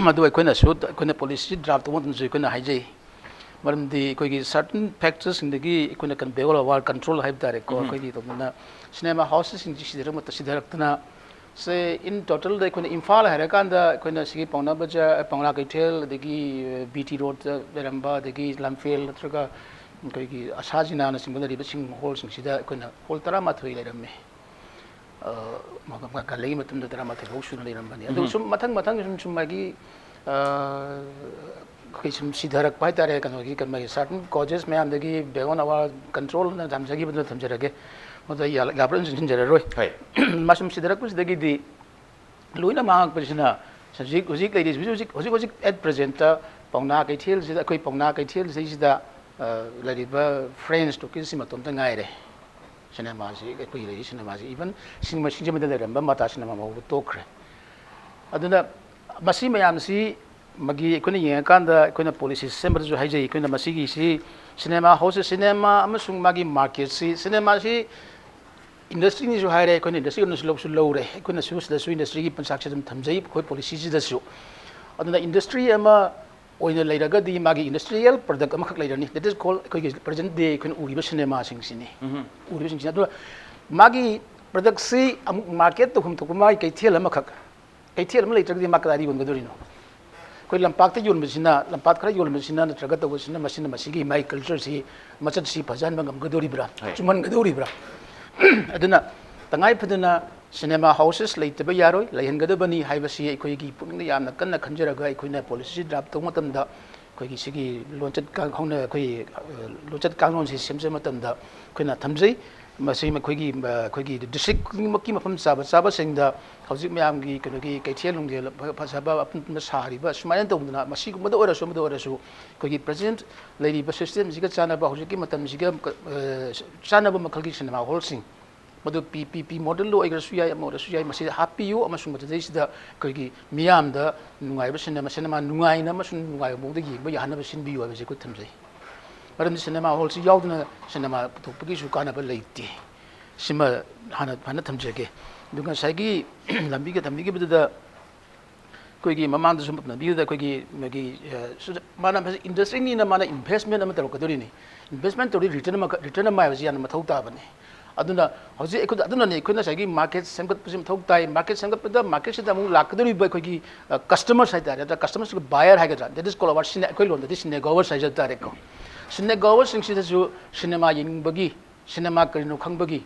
ꯃꯗꯨ ꯑꯩꯈꯣꯏꯅꯁꯨ, ꯑꯩꯈꯣꯏꯅ ꯄꯣꯂꯤꯁꯤ ꯗ꯭ꯔꯥꯐ ꯇꯧꯕ ꯃꯇꯝꯗꯁꯨ ꯑꯩꯈꯣꯏꯅ ꯍꯥꯏꯖꯩ꯫ ꯃꯔꯝꯗꯤ ꯑꯩꯈꯣꯏꯒꯤ ꯁꯔꯇꯟ ꯐꯦꯛꯇꯔꯁꯤꯡꯗꯒꯤ ꯑꯩꯈꯣꯏꯅ ꯀꯟ ꯕꯦꯒꯣꯜ ꯑꯋꯥꯔ ꯀꯟꯇ꯭ꯔꯣꯜ ꯍꯥꯏꯕ ꯇꯥꯔꯦꯀꯣ, ꯑꯩꯈꯣꯏꯒꯤ ꯇꯧꯗꯅ ꯁꯤꯅꯦꯃꯥ ꯍꯥꯎꯁꯁꯤꯡꯁꯤ ꯁꯤꯊꯔꯛ ꯁꯤꯊꯔꯛꯇꯅ, ꯁꯦ, ꯏꯟ ꯇꯣꯇꯦꯜꯗ ꯑꯩꯈꯣꯏꯅ ꯏꯝꯐꯥꯜ ꯍꯥꯏꯔꯀꯥꯟꯗ ꯑꯩꯈꯣꯏꯅ ꯁꯤꯒꯤ ꯄꯥꯎꯅꯥ ꯕꯖꯥꯔ, ꯄꯥꯎꯅꯥ ꯀꯩꯊꯦꯜ, ꯑꯗꯒꯤ ꯕꯤ ꯇꯤ ꯔꯣꯗꯇ ꯂꯩꯔꯝꯕ, ꯑꯗꯒꯤ ꯂꯝꯐꯦꯜ ꯅꯠꯇ꯭ꯔꯒ ꯑꯩꯈꯣꯏꯒꯤ ꯑꯁꯥꯖꯤꯅꯥꯅꯆꯤꯡꯕ ꯂꯩꯔꯤꯕꯁꯤꯡ ꯍꯣꯜꯁꯤꯡꯁꯤꯗ ꯑꯩꯈꯣꯏꯅ ꯍꯣꯜ ꯇꯔꯥꯃꯥꯊꯣꯏ ꯂꯩꯔꯝꯃꯤ꯫ ꯒꯥꯟꯙꯤꯒꯤ ꯃꯇꯝꯗ ꯇꯔꯥꯃꯥꯊꯣꯏ ꯐꯥꯎ ꯁꯨꯅ ꯂꯩꯔꯝꯕꯅꯤ꯫ ꯑꯗꯨ ꯁꯨꯝ ꯃꯊꯪ ꯃꯊꯪ ꯁꯨꯝ ꯁꯨꯝ ꯃꯥꯒꯤ ꯑꯩꯈꯣꯏ ꯁꯨꯝ ꯁꯤꯊꯔꯛꯄ ꯍꯥꯏꯇꯥꯔꯦ, ꯀꯩꯅꯣꯒꯤ ꯀꯩꯅꯣꯒꯤ ꯁꯥꯔꯇꯟ ꯀꯣꯖꯦꯁ ꯃꯌꯥꯝꯗꯒꯤ ꯕꯦꯒꯣꯟ ꯑꯋꯥꯔ ꯀꯟꯇ꯭ꯔꯣꯜꯅ ꯊꯝꯖꯈꯤꯕꯗꯨꯅ ꯊꯝꯖꯔꯒꯦ꯫ ꯃꯗꯨ ꯑꯩ ꯌꯥ- ꯌꯥꯕ꯭ꯔꯥ ꯁꯤꯟꯖꯔꯔꯣꯏ꯫ ꯍꯣꯏ꯫ ꯃꯥ ꯁꯨꯝ ꯁꯤꯊꯔꯛꯄꯁꯤꯗꯒꯤꯗꯤ ꯂꯣꯏꯅ ꯃꯥꯡꯉꯛꯄꯁꯤꯅ ꯍꯧꯖꯤꯛ ꯍꯧꯖꯤꯛ ꯂꯩꯔꯤꯁꯤ ꯍꯧꯖꯤꯛ ꯍꯧꯖꯤꯛ ꯍꯧꯖꯤꯛ ꯑꯦꯠ ꯄ꯭ꯔꯖꯦꯟꯇ ꯄꯥꯎꯅꯥ ꯀꯩꯊꯦꯜꯁꯤꯗ, ꯑꯩꯈꯣꯏ ꯄꯥꯎꯅꯥ ꯀꯩꯊꯦꯜꯁꯤꯗꯩꯁꯤꯗ ꯂꯩꯔꯤꯕ ꯐ꯭ꯔꯦꯟꯁ ꯇꯣꯀꯤꯁꯁꯤ ꯃꯇꯣꯝꯇ ꯉꯥꯏꯔꯦ꯫ ꯁꯤꯅꯦꯃꯥꯁꯤ ꯑꯩꯈꯣꯏꯒꯤ ꯂꯩꯔꯤ ꯁꯤꯅꯦꯃꯥꯁꯤ ꯏꯚꯟ ꯁꯤꯡꯃ ꯁꯤꯡꯖꯃꯩꯗ ꯂꯩꯔꯝꯕ ꯃꯇꯥ ꯁꯤꯅꯦꯃꯥ ꯐꯥꯎꯕ ꯇꯣꯛꯈ꯭ꯔꯦ꯫ ꯑꯗꯨꯅ ꯃꯁꯤ ꯃꯌꯥꯝꯁꯤ ꯃꯒꯤ ꯑꯩꯈꯣꯏꯅ ꯌꯦꯡꯉꯀꯥꯟꯗ ꯑꯩꯈꯣꯏꯅ ꯄꯣꯂꯤꯁꯤ ꯁꯦꯝꯕꯗꯁꯨ ꯍꯥꯏꯖꯩ꯫ ꯑꯩꯈꯣꯏꯅ ꯃꯁꯤꯒꯤꯁꯤ ꯁꯤꯅꯦꯃꯥ ꯍꯥꯎꯁꯁꯦ, ꯁꯤꯅꯦꯃꯥ ꯑꯃꯁꯨꯡ ꯃꯥꯒꯤ ꯃꯥꯔꯀꯦꯠꯁꯤ, ꯁꯤꯅꯦꯃꯥꯁꯤ ꯏꯟꯗꯁꯇ꯭ꯔꯤꯅꯤꯁꯨ ꯍꯥꯏꯔꯦ, ꯑꯩꯈꯣꯏꯅ ꯏꯟꯗꯁꯇ꯭ꯔꯤꯅꯁꯨ ꯂꯧꯁꯨ ꯂꯧꯔꯦ, ꯑꯩꯈꯣꯏꯅꯁꯨ ꯁꯤꯗꯁꯨ ꯏꯟꯗꯁꯇ꯭ꯔꯤꯒꯤ ꯄꯟꯆꯥꯛꯁꯦ ꯑꯗꯨꯝ ꯊꯝꯖꯩ ꯑꯩꯈꯣꯏ ꯄꯣꯂꯤꯁꯤꯁꯤꯗꯁꯨ꯫ ꯑꯗꯨꯅ ꯏꯟꯗꯁꯇ꯭ꯔꯤ ꯑꯃ ꯑꯣꯏꯅ ꯂꯩꯔꯒꯗꯤ ꯃꯥꯒꯤ ꯏꯟꯗꯁꯇ꯭ꯔꯤꯌꯦꯜ ꯄ꯭ꯔꯗꯛ ꯑꯃꯈꯛ ꯂꯩꯔꯅꯤ, that is called ꯑꯩꯈꯣꯏꯒꯤ ꯄ꯭ꯔꯖꯦꯟ ꯗꯦ ꯑꯩꯈꯣꯏꯅ ꯎꯔꯤꯕ ꯁꯤꯅꯦꯃꯥꯁꯤꯡꯁꯤꯅꯤ꯫ ꯎꯔꯤꯕꯁꯤꯡꯁꯤꯅ ꯑꯗꯨꯒ ꯃꯥꯒꯤ ꯄ꯭ꯔꯗꯛꯁꯤ ꯑꯃꯨꯛ ꯃꯥꯔꯀꯦꯠ ꯇꯧꯐꯝ ꯊꯣꯛꯄ ꯃꯥꯒꯤ ꯀꯩꯊꯦꯜ ꯑꯃꯈꯛ, ꯀꯩꯊꯦꯜ ꯑꯃ ꯂꯩꯇ꯭ꯔꯒꯗꯤ ꯃꯥ ꯀꯗꯥꯏꯗ ꯌꯣꯟꯒꯗꯣꯔꯤꯅꯣ? ꯑꯩꯈꯣꯏ ꯂꯝꯄꯥꯛꯇ ꯌꯣꯟꯕꯁꯤꯅ, ꯂꯝꯄꯥꯛ ꯈꯔ ꯌꯣꯟꯕꯁꯤꯅ ꯅꯠꯇ꯭ꯔꯒ ꯇꯧꯕꯁꯤꯅ ꯃꯁꯤꯅ ꯃꯁꯤꯒꯤ ꯃꯥꯒꯤ ꯀꯜꯆꯔꯁꯤ, ꯃꯆꯠꯁꯤ ꯐꯖꯍꯟꯕ ꯉꯝꯒꯗꯣꯔꯤꯕ꯭ꯔꯥ? ꯍꯣꯏ꯫ ꯆꯨꯝꯍꯟꯒꯗꯧꯔꯤꯕ꯭ꯔꯥ? ꯑꯗꯨꯅ ꯇꯉꯥꯏ ꯐꯗꯅ ꯁꯤꯅꯦꯃꯥ ꯍꯥꯎꯁꯦꯁ ꯂꯩꯇꯕ ꯌꯥꯔꯣꯏ, ꯂꯩꯍꯟꯒꯗꯕꯅꯤ ꯍꯥꯏꯕꯁꯤ ꯑꯩꯈꯣꯏꯒꯤ ꯄꯨꯛꯅꯤꯡꯗ ꯌꯥꯝꯅ ꯀꯟꯅ ꯈꯟꯖꯔꯒ ꯑꯩꯈꯣꯏꯅ ꯄꯣꯂꯤꯁꯤ ꯗ꯭ꯔꯥꯐ ꯇꯧꯕ ꯃꯇꯝꯗ ꯑꯩꯈꯣꯏꯒꯤ ꯁꯤꯒꯤ ꯂꯣꯟꯆꯠ ꯀꯥꯡ-, ꯍꯧꯅ ꯑꯩꯈꯣꯏꯒꯤ, ꯑ, ꯂꯣꯟꯆꯠ ꯀꯥꯡꯂꯣꯟꯁꯤ ꯁꯦꯝꯖꯕ ꯃꯇꯝꯗ ꯑꯩꯈꯣꯏꯅ ꯊꯝꯖꯩ꯫ ꯃꯁꯤ ꯑꯩꯈꯣꯏꯒꯤ, ꯑ, ꯑꯩꯈꯣꯏꯒꯤ ꯗꯤꯁꯇ꯭ꯔꯤꯛ ꯈꯨꯗꯤꯡꯃꯛꯀꯤ ꯃꯐꯝ ꯆꯥꯕ ꯆꯥꯕꯁꯤꯡꯗ ꯍꯧꯖꯤꯛ ꯃꯌꯥꯝꯒꯤ ꯀꯩꯅꯣꯒꯤ ꯀꯩꯊꯦꯜ ꯅꯨꯡꯊꯦꯜ ꯐ-, ꯐꯖꯕ ꯑꯄꯨꯟꯕ ꯁꯥꯔꯤꯕ ꯁꯨꯃꯥꯏꯅ ꯇꯧꯗꯅ ꯃꯁꯤꯒꯨꯝꯕꯗ ꯑꯣꯏꯔꯁꯨ ꯑꯃꯗ ꯑꯣꯏꯔꯁꯨ ꯑꯩꯈꯣꯏꯒꯤ ꯄ꯭ꯔꯖꯦꯟꯠ ꯂꯩꯔꯤꯕ ꯁꯤꯁꯇꯦꯝꯁꯤꯒ ꯆꯥꯟꯅꯕ ꯍꯧꯖꯤꯛꯀꯤ ꯃꯇꯝꯁꯤꯒ, ꯑ, ꯆꯥꯟꯅꯕ ꯃꯈꯜꯒꯤ ꯁꯤꯅꯦꯃꯥ ꯍꯣꯜꯁꯤꯡ ꯃꯗꯨ ꯄꯤ ꯄꯤ ꯄꯤ ꯃꯣꯗꯦꯜꯗ ꯑꯣꯏꯔꯁꯨ ꯌꯥꯏ, ꯑꯃ ꯑꯣꯏꯔꯁꯨ ꯌꯥꯏ, ꯃꯁꯤꯗ ꯍꯥꯞꯄꯤꯌꯨ ꯑꯃꯁꯨꯡ ꯃꯗꯨꯗꯩꯁꯤꯗ ꯑꯩꯈꯣꯏꯒꯤ ꯃꯤꯌꯥꯝꯗ ꯅꯨꯡꯉꯥꯏꯕ ꯁꯤꯅꯦꯃꯥ, ꯁꯤꯅꯦꯃꯥ ꯅꯨꯡꯉꯥꯏꯅ ꯑꯃꯁꯨꯡ ꯅꯨꯡꯉꯥꯏꯕ ꯃꯑꯣꯡꯗ ꯌꯦꯡꯕ ꯌꯥꯍꯟꯅꯕ ꯁꯤꯟꯕꯤꯌꯨ ꯍꯥꯏꯕꯁꯤ ꯑꯩꯈꯣꯏ ꯊꯝꯖꯩ꯫ ꯃꯔꯝꯗꯤ ꯁꯤꯅꯦꯃꯥ ꯍꯣꯜꯁꯤ ꯌꯥꯎꯗꯅ ꯁꯤꯅꯦꯃꯥ ꯄꯨꯊꯣꯛꯄꯒꯤꯁꯨ ꯀꯥꯟꯅꯕ ꯂꯩꯇꯦ꯫ ꯁꯤꯃ ꯍꯥꯟꯅ ꯐꯖꯅ ꯊꯝꯖꯒꯦ꯫ ꯑꯗꯨꯒ ꯉꯁꯥꯏꯒꯤ ꯂꯝꯕꯤꯒ ꯊꯝꯕꯤꯈꯤꯕꯗꯨꯗ ꯑꯩꯈꯣꯏꯒꯤ ꯃꯃꯥꯡꯗꯁꯨ ꯂꯝꯕꯤꯗꯨꯗ ꯑꯩꯈꯣꯏꯒꯤ ꯃꯥꯒꯤ, ꯑ, ꯁꯨ-, ꯃꯥꯅ ꯃꯁꯤ industryꯅꯤꯅ ꯃꯥꯅ investment ꯑꯃ ꯇꯧꯔꯛꯀꯗꯣꯔꯤꯅꯤ꯫ Investment ꯇꯧꯔꯤ return ꯑꯃ, return ꯑꯃ ꯍꯥꯏꯕꯁꯤ ꯌꯥꯝꯅ ꯃꯊꯧ ꯇꯥꯕꯅꯤ꯫ ꯑꯗꯨꯅ ꯍꯧꯖꯤꯛ ꯑꯩꯈꯣꯏꯗ, ꯑꯗꯨꯅꯅꯦ ꯑꯩꯈꯣꯏꯅ ꯉꯁꯥꯏꯒꯤ market ꯁꯦꯝꯒꯠꯄꯁꯤ ꯃꯊꯧ ꯇꯥꯏ꯫ Market ꯁꯦꯝꯒꯠꯄꯗ marketꯁꯤꯗ ꯑꯃꯨꯛ ꯂꯥꯛꯀꯗꯧꯔꯤꯕ ꯑꯩꯈꯣꯏꯒꯤ, ꯑ, customers ꯍꯥꯏꯇꯥꯔꯦ, ꯅꯠꯇ꯭ꯔꯒ customers buyer ꯍꯥꯏꯒꯗ꯭ꯔꯥ, that is called our cine-, ꯑꯩꯈꯣꯏ ꯂꯣꯟꯗꯗꯤ cinegoers ꯍꯥꯏꯖꯕ ꯇꯥꯔꯦꯀꯣ꯫ Cinegoerꯁꯤꯡꯁꯤꯗꯁꯨ ꯁꯤꯅꯦꯃꯥ ꯌꯦꯡꯅꯤꯡꯕꯒꯤ, ꯁꯤꯅꯦꯃꯥ ꯀꯔꯤꯅꯣ ꯈꯪꯕꯒꯤ,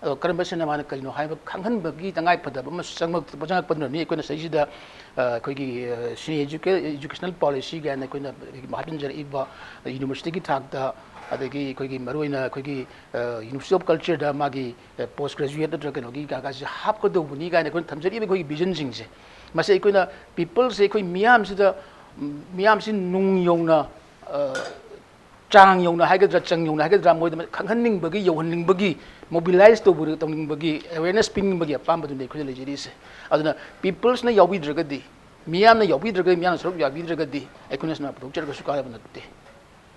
ꯑꯗꯣ ꯀꯔꯝꯕ ꯁꯤꯅꯦꯃꯥꯅ ꯀꯔꯤꯅꯣ ꯍꯥꯏꯕ ꯈꯪꯍꯟꯕꯒꯤ ꯇꯉꯥꯏ ꯐꯗꯕ ꯑꯃꯁꯨ ꯆꯪꯂꯛ-, ꯆꯪꯂꯛꯄꯗꯨꯅꯅꯤ ꯑꯩꯈꯣꯏꯅ ꯁꯤꯗꯩꯁꯤꯗ, ꯑ, ꯑꯩꯈꯣꯏꯒꯤ, ꯑ, cine educa-, educational policy ꯀꯥꯏꯅ ꯑꯩꯈꯣꯏꯅ ꯍꯥꯞꯆꯤꯟꯖꯔꯛꯏꯕ universityꯒꯤ ꯊꯥꯛꯇ, ꯑꯗꯒꯤ ꯑꯩꯈꯣꯏꯒꯤ ꯃꯔꯨꯑꯣꯏꯅ ꯑꯩꯈꯣꯏꯒꯤ, ꯑ, University of Cultureꯗ ꯃꯥꯒꯤ, ꯑ, post graduate ꯅꯠꯇ꯭ꯔꯒ ꯀꯩꯅꯣꯒꯤ ꯀꯥꯒꯥꯁꯦ ꯍꯥꯞꯀꯗꯧꯕꯅꯤ ꯀꯥꯏꯅ ꯑꯩꯈꯣꯏꯅ ꯊꯝꯖꯔꯤꯕ ꯑꯩꯈꯣꯏꯒꯤ visionꯁꯤꯡꯁꯦ, ꯃꯁꯤ ꯑꯩꯈꯣꯏꯅ peopleꯁꯦ, ꯑꯩꯈꯣꯏ ꯃꯤꯌꯥꯝꯁꯤꯗ, ꯎꯝ, ꯃꯤꯌꯥꯝꯁꯤ ꯅꯨꯡ ꯌꯧꯅ, ꯑ, ꯆꯥꯡ ꯌꯧꯅ ꯍꯥꯏꯒꯗ꯭ꯔꯥ, ꯆꯪ ꯌꯧꯅ ꯍꯥꯏꯒꯗ꯭ꯔꯥ, ꯃꯣꯏꯗ ꯈꯪꯍꯟꯅꯤꯡꯕꯒꯤ, ꯌꯧꯍꯟꯅꯤꯡꯕꯒꯤ, mobilize ꯇꯧꯕ-, ꯇꯧꯅꯤꯡꯕꯒꯤ, awareness ꯄꯤꯅꯤꯡꯕꯒꯤ ꯑꯄꯥꯝꯕꯗꯨꯅꯤ ꯑꯩꯈꯣꯏꯅ ꯂꯩꯖꯔꯤꯁꯦ꯫ ꯑꯗꯨꯅ peoplesꯅ ꯌꯥꯎꯕꯤꯗ꯭ꯔꯒꯗꯤ, ꯃꯤꯌꯥꯝꯅ ꯌꯥꯎꯕꯤꯗ꯭ꯔꯒꯗꯤ, ꯃꯤꯌꯥꯝꯅ ꯁꯔꯨꯛ ꯌꯥꯕꯤꯗ꯭ꯔꯒꯗꯤ ꯑꯩꯈꯣꯏꯅ ꯁꯤꯅꯦꯃꯥ ꯄꯨꯊꯣꯛꯆꯔꯒꯁꯨ ꯀꯥꯟꯅꯕ ꯅꯠꯇꯦ꯫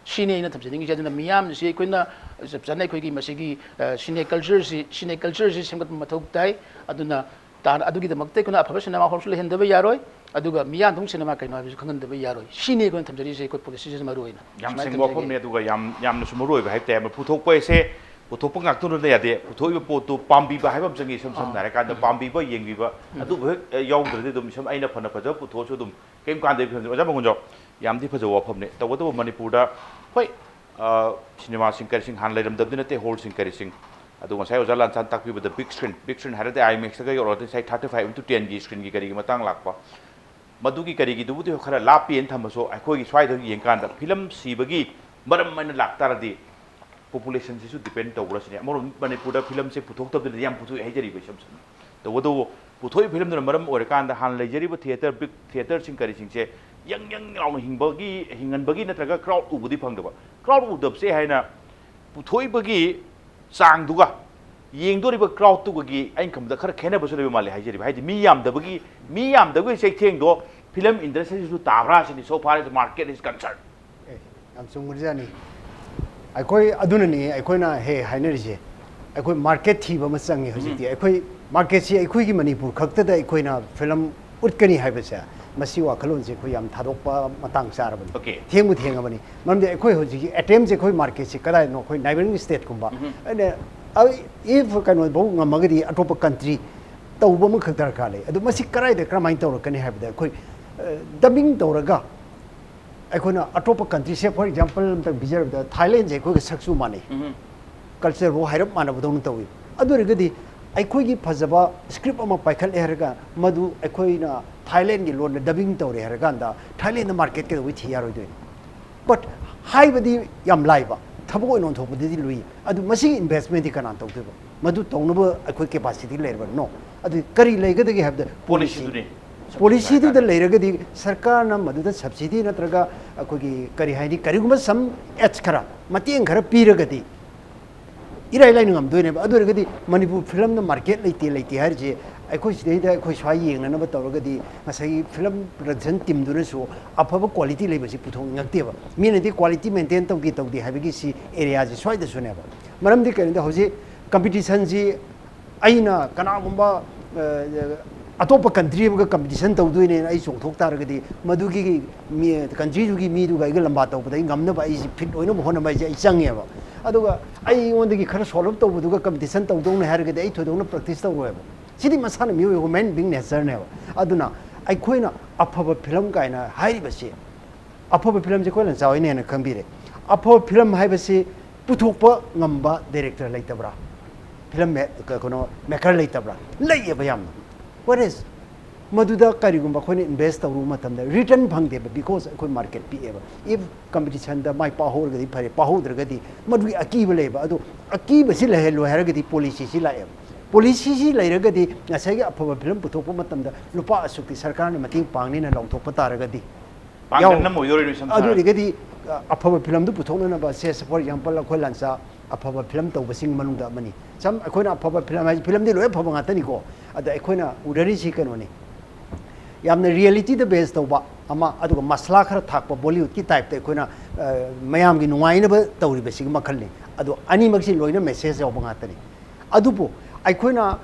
ꯁꯤꯅꯤ ꯑꯩꯅ ꯊꯝꯖꯅꯤꯡꯉꯤꯁꯦ꯫ ꯑꯗꯨꯅ ꯃꯤꯌꯥꯝꯁꯤ ꯑꯩꯈꯣꯏꯅ ꯆꯞ ꯆꯥꯅ ꯑꯩꯈꯣꯏꯒꯤ ꯃꯁꯤꯒꯤ, ꯑ, cine cultureꯁꯤ, cine cultureꯁꯤ ꯁꯦꯝꯒꯠꯄ ꯃꯊꯧ ꯇꯥꯏ꯫ ꯑꯗꯨꯅ ꯇꯥ-, ꯑꯗꯨꯒꯤꯗꯃꯛꯇ ꯑꯩꯈꯣꯏꯅ ꯑꯐꯕ ꯁꯤꯅꯦꯃꯥ ꯍꯣꯜꯁꯨ ꯂꯩꯍꯟꯗꯕ ꯌꯥꯔꯣꯏ, ꯑꯗꯨꯒ ꯃꯤꯌꯥꯝꯗꯪ ꯁꯤꯅꯦꯃꯥ ꯀꯩꯅꯣ ꯍꯥꯏꯕꯁꯨ ꯈꯪꯍꯟꯗꯕ ꯌꯥꯔꯣꯏ꯫ ꯁꯤꯅꯤ ꯑꯩꯈꯣꯏꯅ ꯊꯝꯖꯔꯤꯁꯦ, ꯑꯩꯈꯣꯏ policyꯁꯤꯅ ꯃꯔꯨ ꯑꯣꯏꯅ꯫ ꯌꯥꯝ ꯁꯨꯃꯥꯏꯅ ꯁꯦꯡꯕ ꯊꯝꯖꯒꯦ꯫ ꯋꯥꯐꯝꯅꯦ, ꯑꯗꯨꯒ ꯌꯥꯝ, ꯌꯥꯝꯅꯁꯨ ꯃꯔꯨ ꯑꯣꯏꯕ ꯍꯥꯏꯕ ꯇꯥꯏ꯫ ꯄꯨꯊꯣꯛꯄ ꯍꯥꯏꯁꯦ ꯄꯨꯊꯣꯛꯄ ꯉꯥꯛꯇꯅ ꯌꯥꯗꯦ, ꯄꯨꯊꯣꯛꯏꯕ ꯄꯣꯠꯇꯨ ꯄꯥꯝꯕꯤꯕ ꯍꯥꯏꯕ ꯑꯃ ꯆꯪꯉꯤ꯫ ꯏꯁꯝ ꯁꯝꯅ ꯑꯥ꯫ ꯍꯥꯏꯔꯀꯥꯟꯗ ꯎꯝ꯫ ꯄꯥꯝꯕꯤꯕ, ꯌꯦꯡꯕꯤꯕ, ꯎꯝ꯫ ꯑꯗꯨꯕꯨ ꯍꯦꯛ, ꯑ, ꯌꯥꯎꯗ꯭ꯔꯗꯤ ꯑꯗꯨꯝ ꯏꯁꯝ ꯑꯩꯅ ꯐꯅ ꯐꯖꯕ ꯄꯨꯊꯣꯛꯑꯁꯨ ꯑꯗꯨꯝ ꯀꯩꯝ ꯀꯥꯟꯗꯦ꯫ ꯑꯣꯖꯥ ꯃꯪꯒꯣꯟꯖꯥꯎ, ꯌꯥꯝꯗꯤ ꯐꯖꯕ ꯋꯥꯐꯝꯅꯦ꯫ ꯇꯧꯕꯇꯕꯨ ꯃꯅꯤꯄꯨꯔꯗ, ꯍꯣꯏ, ꯑ, ꯁꯤꯅꯦꯃꯥꯁꯤꯡ ꯀꯔꯤꯁꯤꯡ ꯍꯥꯟꯅ ꯂꯩꯔꯝꯗꯕꯗꯤ ꯅꯠꯇꯦ, ꯍꯣꯜꯁꯤꯡ ꯀꯔꯤꯁꯤꯡ꯫ ꯑꯗꯨ ꯉꯁꯥꯏ ꯑꯣꯖꯥ ꯂꯥꯟꯁꯥꯟ ꯇꯥꯛꯄꯤꯕꯗ big screen, big screen ꯍꯥꯏꯔꯗꯤ IMAXꯇꯒ ꯌꯧꯔꯛꯑꯗꯤ ꯉꯁꯥꯏ thirty five into tenꯒꯤ screenꯒꯤ ꯀꯔꯤꯒꯤ ꯃꯇꯥꯡ ꯂꯥꯛꯄ꯫ ꯃꯗꯨꯒꯤ ꯀꯔꯤꯒꯤꯗꯨꯕꯨꯗꯤ ꯈꯔ ꯂꯥꯞꯄꯦꯅ ꯊꯝꯃꯁꯨ, ꯑꯩꯈꯣꯏꯒꯤ ꯁ꯭ꯋꯥꯏꯗ ꯌꯦꯡꯀꯥꯟꯗ ꯐꯤꯂꯝ ꯁꯤꯕꯒꯤ ꯃꯔꯝ ꯑꯣꯏꯅ ꯂꯥꯛꯇꯥꯔꯗꯤ populationꯁꯤꯁꯨ depend ꯇꯧꯕ꯭ꯔꯥ ꯁꯤꯅꯤ꯫ ꯑꯃꯔꯣꯝꯗ ꯃꯅꯤꯄꯨꯔꯗ ꯐꯤꯂꯝꯁꯦ ꯄꯨꯊꯣꯛꯇꯕꯗꯨꯅ ꯌꯥꯝ ꯄꯨꯊꯣꯛꯑꯦ ꯍꯥꯏꯖꯔꯤꯕ ꯏꯁꯝ ꯁꯝꯅ꯫ ꯇꯧꯕꯇꯕꯨ ꯄꯨꯊꯣꯛꯏꯕ ꯐꯤꯂꯝꯗꯨꯅ ꯃꯔꯝ ꯑꯣꯏꯔꯀꯥꯟꯗ ꯍꯥꯟꯅ ꯂꯩꯖꯔꯤꯕ theatre, big theatreꯁꯤꯡ ꯀꯔꯤꯁꯤꯡꯁꯦ ꯌꯪ ꯌꯪ ꯂꯥꯎꯅ ꯍꯤꯡꯕꯒꯤ, ꯍꯤꯡꯍꯟꯕꯒꯤ ꯅꯠꯇ꯭ꯔꯒ crowd ꯎꯕꯗꯤ ꯐꯪꯗꯕ꯫ Crowd ꯎꯗꯕꯁꯦ ꯍꯥꯏꯅ ꯄꯨꯊꯣꯛꯏꯕꯒꯤ ꯆꯥꯡꯗꯨꯒ ꯌꯦꯡꯗꯣꯔꯤꯕ crowdꯇꯨꯒꯒꯤ ꯑꯩꯅ ꯈꯟꯕꯗ ꯈꯔ ꯈꯦꯠꯅꯕꯁꯨ ꯂꯩꯕ ꯃꯥꯜꯂꯦ ꯍꯥꯏꯖꯔꯤꯕ꯫ ꯍꯥꯏꯗꯤ ꯃꯤ ꯌꯥꯝꯗꯕꯒꯤ, ꯃꯤ ꯌꯥꯝꯗꯕꯒꯤ ꯆꯩꯊꯦꯡꯗꯣ ꯐꯤꯂꯝ industryꯁꯤꯁꯨ ꯇꯥꯕ꯭ꯔꯥ ꯁꯤꯅꯤ, so far as the market is concerned꯫ ꯑꯦ, ꯌꯥꯝ ꯆꯨꯝꯈ꯭ꯔꯖꯥꯠꯅꯤ꯫ ꯑꯩꯈꯣꯏ ꯑꯗꯨꯅꯅꯤ ꯑꯩꯈꯣꯏꯅ ꯍꯦ ꯍꯥꯏꯅꯔꯤꯁꯦ꯫ ꯑꯩꯈꯣꯏ ꯃꯥꯔꯀꯦꯠ ꯊꯤꯕ ꯑꯃ ꯆꯪꯉꯤ ꯍꯧꯖꯤꯛꯇꯤ꯫ ꯑꯩꯈꯣꯏ ꯃꯥꯔꯀꯦꯠꯁꯤ ꯑꯩꯈꯣꯏꯒꯤ ꯃꯅꯤꯄꯨꯔ ꯈꯛꯇꯗ ꯑꯩꯈꯣꯏꯅ ꯐꯤꯂꯝ ꯎꯠꯀꯅꯤ ꯍꯥꯏꯕꯁꯦ, ꯃꯁꯤ ꯋꯥꯈꯜꯂꯣꯟꯁꯦ ꯑꯩꯈꯣꯏ ꯌꯥꯝ ꯊꯥꯗꯣꯛꯄ ꯃꯇꯥꯡ ꯆꯥꯔꯕꯅꯤ꯫ Okay. ꯊꯦꯡꯕꯨ ꯊꯦꯡꯉꯕꯅꯤ꯫ ꯃꯔꯝꯗꯤ ꯑꯩꯈꯣꯏ ꯍꯧꯖꯤꯛꯀꯤ ꯑꯦꯇꯦꯝꯁꯦ ꯑꯩꯈꯣꯏ ꯃꯥꯔꯀꯦꯠꯁꯦ ꯀꯗꯥꯏꯗꯅꯣ, ꯑꯩꯈꯣꯏ ꯅꯥꯏꯕꯔꯤꯡ ꯁ꯭ꯇꯦꯠꯀꯨꯝꯕ꯫ ꯑꯩꯅ if ꯀꯩꯅꯣꯐꯧ ꯉꯝꯃꯒꯗꯤ ꯑꯇꯣꯞꯄ ꯀꯟꯇ꯭ꯔꯤ ꯇꯧꯕ ꯑꯃꯈꯛ ꯗꯔꯀꯥꯔ ꯂꯩ꯫ ꯑꯗꯨ ꯃꯁꯤ ꯀꯗꯥꯏꯗ ꯀꯔꯝꯍꯥꯏꯅ ꯇꯧꯔꯛꯀꯅꯤ ꯍꯥꯏꯕꯗ, ꯑꯩꯈꯣꯏ ꯗꯕꯤꯡ ꯇꯧꯔꯒ ꯑꯩꯈꯣꯏꯅ ꯑꯇꯣꯞꯄ ꯀꯟꯇ꯭ꯔꯤꯁꯦ, for example ꯑꯝꯇꯪ ꯄꯤꯖꯔꯕꯗ, ꯊꯥꯏꯂꯦꯟꯁꯦ ꯑꯩꯈꯣꯏꯒ ꯁꯛꯁꯨ ꯃꯥꯟꯅꯩ, ꯀꯜꯆꯔꯐꯥꯎ ꯍꯥꯏꯔꯞ ꯃꯥꯟꯅꯕꯗꯧꯅ ꯇꯧꯏ꯫ ꯑꯗꯨ ꯑꯣꯏꯔꯒꯗꯤ ꯑꯩꯈꯣꯏꯒꯤ ꯐꯖꯕ ꯁ꯭ꯀ꯭ꯔꯤꯞ ꯑꯃ ꯄꯥꯏꯈꯠꯂꯦ ꯍꯥꯏꯔꯒ ꯃꯗꯨ ꯑꯩꯈꯣꯏꯅ ꯊꯥꯏꯂꯦꯟꯒꯤ ꯂꯣꯟꯗ ꯗꯕꯤꯡ ꯇꯧꯔꯦ ꯍꯥꯏꯔꯀꯥꯟꯗ ꯊꯥꯏꯂꯦꯟꯗ ꯃꯥꯔꯀꯦꯠ ꯀꯩꯗꯧꯕꯩ ꯊꯤ ꯌꯥꯔꯣꯏꯗꯣꯏꯅꯣ? ꯕꯠ ꯍꯥꯏꯕꯗꯤ ꯌꯥꯝ ꯂꯥꯏꯕ, ꯊꯕꯛ ꯑꯣꯏꯅ ꯑꯣꯟꯊꯣꯛꯄꯗꯗꯤ ꯂꯨꯏ꯫ ꯑꯗꯨ ꯃꯁꯤꯒꯤ ꯏꯟꯚꯦꯁꯃꯦꯟꯗꯤ ꯀꯅꯥꯅ ꯇꯧꯗꯣꯏꯕ? ꯃꯗꯨ ꯇꯧꯅꯕ ꯑꯩꯈꯣꯏ ꯀꯦꯄꯥꯁꯤꯇꯤ ꯂꯩꯔꯕ꯭ꯔꯥ? ꯅꯣ꯫ ꯑꯗꯨ ꯀꯔꯤ ꯂꯩꯒꯗꯒꯦ ꯍꯥꯏꯕꯗ, ꯄꯣꯂꯤꯁꯤꯗꯨꯅꯤ꯫ ꯄꯣꯂꯤꯁꯤꯗꯨꯗ ꯂꯩꯔꯒꯗꯤ ꯁꯔꯀꯥꯔꯅ ꯃꯗꯨꯗ ꯁꯕꯁꯤꯗꯤ ꯅꯠꯇ꯭ꯔꯒ ꯑꯩꯈꯣꯏꯒꯤ ꯀꯔꯤ ꯍꯥꯏꯅꯤ, ꯀꯔꯤꯒꯨꯝꯕ ꯁꯝ ꯑꯦꯠꯁ ꯈꯔ, ꯃꯇꯦꯡ ꯈꯔ ꯄꯤꯔꯒꯗꯤ ꯏꯔꯥꯏ ꯂꯥꯏꯅ ꯉꯝꯗꯣꯏꯅꯦꯕ꯫ ꯑꯗꯨ ꯑꯣꯏꯔꯒꯗꯤ ꯃꯅꯤꯄꯨꯔ ꯐꯤꯂꯝꯅ ꯃꯥꯔꯀꯦꯠ ꯂꯩꯇꯦ ꯂꯩꯇꯦ ꯍꯥꯏꯔꯤꯁꯦ, ꯑꯩꯈꯣꯏ ꯁꯤꯗꯩꯗ ꯑꯩꯈꯣꯏ ꯁ꯭ꯋꯥꯏ ꯌꯦꯡꯅꯅꯕ ꯇꯧꯔꯒꯗꯤ ꯉꯁꯥꯏꯒꯤ ꯐꯤꯂꯝ ꯄ꯭ꯔꯗꯛꯁꯟ ꯇꯤꯝꯗꯨꯅꯁꯨ ꯑꯐꯕ ꯀ꯭ꯋꯥꯂꯤꯇꯤ ꯂꯩꯕꯁꯤ ꯄꯨꯊꯣꯛꯅꯤꯡꯉꯛꯇꯦꯕ꯫ ꯃꯤꯅꯗꯤ ꯀ꯭ꯋꯥꯂꯤꯇꯤ ꯃꯦꯟꯇꯦꯟ ꯇꯧꯗꯦ ꯇꯧꯗꯦ ꯍꯥꯏꯕꯒꯤ ꯁꯤ ꯑꯦꯔꯤꯌꯥꯁꯤ ꯁ꯭ꯋꯥꯏꯗꯁꯨꯅꯦꯕ꯫ ꯃꯔꯝꯗꯤ ꯀꯔꯤꯒꯤꯅꯣꯗ ꯍꯧꯖꯤꯛ ꯀꯝꯄꯤꯇꯤꯁꯟꯁꯤ ꯑꯩꯅ ꯀꯅꯥꯒꯨꯝꯕ ꯑ, ꯑꯇꯣꯞꯄ ꯀꯟꯇ꯭ꯔꯤ ꯑꯃꯒ ꯀꯝꯄꯤꯇꯤꯁꯟ ꯇꯧꯗꯣꯏꯅꯦꯅ ꯑꯩ ꯆꯣꯡꯊꯣꯛ ꯇꯥꯔꯒꯗꯤ ꯃꯗꯨꯒꯤ ꯃꯤ, ꯀꯟꯇ꯭ꯔꯤꯗꯨꯒꯤ ꯃꯤꯗꯨꯒ ꯑꯩꯒ ꯂꯝꯕꯥ ꯇꯧꯕꯗ ꯑꯩ ꯉꯝꯅꯕ ꯑꯩꯁꯤ ꯐꯤꯠ ꯑꯣꯏꯅꯕ ꯍꯣꯠꯅꯕ ꯍꯥꯏꯁꯦ ꯑꯩ ꯆꯪꯉꯦꯕ꯫ ꯑꯗꯨꯒ ꯑꯩꯉꯣꯟꯗꯒꯤ ꯈꯔ ꯁꯣꯜꯂꯞ ꯇꯧꯕꯗꯨꯒ ꯀꯝꯄꯤꯇꯤꯁꯟ ꯇꯧꯗꯧꯅꯦ ꯍꯥꯏꯔꯒꯗꯤ ꯑꯩ ꯊꯣꯏꯗꯣꯛꯅ ꯄ꯭ꯔꯦꯛꯇꯤꯁ ꯇꯧꯔꯣꯏꯕ꯫ ꯁꯤꯗꯤ ꯃꯁꯥꯅ ꯃꯤꯑꯣꯏꯕ ꯍ꯭ꯌꯨꯃꯦꯟ ꯕꯤꯡ ꯅꯦꯆꯔꯅꯦꯕ꯫ ꯑꯗꯨꯅ ꯑꯩꯈꯣꯏꯅ ꯑꯐꯕ ꯐꯤꯂꯝ ꯀꯥꯏꯅ ꯍꯥꯏꯔꯤꯕꯁꯤ, ꯑꯐꯕ ꯐꯤꯂꯝꯁꯦ ꯑꯩꯈꯣꯏ ꯂꯟꯆꯥ ꯍꯣꯏꯅ ꯍꯦꯟꯅ ꯈꯪꯕꯤꯔꯦ꯫ ꯑꯐꯕ ꯐꯤꯂꯝ ꯍꯥꯏꯕꯁꯤ ꯄꯨꯊꯣꯛꯄ ꯉꯝꯕ ꯗꯥꯏꯔꯦꯛꯇꯔ ꯂꯩꯇꯕ꯭ꯔꯥ? ꯐꯤꯂꯝ ꯃꯦ-, ꯀ-, ꯀꯩꯅꯣ, ꯃꯦꯀꯔ ꯂꯩꯇꯕ꯭ꯔꯥ? ꯂꯩꯌꯦꯕ ꯌꯥꯝꯅ꯫ Whereas ꯃꯗꯨꯗ ꯀꯔꯤꯒꯨꯝꯕ ꯑꯩꯈꯣꯏꯅ ꯏꯟꯚꯦꯁ ꯇꯧꯔꯨꯕ ꯃꯇꯝꯗ ꯔꯤꯇꯔꯟ ꯐꯪꯗꯦꯕ, because ꯑꯩꯈꯣꯏ ꯃꯥꯔꯀꯦꯠ ꯄꯤꯛꯑꯦꯕ꯫ If ꯀꯝꯄꯤꯇꯤꯁꯟꯗ ꯃꯥꯏ ꯄꯥꯛꯍꯧꯔꯒꯗꯤ ꯐꯔꯦ, ꯄꯥꯛꯍꯧꯗ꯭ꯔꯒꯗꯤ ꯃꯗꯨꯒꯤ ꯑꯀꯤꯕ ꯂꯩꯌꯦꯕ꯫ ꯑꯗꯣ ꯑꯀꯤꯕꯁꯤ ꯂꯩꯍꯜꯂꯣꯏ ꯍꯥꯏꯔꯒꯗꯤ ꯄꯣꯂꯤꯁꯤꯁꯤ ꯂꯥꯛꯑꯦꯕ꯫ ꯄꯣꯂꯤꯁꯤꯁꯤ ꯂꯩꯔꯒꯗꯤ ꯉꯁꯥꯏꯒꯤ ꯑꯐꯕ ꯐꯤꯂꯝ ꯄꯨꯊꯣꯛꯄ ꯃꯇꯝꯗ ꯂꯨꯄꯥ ꯑꯁꯨꯛꯇꯤ ꯁꯔꯀꯥꯔꯅ ꯃꯇꯦꯡ ꯄꯥꯡꯅꯤꯅ ꯂꯥꯎꯊꯣꯛꯄ ꯇꯥꯔꯒꯗꯤ, ꯄꯥꯡꯒꯜ ꯑꯃ ꯑꯣꯏꯗꯣꯔꯤꯅꯦ, ꯁꯝꯅ ꯑꯗꯨ ꯍꯥꯏꯔꯕꯗ꯫ ꯑꯣꯏꯔꯒꯗꯤ, ꯑ, ꯑꯐꯕ ꯐꯤꯂꯝꯗꯨ ꯄꯨꯊꯣꯛꯅꯅꯕ, say, for example, ꯑꯩꯈꯣꯏ ꯂꯟꯆꯥ ꯑꯐꯕ ꯐꯤꯂꯝ ꯇꯧꯕꯁꯤꯡ ꯃꯅꯨꯡꯗ ꯑꯃꯅꯤ꯫ ꯁꯝ, ꯑꯩꯈꯣꯏꯅ ꯑꯐꯕ ꯐꯤꯂꯝ ꯍꯥꯏꯁꯦ, ꯐꯤꯂꯝꯗꯤ ꯂꯣꯏ ꯑꯐꯕ ꯉꯥꯛꯇꯅꯤꯀꯣ, ꯑꯗ ꯑꯩꯈꯣꯏꯅ ꯎꯅꯔꯤꯁꯤ ꯀꯩꯅꯣꯅꯤ, ꯌꯥꯝꯅ ꯔꯤꯌꯦꯂꯤꯇꯤꯗ ꯕꯦꯁ ꯇꯧꯕ ꯑꯃ, ꯑꯗꯨꯒ ꯃꯁꯂꯥ ꯈꯔ ꯊꯥꯛꯄ, ꯕꯣꯂꯤꯋꯨꯗꯀꯤ ꯇꯥꯏꯞꯇ ꯑꯩꯈꯣꯏꯅ ꯃꯌꯥꯝꯒꯤ ꯅꯨꯡꯉꯥꯏꯅꯕ ꯇꯧꯔꯤꯕꯁꯤꯒꯤ ꯃꯈꯜꯅꯤ꯫ ꯑꯗꯣ ꯑꯅꯤꯃꯛꯁꯤ ꯂꯣꯏꯅ ꯃꯦꯁꯦꯖ ꯌꯥꯎꯕ ꯉꯥꯛꯇꯅꯤ꯫ ꯑꯗꯨꯕꯨ ꯑꯩꯈꯣꯏꯅ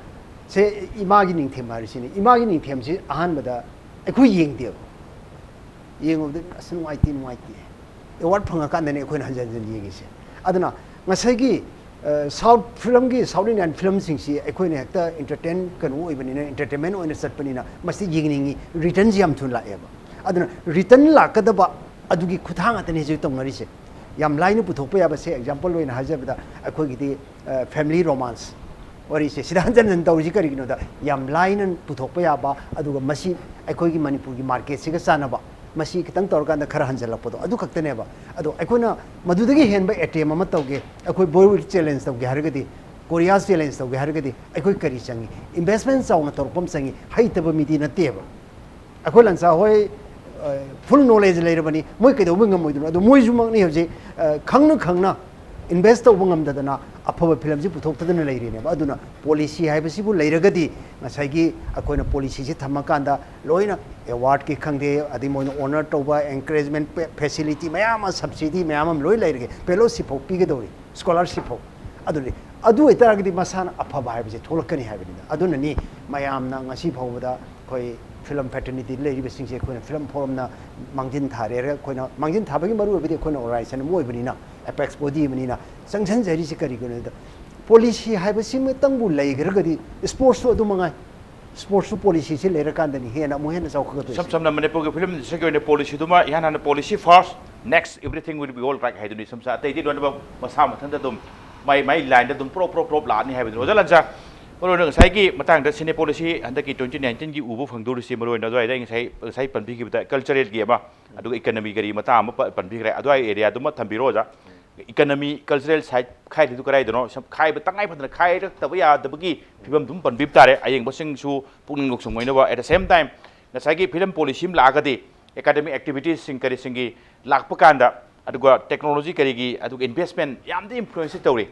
ꯁꯦ ꯏꯃꯥꯒꯤ ꯅꯤꯡꯊꯦꯝ ꯍꯥꯏꯔꯤꯁꯤꯅꯤ꯫ ꯏꯃꯥꯒꯤ ꯅꯤꯡꯊꯦꯝꯁꯤ ꯑꯍꯥꯟꯕꯗ ꯑꯩꯈꯣꯏ ꯌꯦꯡꯗꯦꯕ꯫ ꯌꯦꯡꯉꯨꯕꯗ ꯑꯁ ꯅꯨꯡꯉꯥꯏꯇꯦ, ꯅꯨꯡꯉꯥꯏꯇꯦ꯫ ꯑꯦꯋꯥꯔꯗ ꯐꯪꯉꯀꯥꯟꯗꯅꯦ ꯑꯩꯈꯣꯏꯅ ꯍꯟꯖꯟ ꯍꯟꯖꯟ ꯌꯦꯡꯉꯤꯁꯦ꯫ ꯑꯗꯨꯅ ꯉꯁꯥꯏꯒꯤ ꯁꯥꯎꯠ ꯐꯤꯂꯝꯒꯤ, ꯁꯥꯎꯠ ꯏꯟꯗꯤꯌꯥꯟ ꯐꯤꯂꯝꯁꯤꯡꯁꯤ ꯑꯩꯈꯣꯏꯅ ꯍꯦꯛꯇ ꯏꯟꯇꯔꯇꯦꯟ ꯀꯩꯅꯣ ꯑꯣꯏꯕꯅꯤꯅ, ꯏꯟꯇꯔꯇꯦꯟꯃꯦꯟ ꯑꯣꯏꯅ ꯆꯠꯄꯅꯤꯅ ꯃꯁꯤ ꯌꯦꯡꯅꯤꯡꯉꯤ, ꯔꯤꯇꯟꯁꯤ ꯌꯥꯝ ꯊꯨꯅ ꯂꯥꯛꯑꯦꯕ꯫ ꯑꯗꯨꯅ ꯔꯤꯇꯟ ꯂꯥꯛꯀꯗꯕ ꯑꯗꯨꯒꯤ ꯈꯨꯊꯥꯡ ꯉꯥꯛꯇꯅꯤ ꯍꯧꯖꯤꯛ ꯇꯧꯅꯔꯤꯁꯦ꯫ ꯌꯥꯝ ꯂꯥꯏꯅ ꯄꯨꯊꯣꯛꯄ ꯌꯥꯕꯁꯦ, ꯑꯦꯛꯖꯥꯝꯄꯜ ꯑꯣꯏꯅ ꯍꯥꯏꯖꯕꯗ, ꯑꯩꯈꯣꯏꯒꯤꯗꯤ ꯐꯦꯃꯤꯂꯤ ꯔꯣꯃꯥꯟꯁ ꯋꯥꯔꯤꯁꯦ ꯁꯤꯗ ꯍꯟꯖꯟ ꯍꯟꯖꯟ ꯇꯧꯔꯤꯁꯤ ꯀꯔꯤꯒꯤꯅꯣꯗ, ꯌꯥꯝ ꯂꯥꯏꯅ ꯄꯨꯊꯣꯛꯄ ꯌꯥꯕ, ꯑꯗꯨꯒ ꯃꯁꯤ ꯑꯩꯈꯣꯏꯒꯤ ꯃꯅꯤꯄꯨꯔꯒꯤ ꯃꯥꯔꯀꯦꯠꯁꯤꯒ ꯆꯥꯟꯅꯕ, ꯃꯁꯤ ꯈꯤꯇꯪ ꯇꯧꯔꯀꯥꯟꯗ ꯈꯔ ꯍꯟꯖꯜꯂꯛꯄꯗꯣ ꯑꯗꯨ ꯈꯛꯇꯅꯦꯕ꯫ ꯑꯗꯣ ꯑꯩꯈꯣꯏꯅ ꯃꯗꯨꯗꯒꯤ ꯍꯦꯟꯕ ꯑꯦꯇꯦꯝ ꯑꯃ ꯇꯧꯒꯦ, ꯑꯩꯈꯣꯏ ꯕꯣꯂꯤꯋꯨꯗ ꯆꯦꯂꯦꯟꯖ ꯇꯧꯒꯦ ꯍꯥꯏꯔꯒꯗꯤ, ꯀꯣꯔꯤꯌꯥ ꯆꯦꯂꯦꯟꯖ ꯇꯧꯒꯦ ꯍꯥꯏꯔꯒꯗꯤ ꯑꯩꯈꯣꯏ ꯀꯔꯤ ꯆꯪꯉꯤ? ꯏꯟꯚꯦꯁꯃꯦꯟ ꯆꯥꯎꯅ ꯇꯧꯔꯛꯄ ꯑꯃ ꯆꯪꯉꯤ, ꯍꯩꯇꯕ ꯃꯤꯗꯤ ꯅꯠꯇꯦꯕ꯫ ꯑꯩꯈꯣꯏ ꯂꯟꯆꯥ ꯍꯣꯏ ꯐꯨꯜ ꯅꯣꯂꯦꯖ ꯂꯩꯔꯕꯅꯤ, ꯃꯣꯏ ꯀꯩꯗꯧꯕꯩ ꯉꯝꯃꯣꯏꯗꯣꯏꯅꯣ? ꯑꯗꯣ ꯃꯣꯏꯁꯨꯃꯛꯅꯤ ꯍꯧꯖꯤꯛ ꯈꯪꯅ ꯈꯪꯅ ꯏꯟꯚꯦꯁ ꯇꯧꯕ ꯉꯝꯗꯗꯅ ꯑꯐꯕ ꯐꯤꯂꯝꯁꯤ ꯄꯨꯊꯣꯛꯇꯗꯅ ꯂꯩꯔꯤꯅꯦꯕ꯫ ꯑꯗꯨꯅ ꯄꯣꯂꯤꯁꯤ ꯍꯥꯏꯕꯁꯤꯕꯨ ꯂꯩꯔꯒꯗꯤ ꯉꯁꯥꯏꯒꯤ ꯑꯩꯈꯣꯏꯅ ꯄꯣꯂꯤꯁꯤꯁꯤ ꯊꯝꯃꯀꯥꯟꯗ ꯂꯣꯏꯅ ꯑꯦꯋꯥꯔꯗꯀꯤ ꯈꯪꯗꯦ, ꯑꯗꯩ ꯃꯣꯏꯅ ꯑꯣꯅꯔ ꯇꯧꯕ, ꯑꯦꯟꯀꯔꯦꯖꯃꯦꯟ ꯐꯦꯁꯤꯂꯤꯇꯤ ꯃꯌꯥꯝ ꯑꯃ, ꯁꯕꯁꯤꯗꯤ ꯃꯌꯥꯝ ꯑꯃ ꯂꯣꯏ ꯂꯩꯔꯒꯦ, ꯐꯦꯂꯣꯁꯤꯞ ꯐꯥꯎ ꯄꯤꯒꯗꯧꯔꯤ, ꯁ꯭ꯀꯣꯂꯔꯁꯤꯞ ꯐꯥꯎ꯫ ꯑꯗꯨꯅꯤ, ꯑꯗꯨ ꯑꯣꯏꯇꯥꯔꯒꯗꯤ ꯃꯁꯥꯅ ꯑꯐꯕ ꯍꯥꯏꯕꯁꯦ ꯊꯣꯛꯂꯛꯀꯅꯤ ꯍꯥꯏꯕꯅꯤꯗ꯫ ꯑꯗꯨꯅꯅꯤ ꯃꯌꯥꯝꯅ ꯉꯁꯤ ꯐꯥꯎꯕꯗ ꯑꯩꯈꯣꯏ ꯐꯤꯂꯝ ꯐ꯭ꯔꯦꯇꯔꯅꯤꯇꯤꯗ ꯂꯩꯔꯤꯕꯁꯤꯡꯁꯦ ꯑꯩꯈꯣꯏꯅ ꯐꯤꯂꯝ ꯐꯣꯔꯝꯅ ꯃꯥꯡꯖꯤꯟ ꯊꯥꯔꯦ꯫ ꯑꯩꯈꯣꯏꯅ ꯃꯥꯡꯖꯤꯟ ꯊꯥꯕꯒꯤ ꯃꯔꯨ ꯑꯣꯏꯕꯗꯤ ꯑꯩꯈꯣꯏꯅ ꯑꯣꯔꯒꯅꯥꯏꯖꯦꯁꯟ ꯑꯃ ꯑꯣꯏꯕꯅꯤꯅ, ꯑꯦꯄꯦꯛꯁ ꯕꯣꯗꯤ ꯑꯃꯅꯤꯅ ꯆꯪꯁꯤꯟꯖꯔꯤꯁꯤ ꯀꯔꯤꯒꯤꯅꯣꯗ, ꯄꯣꯂꯤꯁꯤ ꯍꯥꯏꯕꯁꯤꯃꯇꯪꯕꯨ ꯂꯩꯈ꯭ꯔꯒꯗꯤ ꯏꯁꯄꯣꯔꯠꯁꯁꯨ ꯑꯗꯨ ꯃꯉꯥꯏ꯫ ꯏꯁꯄꯣꯔꯠꯁꯁꯨ ꯄꯣꯂꯤꯁꯤꯁꯤ ꯂꯩꯔꯀꯥꯟꯗꯅꯤ ꯍꯦꯟꯅ ꯑꯃꯨꯛ ꯍꯦꯟꯅ ꯆꯥꯎꯈꯠꯀꯗꯣꯏꯁꯦ꯫ ꯏꯁꯝ ꯁꯝꯅ ꯃꯅꯤꯄꯨꯔꯒꯤ ꯐꯤꯂꯝ ꯏꯟꯗꯁꯇ꯭ꯔꯤꯒꯤ ꯑꯣꯏꯅ ꯄꯣꯂꯤꯁꯤꯗꯨꯃ ꯏꯍꯥꯟ ꯍꯥꯟꯅ policy first, next everything will be all right ꯍꯥꯏꯗꯨꯅꯤ꯫ ꯏꯁꯝ ꯁꯝꯅ ꯑꯇꯩꯗꯤ ꯂꯣꯏꯅꯃꯛ ꯃꯁꯥ ꯃꯊꯟꯇ ꯑꯗꯨꯝ ꯃꯥꯏ ꯃꯥꯏ ꯂꯥꯏꯟꯗ ꯑꯗꯨꯝ ꯄ꯭ꯔꯣꯞ ꯄ꯭ꯔꯣꯞ ꯄ꯭ꯔꯣꯞ ꯂꯥꯛꯑꯅꯤ ꯍꯥꯏꯕꯗꯨꯅꯤ꯫ ꯑꯣꯖꯥ ꯂꯟꯆꯥ, ꯃꯔꯨꯑꯣꯏꯅ ꯉꯁꯥꯏꯒꯤ ꯃꯇꯥꯡꯗ ꯁꯤꯅꯦ ꯄꯣꯂꯤꯁꯤ ꯍꯟꯗꯛꯀꯤ twenty nineteenꯒꯤ ꯎꯕ ꯐꯪꯗꯧꯔꯤꯁꯤ, ꯃꯔꯨꯑꯣꯏꯅ ꯑꯗꯨꯋꯥꯏꯗ ꯑꯩ ꯉꯁꯥꯏ, ꯉꯁꯥꯏ ꯄꯟꯕꯤꯈꯤꯕꯗ ꯀꯜꯆꯔꯦꯜꯒꯤ ꯑꯃ, ꯑꯗꯨꯒ ꯏꯀꯅꯃꯤ ꯀꯔꯤ ꯃꯇꯥꯡ ꯑꯃ ꯄ-, ꯄꯟꯕꯤꯈ꯭ꯔꯦ꯫ ꯑꯗꯨꯋꯥꯏ ꯑꯦꯔꯤꯌꯥꯗꯨꯃ ꯊꯝꯕꯤꯔꯣ ꯑꯣꯖꯥ꯫ ꯏꯀꯅꯃꯤ, ꯀꯜꯆꯔꯦꯜ ꯁꯥꯏꯠ ꯈꯥꯏꯔꯤꯗꯨ ꯀꯗꯥꯏꯗꯅꯣ? ꯁꯝ-, ꯈꯥꯏꯕ ꯇꯉꯥꯏ ꯐꯗꯅ ꯈꯥꯏꯔꯛꯇꯕ ꯌꯥꯗꯕꯒꯤ ꯐꯤꯕꯝꯗꯨꯝ ꯄꯟꯕꯤꯕ ꯇꯥꯔꯦ, ꯑꯌꯦꯡꯕꯁꯤꯡꯁꯨ ꯄꯨꯛꯅꯤꯡ ꯂꯧꯁꯤꯡ ꯑꯣꯏꯅꯕ꯫ At the same time, ꯉꯁꯥꯏꯒꯤ ꯐꯤꯂꯝ ꯄꯣꯂꯤꯁꯤ ꯑꯃ ꯂꯥꯛꯑꯒꯗꯤ ꯑꯦꯀꯥꯗꯃꯤꯛ ꯑꯦꯛꯇꯤꯚꯤꯇꯤꯁꯁꯤꯡ ꯀꯔꯤꯁꯤꯡꯒꯤ ꯂꯥꯛꯄ ꯀꯥꯟꯗ, ꯑꯗꯨꯒ ꯇꯦꯛꯅꯣꯂꯣꯖꯤ ꯀꯔꯤꯒꯤ, ꯑꯗꯨꯒ ꯏꯟꯚꯦꯁꯃꯦꯟ ꯌꯥꯝꯗꯤ ꯏꯟꯐ꯭ꯂꯨꯌꯦꯟꯁ ꯇꯧꯔꯤ꯫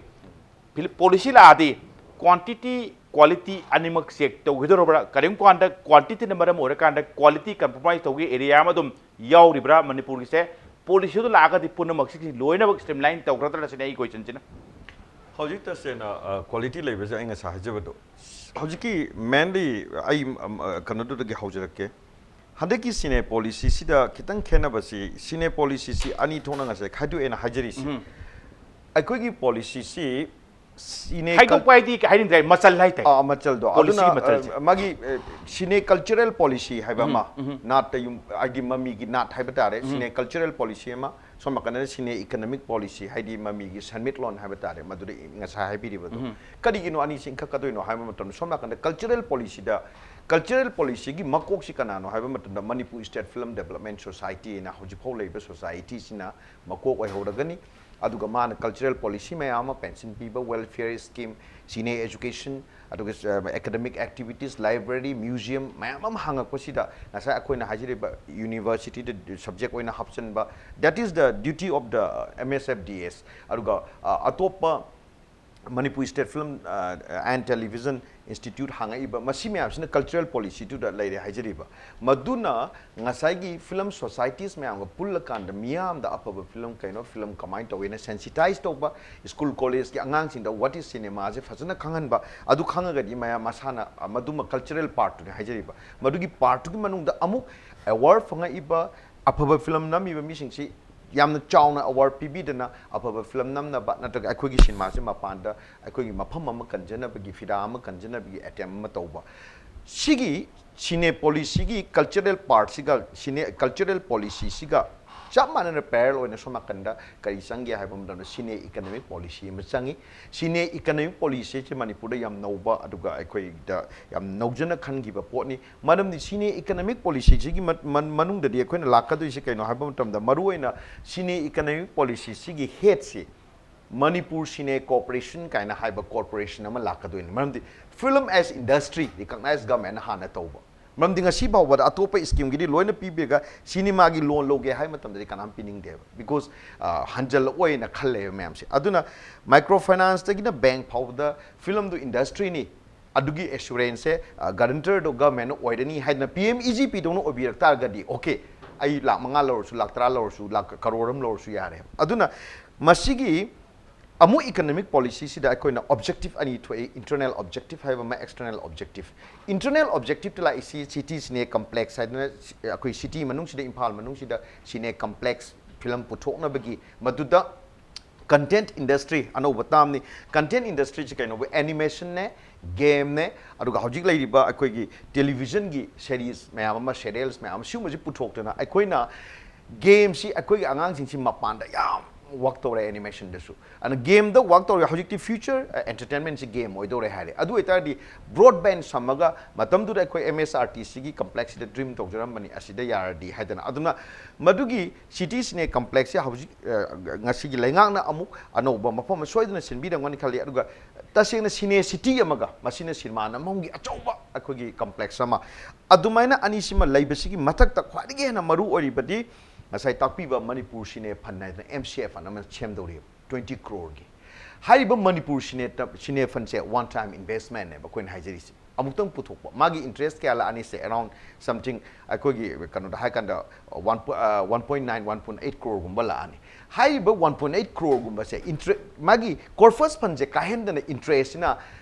ꯐꯤꯂꯝ ꯄꯣꯂꯤꯁꯤ ꯂꯥꯛꯑꯗꯤ ꯀ꯭ꯋꯥꯟꯇꯤꯇꯤ, ꯀ꯭ꯋꯥꯂꯤꯇꯤ ꯑꯅꯤꯃꯛ ꯆꯦꯛ ꯇꯧꯒꯗꯧꯔꯕ꯭ꯔꯥ? ꯀꯔꯤꯒꯨꯝꯕ ꯀꯥꯟꯗ ꯀ꯭ꯋꯥꯟꯇꯤꯇꯤꯅ ꯃꯔꯝ ꯑꯣꯏꯔꯀꯥꯟꯗ ꯀ꯭ꯋꯥꯂꯤꯇꯤ ꯀꯝꯄ꯭ꯔꯣꯃꯥꯏꯁ ꯇꯧꯒꯤ ꯑꯦꯔꯤꯌꯥ ꯑꯃ ꯑꯗꯨꯝ ꯌꯥꯎꯔꯤꯕ꯭ꯔꯥ ꯃꯅꯤꯄꯨꯔꯒꯤꯁꯦ? ꯄꯣꯂꯤꯁꯤꯗꯨ ꯂꯥꯛꯑꯒꯗꯤ ꯄꯨꯝꯅꯃꯛꯁꯤ ꯂꯣꯏꯅꯃꯛ ꯁ꯭ꯇ꯭ꯔꯤꯝꯂꯥꯏꯟ ꯇꯧꯒꯗ꯭ꯔꯥ ꯁꯤꯅꯤ ꯑꯩ ꯀꯣꯏꯁꯟꯁꯤꯅ꯫ ꯍꯧꯖꯤꯛ ꯇꯁꯦꯡꯅ ꯀ꯭ꯋꯥꯂꯤꯇꯤ ꯂꯩꯕꯁꯦ ꯑꯩ ꯉꯁꯥꯏ ꯍꯥꯏꯖꯕꯗꯣ, ꯍꯧꯖꯤꯛꯀꯤ ꯃꯦꯟꯂꯤ ꯑꯩ ꯀꯩꯅꯣꯗꯨꯗꯒꯤ ꯍꯧꯖꯔꯛꯀꯦ꯫ ꯍꯟꯗꯛꯀꯤ ꯁꯤꯅꯦ ꯄꯣꯂꯤꯁꯤꯁꯤꯗ ꯈꯤꯇꯪ ꯈꯦꯠꯅꯕꯁꯤ, ꯁꯤꯅꯦ ꯄꯣꯂꯤꯁꯤꯁꯤ ꯑꯅꯤ ꯊꯣꯛꯅ ꯉꯁꯥꯏ ꯈꯥꯏꯗꯣꯛꯑꯦꯅ ꯍꯥꯏꯖꯔꯤꯁꯤ꯫ ꯑꯩꯈꯣꯏꯒꯤ ꯄꯣꯂꯤꯁꯤꯁꯤ ꯁꯤꯅꯦ ꯈꯥꯏꯗꯣꯛꯄ ꯍꯥꯏꯗꯤ ꯀꯩ ꯍꯥꯏꯅꯤꯡꯗ꯭ꯔꯦ, ꯃꯆꯜ ꯍꯥꯏꯇꯥꯔꯦ꯫ ꯑꯥ, ꯃꯆꯜꯗꯣ꯫ ꯄꯣꯂꯤꯁꯤꯒꯤ ꯑꯗꯨꯅ ꯃꯆꯜꯁꯦ꯫ ꯑ, ꯃꯥꯒꯤ ꯑ, ꯁꯤꯅꯦ ꯀꯜꯆꯔꯦꯜ ꯄꯣꯂꯤꯁꯤ ꯍꯥꯏꯕ ꯑꯃ, ꯅꯥꯠꯇ ꯌꯨꯝ, ꯍꯥꯏꯗꯤ ꯃꯃꯤꯒꯤ ꯅꯥꯠ ꯍꯥꯏꯕ ꯇꯥꯔꯦ, ꯁꯤꯅꯦ ꯀꯜꯆꯔꯦꯜ ꯄꯣꯂꯤꯁꯤ ꯑꯃ, ꯁꯣꯝ ꯅꯥꯀꯟꯗ ꯁꯤꯅꯦ ꯏꯀꯅꯣꯃꯤꯛ ꯄꯣꯂꯤꯁꯤ, ꯍꯥꯏꯗꯤ ꯃꯃꯤꯒꯤ ꯁꯦꯟꯃꯤꯠꯂꯣꯟ ꯍꯥꯏꯕ ꯇꯥꯔꯦ, ꯃꯗꯨꯗ ꯏ-, ꯉꯁꯥꯏ ꯍꯥꯏꯕꯤꯔꯤꯕꯗꯣ꯫ ꯀꯔꯤꯒꯤꯅꯣ ꯑꯅꯤꯁꯤ ꯏꯟꯈꯠꯀꯗꯣꯏꯅꯣ ꯍꯥꯏꯕ ꯃꯇꯝꯗ, ꯁꯣꯝ ꯅꯥꯀꯟꯗ ꯀꯜꯆꯔꯦꯜ ꯄꯣꯂꯤꯁꯤꯗ, ꯀꯜꯆꯔꯦꯜ ꯄꯣꯂꯤꯁꯤꯒꯤ ꯃꯀꯣꯛꯁꯤ ꯀꯅꯥꯅꯣ ꯍꯥꯏꯕ ꯃꯇꯝꯗ, Manipur state film development society ꯍꯥꯏꯅ ꯍꯧꯖꯤꯛꯐꯥꯎ ꯂꯩꯔꯤꯕ ꯁꯣꯁꯥꯏꯇꯤꯁꯤꯅ ꯃꯀꯣꯛ ꯑꯣꯏꯍꯧꯔꯒꯅꯤ꯫ ꯑꯗꯨꯒ ꯃꯥꯅ ꯀꯜꯆꯔꯦꯜ ꯄꯣꯂꯤꯁꯤ ꯃꯌꯥꯝ ꯑꯃ, ꯄꯦꯟꯁꯤꯟ ꯄꯤꯕ, ꯋꯦꯜꯐꯤꯌꯔ ꯁ꯭ꯀꯤꯝ, ꯁꯤꯅꯦ ꯑꯦꯖꯨꯀꯦꯁꯟ, ꯑꯗꯨꯒ ꯑꯦꯀꯥꯗꯃꯤꯛ ꯑꯦꯛꯇꯤꯚꯤꯇꯤꯁ, ꯂꯥꯏꯕ꯭ꯔꯦꯔꯤ, ꯃ꯭ꯌꯨꯖꯤꯌꯝ ꯃꯌꯥꯝ ꯑꯃ ꯍꯥꯡꯉꯛꯄꯁꯤꯗ, ꯉꯁꯥꯏ ꯑꯩꯈꯣꯏꯅ ꯍꯥꯏꯖꯔꯤꯕ ꯌꯨꯅꯤꯚꯔꯁꯤꯇꯤꯗ ꯁꯕꯖꯦꯛ ꯑꯣꯏꯅ ꯍꯥꯞꯆꯤꯟꯕ, that is the duty of the M S F D S꯫ ꯑꯗꯨꯒ ꯑ, ꯑꯇꯣꯞꯄ Manipur state film and television institute ꯍꯥꯡꯉꯛꯏꯕ, ꯃꯁꯤ ꯃꯌꯥꯝꯁꯤꯅ ꯀꯜꯆꯔꯦꯜ ꯄꯣꯂꯤꯁꯤꯗꯨꯗ ꯂꯩꯔꯦ ꯍꯥꯏꯖꯔꯤꯕ꯫ ꯃꯗꯨꯅ ꯉꯁꯥꯏꯒꯤ ꯐꯤꯂꯝ ꯁꯣꯁꯥꯏꯇꯤꯁ ꯃꯌꯥꯝꯒ ꯄꯨꯜꯂꯀꯥꯟꯗ ꯃꯤꯌꯥꯝꯗ ꯑꯐꯕ ꯐꯤꯂꯝ ꯀꯩꯅꯣ, ꯐꯤꯂꯝ ꯀꯃꯥꯏꯅ ꯇꯧꯋꯦꯅ ꯁꯦꯟꯁꯤꯇꯥꯏꯁ ꯇꯧꯕ, ꯁ꯭ꯀꯨꯜ ꯀꯣꯂꯦꯖꯀꯤ ꯑꯉꯥꯡꯁꯤꯡꯗ what is ꯁꯤꯅꯦꯃꯥꯁꯦ ꯐꯖꯅ ꯈꯪꯍꯟꯕ, ꯑꯗꯨ ꯈꯪꯉꯒꯗꯤ ꯃꯌꯥꯝ ꯃꯁꯥꯅ, ꯑ, ꯃꯗꯨꯃ ꯀꯜꯆꯔꯦꯜ ꯄꯥꯔꯠꯇꯨꯅꯤ ꯍꯥꯏꯖꯔꯤꯕ꯫ ꯃꯗꯨꯒꯤ ꯄꯥꯔꯠꯇꯨꯒꯤ ꯃꯅꯨꯡꯗ ꯑꯃꯨꯛ ꯑꯦꯋꯥꯔꯗ ꯐꯪꯉꯛꯏꯕ, ꯑꯐꯕ ꯐꯤꯂꯝ ꯅꯝꯃꯤꯕ ꯃꯤꯁꯤꯡꯁꯤ ꯌꯥꯝꯅ ꯆꯥꯎꯅ ꯑꯦꯋꯥꯔꯗ ꯄꯤꯕꯤꯗꯅ, ꯑꯐꯕ ꯐꯤꯂꯝ ꯅꯝꯅꯕ ꯅꯠꯇ꯭ꯔꯒ ꯑꯩꯈꯣꯏꯒꯤ ꯁꯤꯅꯦꯃꯥꯁꯦ ꯃꯄꯥꯟꯗ ꯑꯩꯈꯣꯏꯒꯤ ꯃꯐꯝ ꯑꯃ ꯀꯟꯖꯅꯕꯒꯤ, ꯐꯤꯗꯥ ꯑꯃ ꯀꯟꯖꯅꯕꯒꯤ ꯑꯦꯇꯦꯝ ꯑꯃ ꯇꯧꯕ꯫ ꯁꯤꯒꯤ ꯁꯤꯅꯦ ꯄꯣꯂꯤꯁꯤꯒꯤ ꯀꯜꯆꯔꯦꯜ ꯄꯥꯔꯠꯁꯤꯒ, ꯁꯤꯅꯦ ꯀꯜꯆꯔꯦꯜ ꯄꯣꯂꯤꯁꯤꯁꯤꯒ ꯆꯞ ꯃꯥꯟꯅꯅ ꯄꯦꯔꯦꯜ ꯑꯣꯏꯅ ꯁꯣꯝ ꯅꯥꯀꯟꯗ ꯀꯔꯤ ꯆꯪꯒꯦ ꯍꯥꯏꯕ ꯃꯇꯝꯗ, ꯁꯤꯅꯦ ꯏꯀꯅꯣꯃꯤꯛ ꯄꯣꯂꯤꯁꯤ ꯑꯃ ꯆꯪꯉꯤ꯫ ꯁꯤꯅꯦ ꯏꯀꯅꯣꯃꯤꯛ ꯄꯣꯂꯤꯁꯤꯁꯤ ꯃꯅꯤꯄꯨꯔꯗ ꯌꯥꯝ ꯅꯧꯕ, ꯑꯗꯨꯒ ꯑꯩꯈꯣꯏꯗ ꯌꯥꯝ ꯅꯧꯖꯅ ꯈꯟꯈꯤꯕ ꯄꯣꯠꯅꯤ꯫ ꯃꯔꯝꯗꯤ ꯁꯤꯅꯦ ꯏꯀꯅꯣꯃꯤꯛ ꯄꯣꯂꯤꯁꯤꯁꯤꯒꯤ ꯃ-, ꯃ-, ꯃꯅꯨꯡꯗꯗꯤ ꯑꯩꯈꯣꯏꯅ ꯂꯥꯛꯀꯗꯣꯏꯁꯤ ꯀꯩꯅꯣ ꯍꯥꯏꯕ ꯃꯇꯝꯗ, ꯃꯔꯨꯑꯣꯏꯅ ꯁꯤꯅꯦ ꯏꯀꯅꯣꯃꯤꯛ ꯄꯣꯂꯤꯁꯤꯁꯤꯒꯤ ꯍꯦꯗꯁꯤ ꯃꯅꯤꯄꯨꯔ ꯁꯤꯅꯦ ꯀꯣꯔꯄꯣꯔꯦꯁꯟ ꯀꯥꯏꯅ ꯍꯥꯏꯕ ꯀꯣꯔꯄꯣꯔꯦꯁꯟ ꯑꯃ ꯂꯥꯛꯀꯗꯣꯏꯅꯤ꯫ ꯃꯔꯝꯗꯤ ꯐꯤꯂꯝ ꯑꯦꯁ ꯏꯟꯗꯁꯇ꯭ꯔꯤ ꯔꯤꯀꯛꯅꯥꯏꯖ ꯒꯚꯔꯟꯃꯦꯟꯅ ꯍꯥꯟꯅ ꯇꯧꯕ꯫ ꯃꯔꯝꯗꯤ ꯉꯁꯤ ꯐꯥꯎꯕꯗ ꯑꯇꯣꯞꯄ ꯁ꯭ꯀꯤꯝꯒꯤꯗꯤ ꯂꯣꯏꯅ ꯄꯤꯕꯤꯔꯒ ꯁꯤꯅꯦꯃꯥꯒꯤ ꯂꯣꯟ ꯂꯧꯒꯦ ꯍꯥꯏꯕ ꯃꯇꯝꯗꯗꯤ ꯀꯅꯥꯝ ꯄꯤꯅꯤꯡꯗꯦꯕ, ꯕꯤꯀꯣꯁ ꯍꯟꯖꯜꯂꯛꯑꯣꯏꯅ ꯈꯜꯂꯦꯕ ꯃꯌꯥꯝꯁꯦ꯫ ꯑꯗꯨꯅ ꯃꯥꯏꯀ꯭ꯔꯣ ꯐꯥꯏꯅꯥꯟꯁꯇꯒꯤꯅ ꯕꯦꯡꯛ ꯐꯥꯎꯕꯗ ꯐꯤꯂꯝꯗꯨ ꯏꯟꯗꯁꯇ꯭ꯔꯤꯅꯤ, ꯑꯗꯨꯒꯤ ꯑꯦꯁꯨꯔꯦꯟꯁꯁꯦ ꯒꯥꯔꯦꯟꯇꯔꯗꯣ ꯒꯚꯔꯟꯃꯦꯟꯅ ꯑꯣꯏꯔꯅꯤ ꯍꯥꯏꯗꯅ ꯄꯤ ꯑꯦꯝ ꯏ ꯖꯤ ꯄꯤꯗꯧꯅ ꯑꯣꯏꯕꯤꯔꯛ ꯇꯥꯔꯒꯗꯤ, ꯑꯣꯀꯦ, ꯑꯩ ꯂꯥꯛ ꯃꯉꯥ ꯂꯧꯔꯁꯨ, ꯂꯥꯛ ꯇꯔꯥ ꯂꯧꯔꯁꯨ, ꯂꯥꯛ ꯀꯔꯣꯔ ꯑꯃ ꯂꯧꯔꯁꯨ ꯌꯥꯔꯦ꯫ ꯑꯗꯨꯅ ꯃꯁꯤꯒꯤ ꯑꯃꯨꯛ economic policy ꯁꯤꯗ ꯑꯩꯈꯣꯏꯅ objective ꯑꯅꯤ ꯊꯣꯛꯏ, internal objective ꯍꯥꯏꯕ ꯑꯃ, external objective꯫ Internal objective ꯇ ꯂꯥꯛꯏꯁꯤ city cine complex ꯍꯥꯏꯗꯅ, ꯑꯩꯈꯣꯏ city ꯃꯅꯨꯡꯁꯤꯗ, ꯏꯝꯐꯥꯜ ꯃꯅꯨꯡꯁꯤꯗ cine complex film ꯄꯨꯊꯣꯛꯅꯕꯒꯤ, ꯃꯗꯨꯗ content industry ꯑꯅꯧꯕ term ꯅꯤ꯫ Content industry ꯁꯤ ꯀꯩꯅꯣꯕꯨ, animation ꯅꯦ, game ꯅꯦ, ꯑꯗꯨꯒ ꯍꯧꯖꯤꯛ ꯂꯩꯔꯤꯕ ꯑꯩꯈꯣꯏꯒꯤ television ꯒꯤ series ꯃꯌꯥꯝ ꯑꯃ, serials ꯃꯌꯥꯝ ꯑꯃ, ꯁꯤꯒꯨꯝꯕꯁꯤ ꯄꯨꯊꯣꯛꯇꯅ ꯑꯩꯈꯣꯏꯅ game ꯁꯤ, ꯑꯩꯈꯣꯏꯒꯤ ꯑꯉꯥꯡꯁꯤꯡꯁꯤ ꯃꯄꯥꯟꯗ ꯌꯥꯝ work ꯇꯧꯔꯦ animation ꯗꯁꯨ꯫ ꯑꯗꯨꯅ game ꯗ work ꯇꯧꯔꯦ꯫ ꯍꯧꯖꯤꯛꯇꯤ future, ꯑ, entertainment ꯁꯤ game ꯑꯣꯏꯗꯧꯔꯦ ꯍꯥꯏꯔꯦ꯫ ꯑꯗꯨ ꯑꯣꯏꯇꯥꯔꯗꯤ broadband ꯁꯝꯃꯒ, ꯃꯇꯝꯗꯨꯗ ꯑꯩꯈꯣꯏ M S R T C ꯒꯤ complex ꯁꯤꯗ dream ꯇꯧꯖꯔꯝꯕꯅꯤ, ꯑꯁꯤꯗ ꯌꯥꯔꯗꯤ ꯍꯥꯏꯗꯅ꯫ ꯑꯗꯨꯅ ꯃꯗꯨꯒꯤ city cine complex ꯁꯦ ꯍꯧꯖꯤꯛ, ꯑ, ꯉꯁꯤꯒꯤ ꯂꯩꯉꯥꯛꯅ ꯑꯃꯨꯛ ꯑꯅꯧꯕ ꯃꯐꯝ ꯑꯃ ꯁꯣꯏꯗꯅ ꯁꯤꯟꯕꯤꯔꯝꯒꯅꯤ ꯈꯜꯂꯤ꯫ ꯑꯗꯨꯒ ꯇꯁꯦꯡꯅ cine city ꯑꯃꯒ ꯃꯁꯤꯅ ꯁꯤꯅꯦꯃꯥ ꯅꯝꯐꯝꯒꯤ ꯑꯆꯧꯕ ꯑꯩꯈꯣꯏꯒꯤ complex ꯑꯃ, ꯑꯗꯨꯃꯥꯏꯅ ꯑꯅꯤꯁꯤꯃ ꯂꯩꯕꯁꯤꯒꯤ ꯃꯊꯛꯇ ꯈ꯭ꯋꯥꯏꯗꯒꯤ ꯍꯦꯟꯅ ꯃꯔꯨ ꯑꯣꯏꯔꯤꯕꯗꯤ ꯉꯁꯥꯏ ꯇꯥꯛꯄꯤꯕ ꯃꯅꯤꯄꯨꯔ cine fund ꯍꯥꯏꯗꯅ M C F fund ꯑꯃ ꯁꯦꯝꯗꯧꯔꯤꯕ, twenty crore ꯒꯤ꯫ ꯍꯥꯏꯔꯤꯕ ꯃꯅꯤꯄꯨꯔ cine, cine fund ꯁꯦ one time investment ꯅꯦꯕ ꯑꯩꯈꯣꯏꯅ ꯍꯥꯏꯖꯔꯤꯁꯦ꯫ ꯑꯃꯨꯛꯇꯪ ꯄꯨꯊꯣꯛꯄ, ꯃꯥꯒꯤ interest ꯀꯌꯥ ꯂꯥꯛꯑꯅꯤ? ꯁꯦ, around something, ꯑꯩꯈꯣꯏꯒꯤ ꯀꯩꯅꯣꯗ ꯍꯥꯏ ꯀꯥꯟꯗ, one point, ꯑ, one point nine, one point eight crore ꯒꯨꯝꯕ ꯂꯥꯛꯑꯅꯤ꯫ ꯍꯥꯏꯔꯤꯕ one point eight crore ꯒꯨꯝꯕꯁꯦ inter-, ꯃꯥꯒꯤ corpus fund ꯁꯦ ꯀꯥꯏꯍꯟꯗꯅ interest ꯁꯤꯅ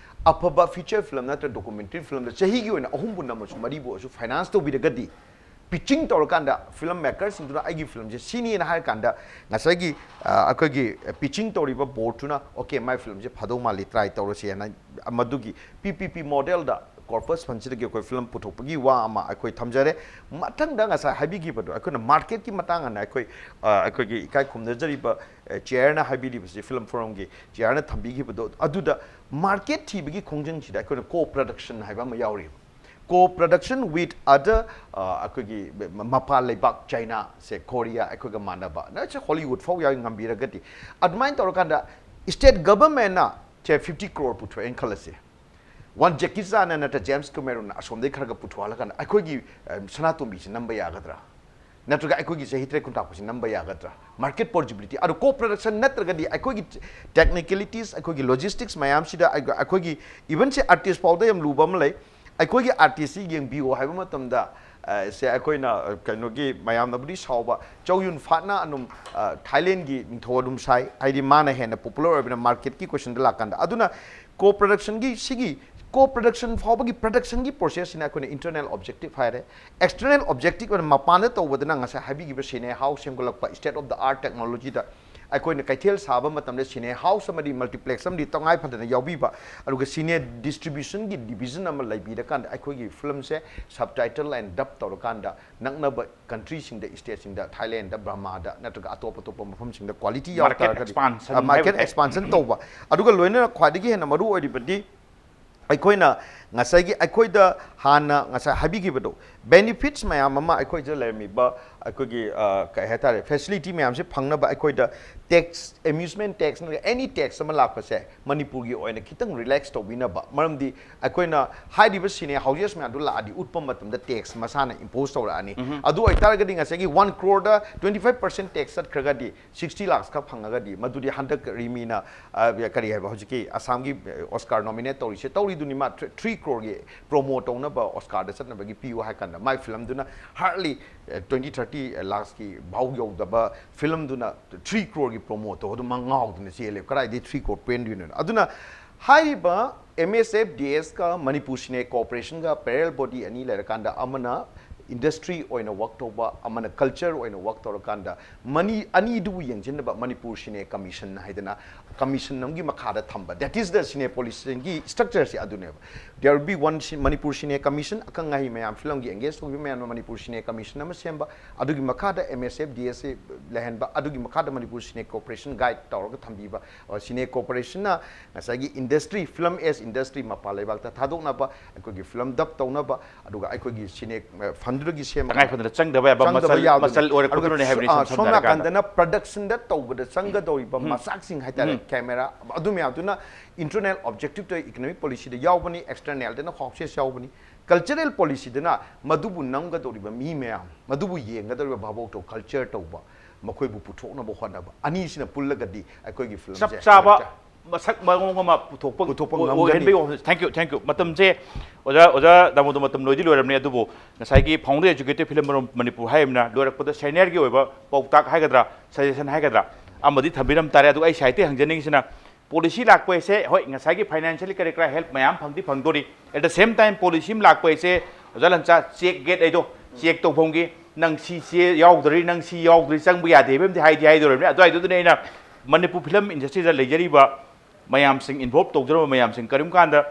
ꯑꯐꯕ feature film ꯅꯠꯇ꯭ꯔꯒ documentary film ꯗ ꯆꯍꯤꯒꯤ ꯑꯣꯏꯅ ꯑꯍꯨꯝꯕꯨ ꯅꯝꯃꯁꯨ, ꯃꯔꯤꯕꯨ ꯑꯣꯏꯔꯁꯨ finance ꯇꯧꯕꯤꯔꯒꯗꯤ, pitching ꯇꯧꯔꯀꯥꯟꯗ film maker ꯁꯤꯡꯗꯨꯅ ꯑꯩꯒꯤ film ꯁꯦ ꯁꯤꯅꯤꯅ ꯍꯥꯏꯔ ꯀꯥꯟꯗ, ꯉꯁꯥꯏꯒꯤ, ꯑ, ꯑꯩꯈꯣꯏꯒꯤ pitching ꯇꯧꯔꯤꯕ board ꯇꯨꯅ, "Okay, my film ꯁꯦ ꯐꯗꯧ ꯃꯥꯜꯂꯤ, try ꯇꯧꯔꯁꯦꯅ", ꯃꯗꯨꯒꯤ P P P model ꯗ corpus fund ꯁꯤꯗꯒꯤ ꯑꯩꯈꯣꯏ film ꯄꯨꯊꯣꯛꯄꯒꯤ ꯋꯥ ꯑꯃ ꯑꯩꯈꯣꯏ ꯊꯝꯖꯔꯦ꯫ ꯃꯊꯪꯗ ꯉꯁꯥꯏ ꯍꯥꯏꯕꯤꯈꯤꯕꯗꯣ, ꯑꯩꯈꯣꯏꯅ market ꯀꯤ ꯃꯇꯥꯡ ꯑꯅ ꯑꯩꯈꯣꯏ, ꯑ, ꯑꯩꯈꯣꯏꯒꯤ ꯏꯀꯥꯏ ꯈꯨꯝꯅꯖꯔꯤꯕ, ꯑ, chair ꯅ ꯍꯥꯏꯕꯤꯔꯤꯕꯁꯤ, film forum ꯒꯤ chair ꯅ ꯊꯝꯕꯤꯈꯤꯕꯗꯣ, ꯑꯗꯨꯗ market ꯊꯤꯕꯒꯤ ꯈꯣꯡꯖꯪꯁꯤꯗ ꯑꯩꯈꯣꯏꯅ co-production ꯍꯥꯏꯕ ꯑꯃ ꯌꯥꯎꯔꯤꯕ꯫ Co-production with other, ꯑ, ꯑꯩꯈꯣꯏꯒꯤ ꯃꯄꯥꯟ ꯂꯩꯕꯥꯛ, China ꯁꯦ, Korea, ꯑꯩꯈꯣꯏꯒ ꯃꯥꯟꯅꯕ, ꯅꯠꯇ꯭ꯔꯒ Hollywood ꯐꯥꯎ ꯌꯥꯎ ꯉꯝꯕꯤꯔꯒꯗꯤ, ꯑꯗꯨꯃꯥꯏꯅ ꯇꯧꯔꯀꯥꯟꯗ state government ꯅ ꯁꯦ fifty crore ꯄꯨꯊꯣꯛꯑꯦꯅ ꯈꯜꯂꯁꯦ꯫ One Jackie Chan ꯅ ꯅꯠꯇ꯭ꯔ James Cameron ꯅ ꯑꯁꯣꯝꯗꯒꯤ ꯈꯔ ꯈꯔ ꯄꯨꯊꯣꯛꯍꯜꯂꯀꯥꯟꯗ ꯑꯩꯈꯣꯏꯒꯤ, ꯑ, ꯁꯅꯥꯇꯣꯝꯕꯤꯁꯦ ꯅꯝꯕ ꯌꯥꯒꯗ꯭ꯔꯥ? ꯅꯠꯇ꯭ꯔꯒ ꯑꯩꯈꯣꯏꯒꯤ ꯆꯍꯤ ꯇꯔꯦꯠ ꯈꯨꯟꯇꯥꯛꯄꯁꯤ ꯅꯝꯕ ꯌꯥꯒꯗ꯭ꯔꯥ? Market possibility꯫ ꯑꯗꯣ co-production ꯅꯠꯇ꯭ꯔꯒꯗꯤ ꯑꯩꯈꯣꯏꯒꯤ technicalities, ꯑꯩꯈꯣꯏꯒꯤ logistics ꯃꯌꯥꯝꯁꯤꯗ ꯑꯩ-, ꯑꯩꯈꯣꯏꯒꯤ even ꯁꯦ artist ꯐꯥꯎꯗ ꯌꯥꯝ ꯂꯨꯕ ꯑꯃ ꯂꯩ꯫ ꯑꯩꯈꯣꯏꯒꯤ artist ꯁꯤ ꯌꯦꯡꯕꯤꯌꯣ ꯍꯥꯏꯕ ꯃꯇꯝꯗ ꯑ, ꯁꯦ ꯑꯩꯈꯣꯏꯅ, ꯑ, ꯀꯩꯅꯣꯒꯤ ꯃꯌꯥꯝꯅꯕꯨꯗꯤ ꯁꯥꯎꯕ, ꯆꯧ ꯌꯨꯟ ꯐꯥꯠꯅ ꯑꯗꯨꯝ, ꯑ, ꯊꯥꯏꯂꯦꯟꯒꯤ ꯅꯤꯡꯊꯧ ꯑꯗꯨꯝ ꯁꯥꯏ, ꯍꯥꯏꯗꯤ ꯃꯥꯅ ꯍꯦꯟꯅ ꯄꯣꯄꯨꯂꯔ ꯑꯣꯏꯕꯅ ꯃꯥꯔꯀꯦꯠꯀꯤ ꯀꯣꯏꯁꯟꯗ ꯂꯥꯛꯀꯥꯟꯗ꯫ ꯑꯗꯨꯅ ꯀꯣ ꯄ꯭ꯔꯗꯛꯁꯟꯒꯤ ꯁꯤꯒꯤ ꯀꯣ ꯄ꯭ꯔꯗꯛꯁꯟ ꯐꯥꯎꯕꯒꯤ ꯄ꯭ꯔꯗꯛꯁꯟꯒꯤ ꯄ꯭ꯔꯣꯁꯦꯁꯁꯤꯅ ꯑꯩꯈꯣꯏꯅ ꯏꯟꯇꯔꯅꯦꯜ ꯑꯣꯕꯖꯦꯛꯇꯤꯚ ꯍꯥꯏꯔꯦ꯫ ꯑꯦꯛꯁꯇꯔꯅꯦꯜ ꯑꯣꯕꯖꯦꯛꯇꯤꯚ ꯑꯣꯏꯅ ꯃꯄꯥꯟꯗ ꯇꯧꯕꯗꯅ ꯉꯁꯥꯏ ꯍꯥꯏꯕꯤꯈꯤꯕ ꯁꯤꯅꯦ ꯍꯥꯎ ꯁꯦꯝꯒꯠꯂꯛꯄ, ꯁ꯭ꯇꯦꯠ ꯑꯣꯐ ꯗ ꯑꯥꯔꯠ ꯇꯦꯛꯅꯣꯂꯣꯖꯤꯗ ꯑꯩꯈꯣꯏꯅ ꯀꯩꯊꯦꯜ ꯁꯥꯕ ꯃꯇꯝꯗ ꯁꯤꯅꯦ ꯍꯥꯎꯁ ꯑꯃꯗꯤ ꯃꯜꯇꯤꯄ꯭ꯂꯦꯛꯁ ꯑꯃꯗꯤ ꯇꯉꯥꯏ ꯐꯗꯅ ꯌꯥꯎꯕꯤꯕ, ꯑꯗꯨꯒ ꯁꯤꯅꯦ ꯗꯤꯁꯇ꯭ꯔꯤꯕ꯭ꯌꯨꯁꯟꯒꯤ ꯗꯤꯕꯤꯖꯟ ꯑꯃ ꯂꯩꯕꯤꯔꯀꯥꯟꯗ ꯑꯩꯈꯣꯏꯒꯤ ꯐꯤꯂꯝꯁꯦ ꯁꯕꯇꯥꯏꯇꯜ ꯑꯦꯟ ꯗꯕ ꯇꯧꯔꯀꯥꯟꯗ ꯅꯛꯅꯕ ꯀꯟꯇ꯭ꯔꯤꯁꯤꯡꯗ, ꯁ꯭ꯇꯦꯠꯁꯤꯡꯗ, ꯊꯥꯏꯂꯦꯟꯗ, ꯕꯔꯃꯥꯗ ꯅꯠꯇ꯭ꯔꯒ ꯑꯇꯣꯞ ꯑꯇꯣꯞꯄ ꯃꯐꯝꯁꯤꯡꯗ ꯀ꯭ꯋꯥꯂꯤꯇꯤ ꯌꯥꯎ ꯃꯥꯔꯀꯦꯠ ꯇꯥꯔꯒꯗꯤ, ꯑꯦꯛꯁꯄꯥꯟꯁꯟ ꯑ, ꯃꯥꯔꯀꯦꯠ ꯍꯥꯏꯕ ꯇꯥꯏ꯫ ꯑꯦꯛꯁꯄꯥꯟꯁꯟ ꯇꯧꯕ꯫ ꯑꯗꯨꯒ ꯂꯣꯏꯅꯅ ꯈ꯭ꯋꯥꯏꯗꯒꯤ ꯍꯦꯟꯅ ꯃꯔꯨ ꯑꯣꯏꯔꯤꯕꯗꯤ ꯑꯩꯈꯣꯏꯅ ꯉꯁꯥꯏꯒꯤ ꯑꯩꯈꯣꯏꯗ ꯍꯥꯟꯅ ꯉꯁꯥꯏ ꯍꯥꯏꯕꯤꯈꯤꯕꯗꯣ, ꯕꯦꯅꯤꯐꯤꯠꯁ ꯃꯌꯥꯝ ꯑꯃ ꯑꯩꯈꯣꯏꯗ ꯂꯩꯔꯝꯃꯤꯕ ꯑꯩꯈꯣꯏꯒꯤ, ꯑ, ꯀꯩ ꯍꯥꯏꯇꯥꯔꯦ, ꯐꯦꯁꯤꯂꯤꯇꯤ ꯃꯌꯥꯝꯁꯦ ꯐꯪꯅꯕ ꯑꯩꯈꯣꯏꯗ ꯇꯦꯛꯁ, ꯑꯦꯃ꯭ꯌꯨꯁꯃꯦꯟ ꯇꯦꯛꯁ ꯅꯠꯇ꯭ꯔꯒ ꯑꯦꯅꯤ ꯇꯦꯛꯁ ꯑꯃ ꯂꯥꯛꯄꯁꯦ ꯃꯅꯤꯄꯨꯔꯒꯤ ꯑꯣꯏꯅ ꯈꯤꯇꯪ ꯔꯤꯂꯦꯛꯁ ꯇꯧꯕꯤꯅꯕ꯫ ꯃꯔꯝꯗꯤ ꯑꯩꯈꯣꯏꯅ ꯍꯥꯏꯔꯤꯕ ꯁꯤꯅꯦ ꯍꯥꯎꯁꯦꯁ ꯃꯌꯥꯝꯗꯨ ꯂꯥꯛꯑꯗꯤ ꯎꯠꯄ ꯃꯇꯝꯗ ꯇꯦꯛꯁ ꯃꯁꯥꯅ ꯏꯝꯄꯣꯁ ꯇꯧꯔꯛꯑꯅꯤ꯫ ꯑꯗꯨ ꯑꯣꯏꯇꯥꯔꯒꯗꯤ ꯉꯁꯥꯏꯒꯤ ꯋꯥꯟ ꯀ꯭ꯔꯣꯔꯗ ꯇ꯭ꯋꯦꯟꯇꯤ ꯐꯥꯏꯚ ꯄꯔꯁꯦꯟ ꯇꯦꯛꯁ ꯆꯠꯈ꯭ꯔꯒꯗꯤ ꯁꯤꯛꯁꯇꯤ ꯂꯥꯛꯁ ꯈꯛ ꯐꯪꯉꯒꯗꯤ ꯃꯗꯨꯗꯤ ꯍꯟꯗꯛ ꯔꯤꯃꯤꯅ, ꯑ, ꯀꯔꯤ ꯍꯥꯏꯕ, ꯍꯧꯖꯤꯛꯀꯤ ꯑꯁꯥꯝꯒꯤ ꯑꯣꯁꯀꯥꯔ ꯅꯣꯃꯤꯅꯦꯠ ꯇꯧꯔꯤꯁꯦ, ꯇꯧꯔꯤꯗꯨꯅꯤ ꯃꯥ ꯊ꯭ꯔꯤ ꯀ꯭ꯔꯣꯔꯒꯤ ꯄ꯭ꯔꯣꯃꯣ ꯇꯧꯅꯕ ꯑꯣꯁꯀꯥꯔꯗ ꯆꯠꯅꯕꯒꯤ ꯄꯤꯌꯨ ꯍꯥꯏ ꯀꯥꯟꯗ ꯃꯥꯏ ꯐꯤꯂꯝꯗꯨꯅ hardly twenty thirty ꯂꯥꯛꯁꯀꯤ ꯚꯥꯎ ꯌꯧꯗꯕ ꯐꯤꯂꯝꯗꯨꯅ three ꯀ꯭ꯔꯣꯔꯒꯤ promo ꯇꯧ ꯑꯗꯨꯝ ꯉꯥꯎꯗꯅ ꯆꯦꯜꯂꯦ꯫ ꯀꯗꯥꯏꯗꯒꯤ ꯊ꯭ꯔꯤ ꯀ꯭ꯔꯣꯔ ꯄꯦꯟꯗꯣꯏꯅꯣ? ꯑꯗꯨꯅ ꯍꯥꯏꯔꯤꯕ ꯑꯦꯝ ꯑꯦꯁ ꯑꯦꯐ ꯗꯤ ꯑꯦꯁꯀ ꯃꯅꯤꯄꯨꯔ ꯁꯤꯅꯦ ꯀꯣꯔꯄꯣꯔꯦꯁꯟꯒ ꯄꯦꯔꯦꯂꯦꯜ ꯕꯣꯗꯤ ꯑꯅꯤ ꯂꯩꯔꯀꯥꯟꯗ ꯑꯃꯅ ꯏꯟꯗꯁꯇ꯭ꯔꯤ ꯑꯣꯏꯅ ꯋꯔꯛ ꯇꯧꯕ, ꯑꯃꯅ ꯀꯜꯆꯔ ꯑꯣꯏꯅ ꯋꯔꯛ ꯇꯧꯔꯀꯥꯟꯗ ꯃꯅꯤ-, ꯑꯅꯤꯗꯨꯕꯨ ꯌꯦꯡꯁꯤꯟꯅꯕ ꯃꯅꯤꯄꯨꯔ ꯁꯤꯅꯦ ꯀꯃꯤꯁꯟ ꯍꯥꯏꯗꯅ ꯀꯃꯤꯁꯟ ꯑꯃꯒꯤ ꯃꯈꯥꯗ ꯊꯝꯕ, that is the ꯁꯤꯅꯦ ꯄꯣꯂꯤꯁꯤꯒꯤ ꯁ꯭ꯇ꯭ꯔꯛꯆꯔꯁꯦ ꯑꯗꯨꯅꯦꯕ꯫ There will be one ꯁꯤ-, ꯃꯅꯤꯄꯨꯔ ꯁꯤꯅꯦ ꯀꯃꯤꯁꯟ, ꯑꯈꯪ ꯑꯍꯩ ꯃꯌꯥꯝ, ꯐꯤꯂꯝꯒꯤ ꯑꯦꯡꯒꯦꯖ ꯇꯧꯈꯤꯕ ꯃꯌꯥꯝꯅ ꯃꯅꯤꯄꯨꯔ ꯁꯤꯅꯦ ꯀꯃꯤꯁꯟ ꯑꯃ ꯁꯦꯝꯕ, ꯑꯗꯨꯒꯤ ꯃꯈꯥꯗ ꯑꯦꯝ ꯑꯦꯁ ꯑꯦꯐ ꯗꯤ ꯑꯦꯁ ꯂꯩꯍꯟꯕ, ꯑꯗꯨꯒꯤ ꯃꯈꯥꯗ ꯃꯅꯤꯄꯨꯔ ꯁꯤꯅꯦ ꯀꯣꯔꯄꯣꯔꯦꯁꯟ ꯒꯥꯏꯗ ꯇꯧꯔꯒ ꯊꯝꯕꯤꯕ꯫ ꯑ, ꯁꯤꯅꯦ ꯀꯣꯔꯄꯣꯔꯦꯁꯟꯅ ꯉꯁꯥꯏꯒꯤ ꯏꯟꯗꯁꯇ꯭ꯔꯤ, ꯐꯤꯂꯝ ꯑꯦꯖ ꯏꯟꯗꯁꯇ꯭ꯔꯤ ꯃꯄꯥꯟ ꯂꯩꯕꯥꯛꯇ ꯊꯥꯗꯣꯛꯅꯕ, ꯑꯩꯈꯣꯏꯒꯤ ꯐꯤꯂꯝ ꯗꯕ ꯇꯧꯅꯕ, ꯑꯗꯨꯒ ꯑꯩꯈꯣꯏꯒꯤ ꯁꯤꯅꯦ, ꯑ, ꯐꯟꯗꯨꯗꯒꯤ ꯁꯦꯝꯕ ꯇꯉꯥꯏ ꯐꯗꯅ ꯆꯪꯗꯕ ꯌꯥꯕ ꯆꯪꯗꯕ ꯃꯆꯜ, ꯌꯥꯗꯕ꯫ ꯃꯆꯜ ꯑꯣꯏꯔꯛꯄꯗꯨꯅꯅꯦ ꯑꯗꯨꯒ ꯍꯥꯏꯕꯅꯤ, ꯁꯣ-, ꯑ, ꯁꯝ ꯁꯣꯝ ꯁꯝꯅ ꯍꯥꯏꯔꯀꯥꯟꯗ꯫ ꯅꯥꯀꯟꯗꯅ ꯄ꯭ꯔꯗꯛꯁꯟꯗ ꯇꯧꯕꯗ ꯆꯪꯒꯗꯧꯔꯤꯕ ꯎꯝ꯫ ꯃꯆꯥꯛꯁꯤꯡ ꯍꯥꯏꯇꯥꯔꯦ, ꯎꯝ꯫ ꯀꯦꯃꯦꯔꯥ, ꯑꯗꯨ ꯃꯌꯥꯝꯗꯨꯅ ꯏꯟꯇꯔꯅꯦꯜ ꯑꯣꯕꯖꯦꯛꯇꯤꯚꯇ ꯏꯀꯣꯅꯣꯃꯤꯛ ꯄꯣꯂꯤꯁꯤꯗ ꯌꯥꯎꯕꯅꯤ, ꯑꯦꯛꯁꯇꯔꯅꯦꯜꯗꯅ ꯍꯥꯎꯁꯦꯁ ꯌꯥꯎꯕꯅꯤ꯫ ꯀꯜꯆꯔꯦꯜ ꯄꯣꯂꯤꯁꯤꯗꯅ ꯃꯗꯨꯕꯨ ꯅꯝꯒꯗꯧꯔꯤꯕ ꯃꯤ ꯃꯌꯥꯝ, ꯃꯗꯨꯕꯨ ꯌꯦꯡꯒꯗꯧꯔꯤꯕ ꯚꯥꯕꯣꯛꯇꯣ ꯀꯜꯆꯔ ꯇꯧꯕ, ꯃꯈꯣꯏꯕꯨ ꯄꯨꯊꯣꯛꯅꯕ ꯍꯣꯠꯅꯕ, ꯑꯅꯤꯁꯤꯅ ꯄꯨꯜꯂꯒꯗꯤ ꯑꯩꯈꯣꯏꯒꯤ ꯐꯤꯂꯝꯁꯦ ꯆꯞ ꯆꯥꯕ ꯍꯦꯛꯇ ꯃꯁꯛ ꯃꯑꯣꯡ ꯑꯃ ꯄꯨꯊꯣꯛꯄ ꯄꯨꯊꯣꯛꯄ ꯑꯣꯏ- ꯉꯝꯒꯅꯤ꯫ ꯑꯣꯏꯍꯟꯕꯒꯤ ꯋꯥꯐꯝ꯫ Thank you, thank you. ꯃꯇꯝꯁꯦ ꯑꯣꯖꯥ ꯑꯣꯖꯥ ꯗꯥꯃꯣꯗꯣ ꯃꯇꯝ ꯂꯣꯏꯗꯤ ꯂꯣꯏꯔꯕꯅꯤ, ꯑꯗꯨꯕꯨ ꯉꯁꯥꯏꯒꯤ Founder Executive Film Manipur ꯍꯥꯏꯔꯤꯕꯅ ꯂꯣꯏꯔꯛꯄꯗ seniorꯒꯤ ꯑꯣꯏꯕ ꯄꯥꯎꯇꯥꯛ ꯍꯥꯏꯒꯗ꯭ꯔꯥ, suggestion ꯍꯥꯏꯒꯗ꯭ꯔꯥ, ꯑꯃꯗꯤ ꯊꯝꯕꯤꯔꯝ ꯇꯥꯔꯦ꯫ ꯑꯗꯨꯒ ꯑꯩ ꯁꯥꯏꯠꯇꯒꯤ ꯍꯪꯖꯅꯤꯡꯉꯤꯁꯤꯅ, policy ꯂꯥꯛꯄ ꯍꯥꯏꯁꯦ ꯍꯣꯏ ꯉꯁꯥꯏꯒꯤ financially ꯀꯔꯤ ꯀꯔꯥ help ꯃꯌꯥꯝ ꯐꯪꯗꯤ ꯐꯪꯗꯣꯔꯤ, at the same time policy ꯑꯃ ꯂꯥꯛꯄ ꯍꯥꯏꯁꯦ ꯑꯣꯖꯥ ꯂꯟꯆꯥ, check gate ꯍꯥꯏꯗꯣ, check ꯇꯧꯐꯝꯒꯤ ꯅꯪ ꯁꯤ ꯁꯤ ꯌꯥꯎꯗ꯭ꯔꯤ, ꯅꯪ ꯁꯤ ꯌꯥꯎꯗ꯭ꯔꯤ, ꯆꯪꯕ ꯌꯥꯗꯦ ꯍꯥꯏꯕ ꯑꯃꯗꯤ ꯍꯥꯏꯗꯤ ꯍꯥꯏꯗꯣꯔꯤꯕꯅꯤ꯫ ꯑꯗꯨꯋꯥꯏꯗꯨꯗꯅꯦ ꯑꯩꯅ ꯃꯅꯤꯄꯨꯔ film industryꯗ ꯂꯩꯖꯔꯤꯕ ꯃꯌꯥꯝꯁꯤꯡ, involve ꯇꯧꯖꯔꯕ ꯃꯌꯥꯝꯁꯤꯡ, ꯀꯔꯤꯒꯨꯝꯕ ꯀꯥꯟꯗ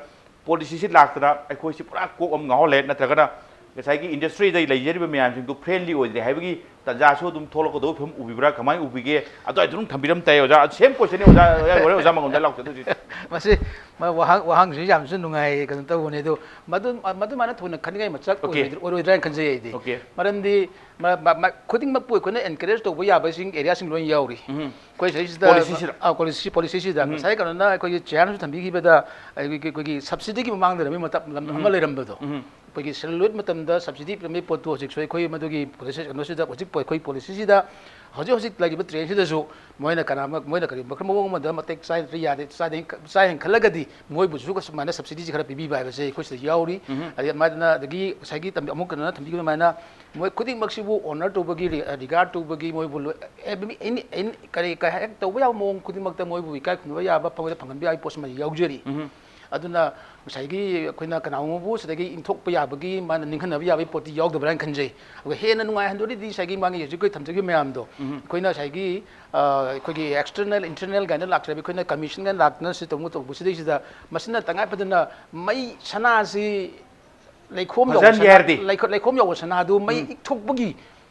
policyꯁꯤ ꯂꯥꯛꯇꯅ ꯑꯩꯈꯣꯏꯁꯤ ꯄꯨꯔꯥ ꯀꯣꯛ ꯑꯃ ꯉꯥꯎꯍꯜꯂꯦ, ꯅꯠꯇ꯭ꯔꯒꯅ ꯉꯁꯥꯏꯒꯤ industryꯗ ꯂꯩꯖꯔꯤꯕ ꯃꯌꯥꯝꯁꯤꯡꯗꯨ friendly ꯑꯣꯏꯗ꯭ꯔꯦ ꯍꯥꯏꯕꯒꯤ ꯇꯥꯟꯖꯥꯁꯨ ꯑꯗꯨꯝ ꯊꯣꯛꯂꯛꯀꯗꯧꯕ ꯐꯤꯕꯝ ꯎꯕꯤꯕ꯭ꯔꯥ, ꯀꯃꯥꯏꯅ ꯎꯕꯤꯒꯦ? ꯑꯗꯨꯋꯥꯏꯗꯨ ꯑꯗꯨꯝ ꯊꯝꯕꯤꯔꯝ ꯇꯥꯏ ꯑꯣꯖꯥ꯫ Same questionꯅꯤ ꯑꯣꯖꯥ, ꯍꯣꯔꯦꯟ ꯑꯣꯖꯥ ꯃꯉꯣꯟꯗ ꯂꯥꯎꯆꯗꯣꯏꯁꯤ꯫ ꯃꯁꯤ ꯃ- ꯋꯥꯍꯪ ꯋꯥꯍꯪꯁꯤ ꯌꯥꯝꯁꯨ ꯅꯨꯡꯉꯥꯏ, ꯀꯩꯅꯣ ꯇꯧꯕꯅꯦ ꯑꯗꯣ, ꯃꯗꯨ ꯃꯗꯨꯃꯥꯏꯅ ꯊꯣꯏꯅ ꯈꯟꯅꯤꯡꯉꯥꯏ ꯃꯆꯥꯛ Okay. ꯑꯣꯏꯔꯣꯏꯗ꯭ꯔꯥ ꯑꯣꯏꯔꯣꯏꯗ꯭ꯔꯥ ꯍꯥꯏꯅ ꯈꯟꯖꯩ ꯑꯩꯗꯤ꯫ Okay. ꯃꯔꯝꯗꯤ ꯃ- ꯃ- ꯃ- ꯈꯨꯗꯤꯡꯃꯛꯄꯨ ꯑꯩꯈꯣꯏꯅ encourage ꯇꯧꯕ ꯌꯥꯕꯁꯤꯡ areaꯁꯤꯡ ꯂꯣꯏ ꯌꯥꯎꯔꯤ꯫ ꯎꯝ꯫ ꯑꯩꯈꯣꯏ ꯁꯤꯗꯩꯁꯤꯗ Policyꯁꯤꯗ? ꯑ, policy policyꯁꯤꯗ ꯎꯝ꯫ ꯉꯁꯥꯏ ꯀꯩꯅꯣꯅ ꯑꯩꯈꯣꯏꯒꯤ chairꯅꯁꯨ ꯊꯝꯕꯤꯈꯤꯕꯗ ꯑꯩꯈꯣꯏꯒꯤ ꯑꯩꯈꯣꯏꯒꯤ subsidyꯒꯤ ꯃꯃꯥꯡꯗ ꯂꯩꯔꯝꯃꯤ ꯃꯇꯝ ꯂꯝ ꯑꯃ ꯂꯩꯔꯝꯕꯗꯣ, ꯎꯝ꯫ ꯑꯩꯈꯣꯏꯒꯤ ꯁꯦꯂꯨꯂꯣꯏꯗ ꯃꯇꯝꯗ subsidy ꯄꯤꯔꯝꯕꯒꯤ ꯄꯣꯠꯇꯨ ꯍꯧꯖꯤꯛꯁꯨ ꯑꯩꯈꯣꯏ ꯃꯗꯨꯒꯤ policy ꯀꯩꯅꯣꯁꯤꯗ ꯍꯧꯖꯤꯛ ꯑꯩꯈꯣꯏ policyꯁꯤꯗ ꯍꯧꯖꯤꯛ ꯍꯧꯖꯤꯛ ꯂꯩꯔꯤꯕ trendꯁꯤꯗꯁꯨ ꯃꯣꯏꯅ ꯀꯅꯥ ꯃꯑꯣꯡ ꯑꯃꯗ ꯃꯇꯤꯛ ꯆꯥꯏꯗ꯭ꯔ ꯌꯥꯗꯦ, ꯆꯥꯗꯦ ꯍꯥꯏꯅ ꯈꯜꯂꯒꯗꯤ ꯃꯣꯏꯕꯨꯁꯨ ꯁꯨꯃꯥꯏꯅ subsidyꯁꯤ ꯈꯔ ꯄꯤꯕꯤꯕ ꯍꯥꯏꯕꯁꯦ ꯑꯩꯈꯣꯏ ꯁꯤꯗ ꯌꯥꯎꯔꯤ꯫ ꯑꯗꯒꯤ ꯑꯗꯨꯃꯥꯏꯅ ꯑꯗꯒꯤ ꯉꯁꯥꯏꯒꯤ ꯇꯝꯕꯤ- ꯑꯃꯨꯛ ꯀꯩꯅꯣꯅ ꯊꯝꯕꯤꯈꯤꯕ ꯑꯗꯨꯃꯥꯏꯅ ꯃꯣꯏ ꯈꯨꯗꯤꯡꯃꯛꯁꯤꯕꯨ honour ꯇꯧꯕꯒꯤ ꯔꯤ- regard ꯇꯧꯕꯒꯤ ꯃꯣꯏꯕꯨ ꯂꯣꯏ- every- any- any- ꯀꯔꯤ ꯀꯔꯤ ꯍꯦꯛ ꯇꯧꯕ ꯌꯥꯕ ꯃꯑꯣꯡ ꯈꯨꯗꯤꯡꯃꯛꯇ ꯃꯣꯏꯕꯨ ꯏꯀꯥꯏ ꯈꯨꯝꯅꯕ ꯌꯥꯕ ꯐꯪꯕꯗ ꯐꯪꯍꯟꯕ ꯌꯥꯕꯒꯤ ꯄꯣꯠꯁꯤꯃ ꯌꯥꯎꯖꯔꯤ꯫ ꯑꯗꯨꯅ ꯉꯁꯥꯏꯒꯤ ꯑꯩꯈꯣꯏꯅ ꯀꯅꯥꯒꯨꯝꯕꯕꯨ ꯁꯤꯗꯒꯤ ꯏꯟꯊꯣꯛꯄ ꯌꯥꯕꯒꯤ ꯃꯥꯅ ꯅꯤꯡꯍꯟꯅꯕ ꯌꯥꯕꯒꯤ ꯄꯣꯠꯇꯤ ꯌꯥꯎꯗꯕ꯭ꯔꯥ ꯍꯥꯏꯅ ꯈꯟꯖꯩ꯫ ꯑꯗꯨꯒ ꯍꯦꯟꯅ ꯅꯨꯡꯉꯥꯏꯍꯟꯗꯣꯔꯤꯗꯤ ꯉꯁꯥꯏꯒꯤ ꯃꯥꯒꯤ ꯍꯧꯖꯤꯛ ꯑꯩꯈꯣꯏ ꯊꯝꯖꯈꯤꯕ ꯃꯌꯥꯝꯗꯣ ꯑꯩꯈꯣꯏꯅ ꯉꯁꯥꯏꯒꯤ ꯑ, ꯑꯩꯈꯣꯏꯒꯤ external internal ꯀꯥꯏꯅ ꯂꯥꯛꯆꯔꯕ ꯑꯩꯈꯣꯏꯅ commission ꯀꯥꯏꯅ ꯂꯥꯛꯇꯅ ꯁꯤ ꯇꯧꯕ ꯇꯧꯕꯁꯤꯗꯩꯁꯤꯗ ꯃꯁꯤꯅ ꯇꯉꯥꯏ ꯐꯗꯅ ꯃꯩ ꯁꯅꯥꯁꯤ ꯂꯩꯈꯣꯝ ꯌꯥꯎꯕ ꯐꯖꯍꯟꯒꯦ ꯁꯅꯥ- ꯍꯥꯏꯔꯗꯤ? ꯂꯩꯈꯣ- ꯂꯩꯈꯣꯝ ꯌꯥꯎꯕ ꯁꯅꯥꯗꯨ ꯃꯩ ꯏꯛꯊꯣꯛꯄꯒꯤ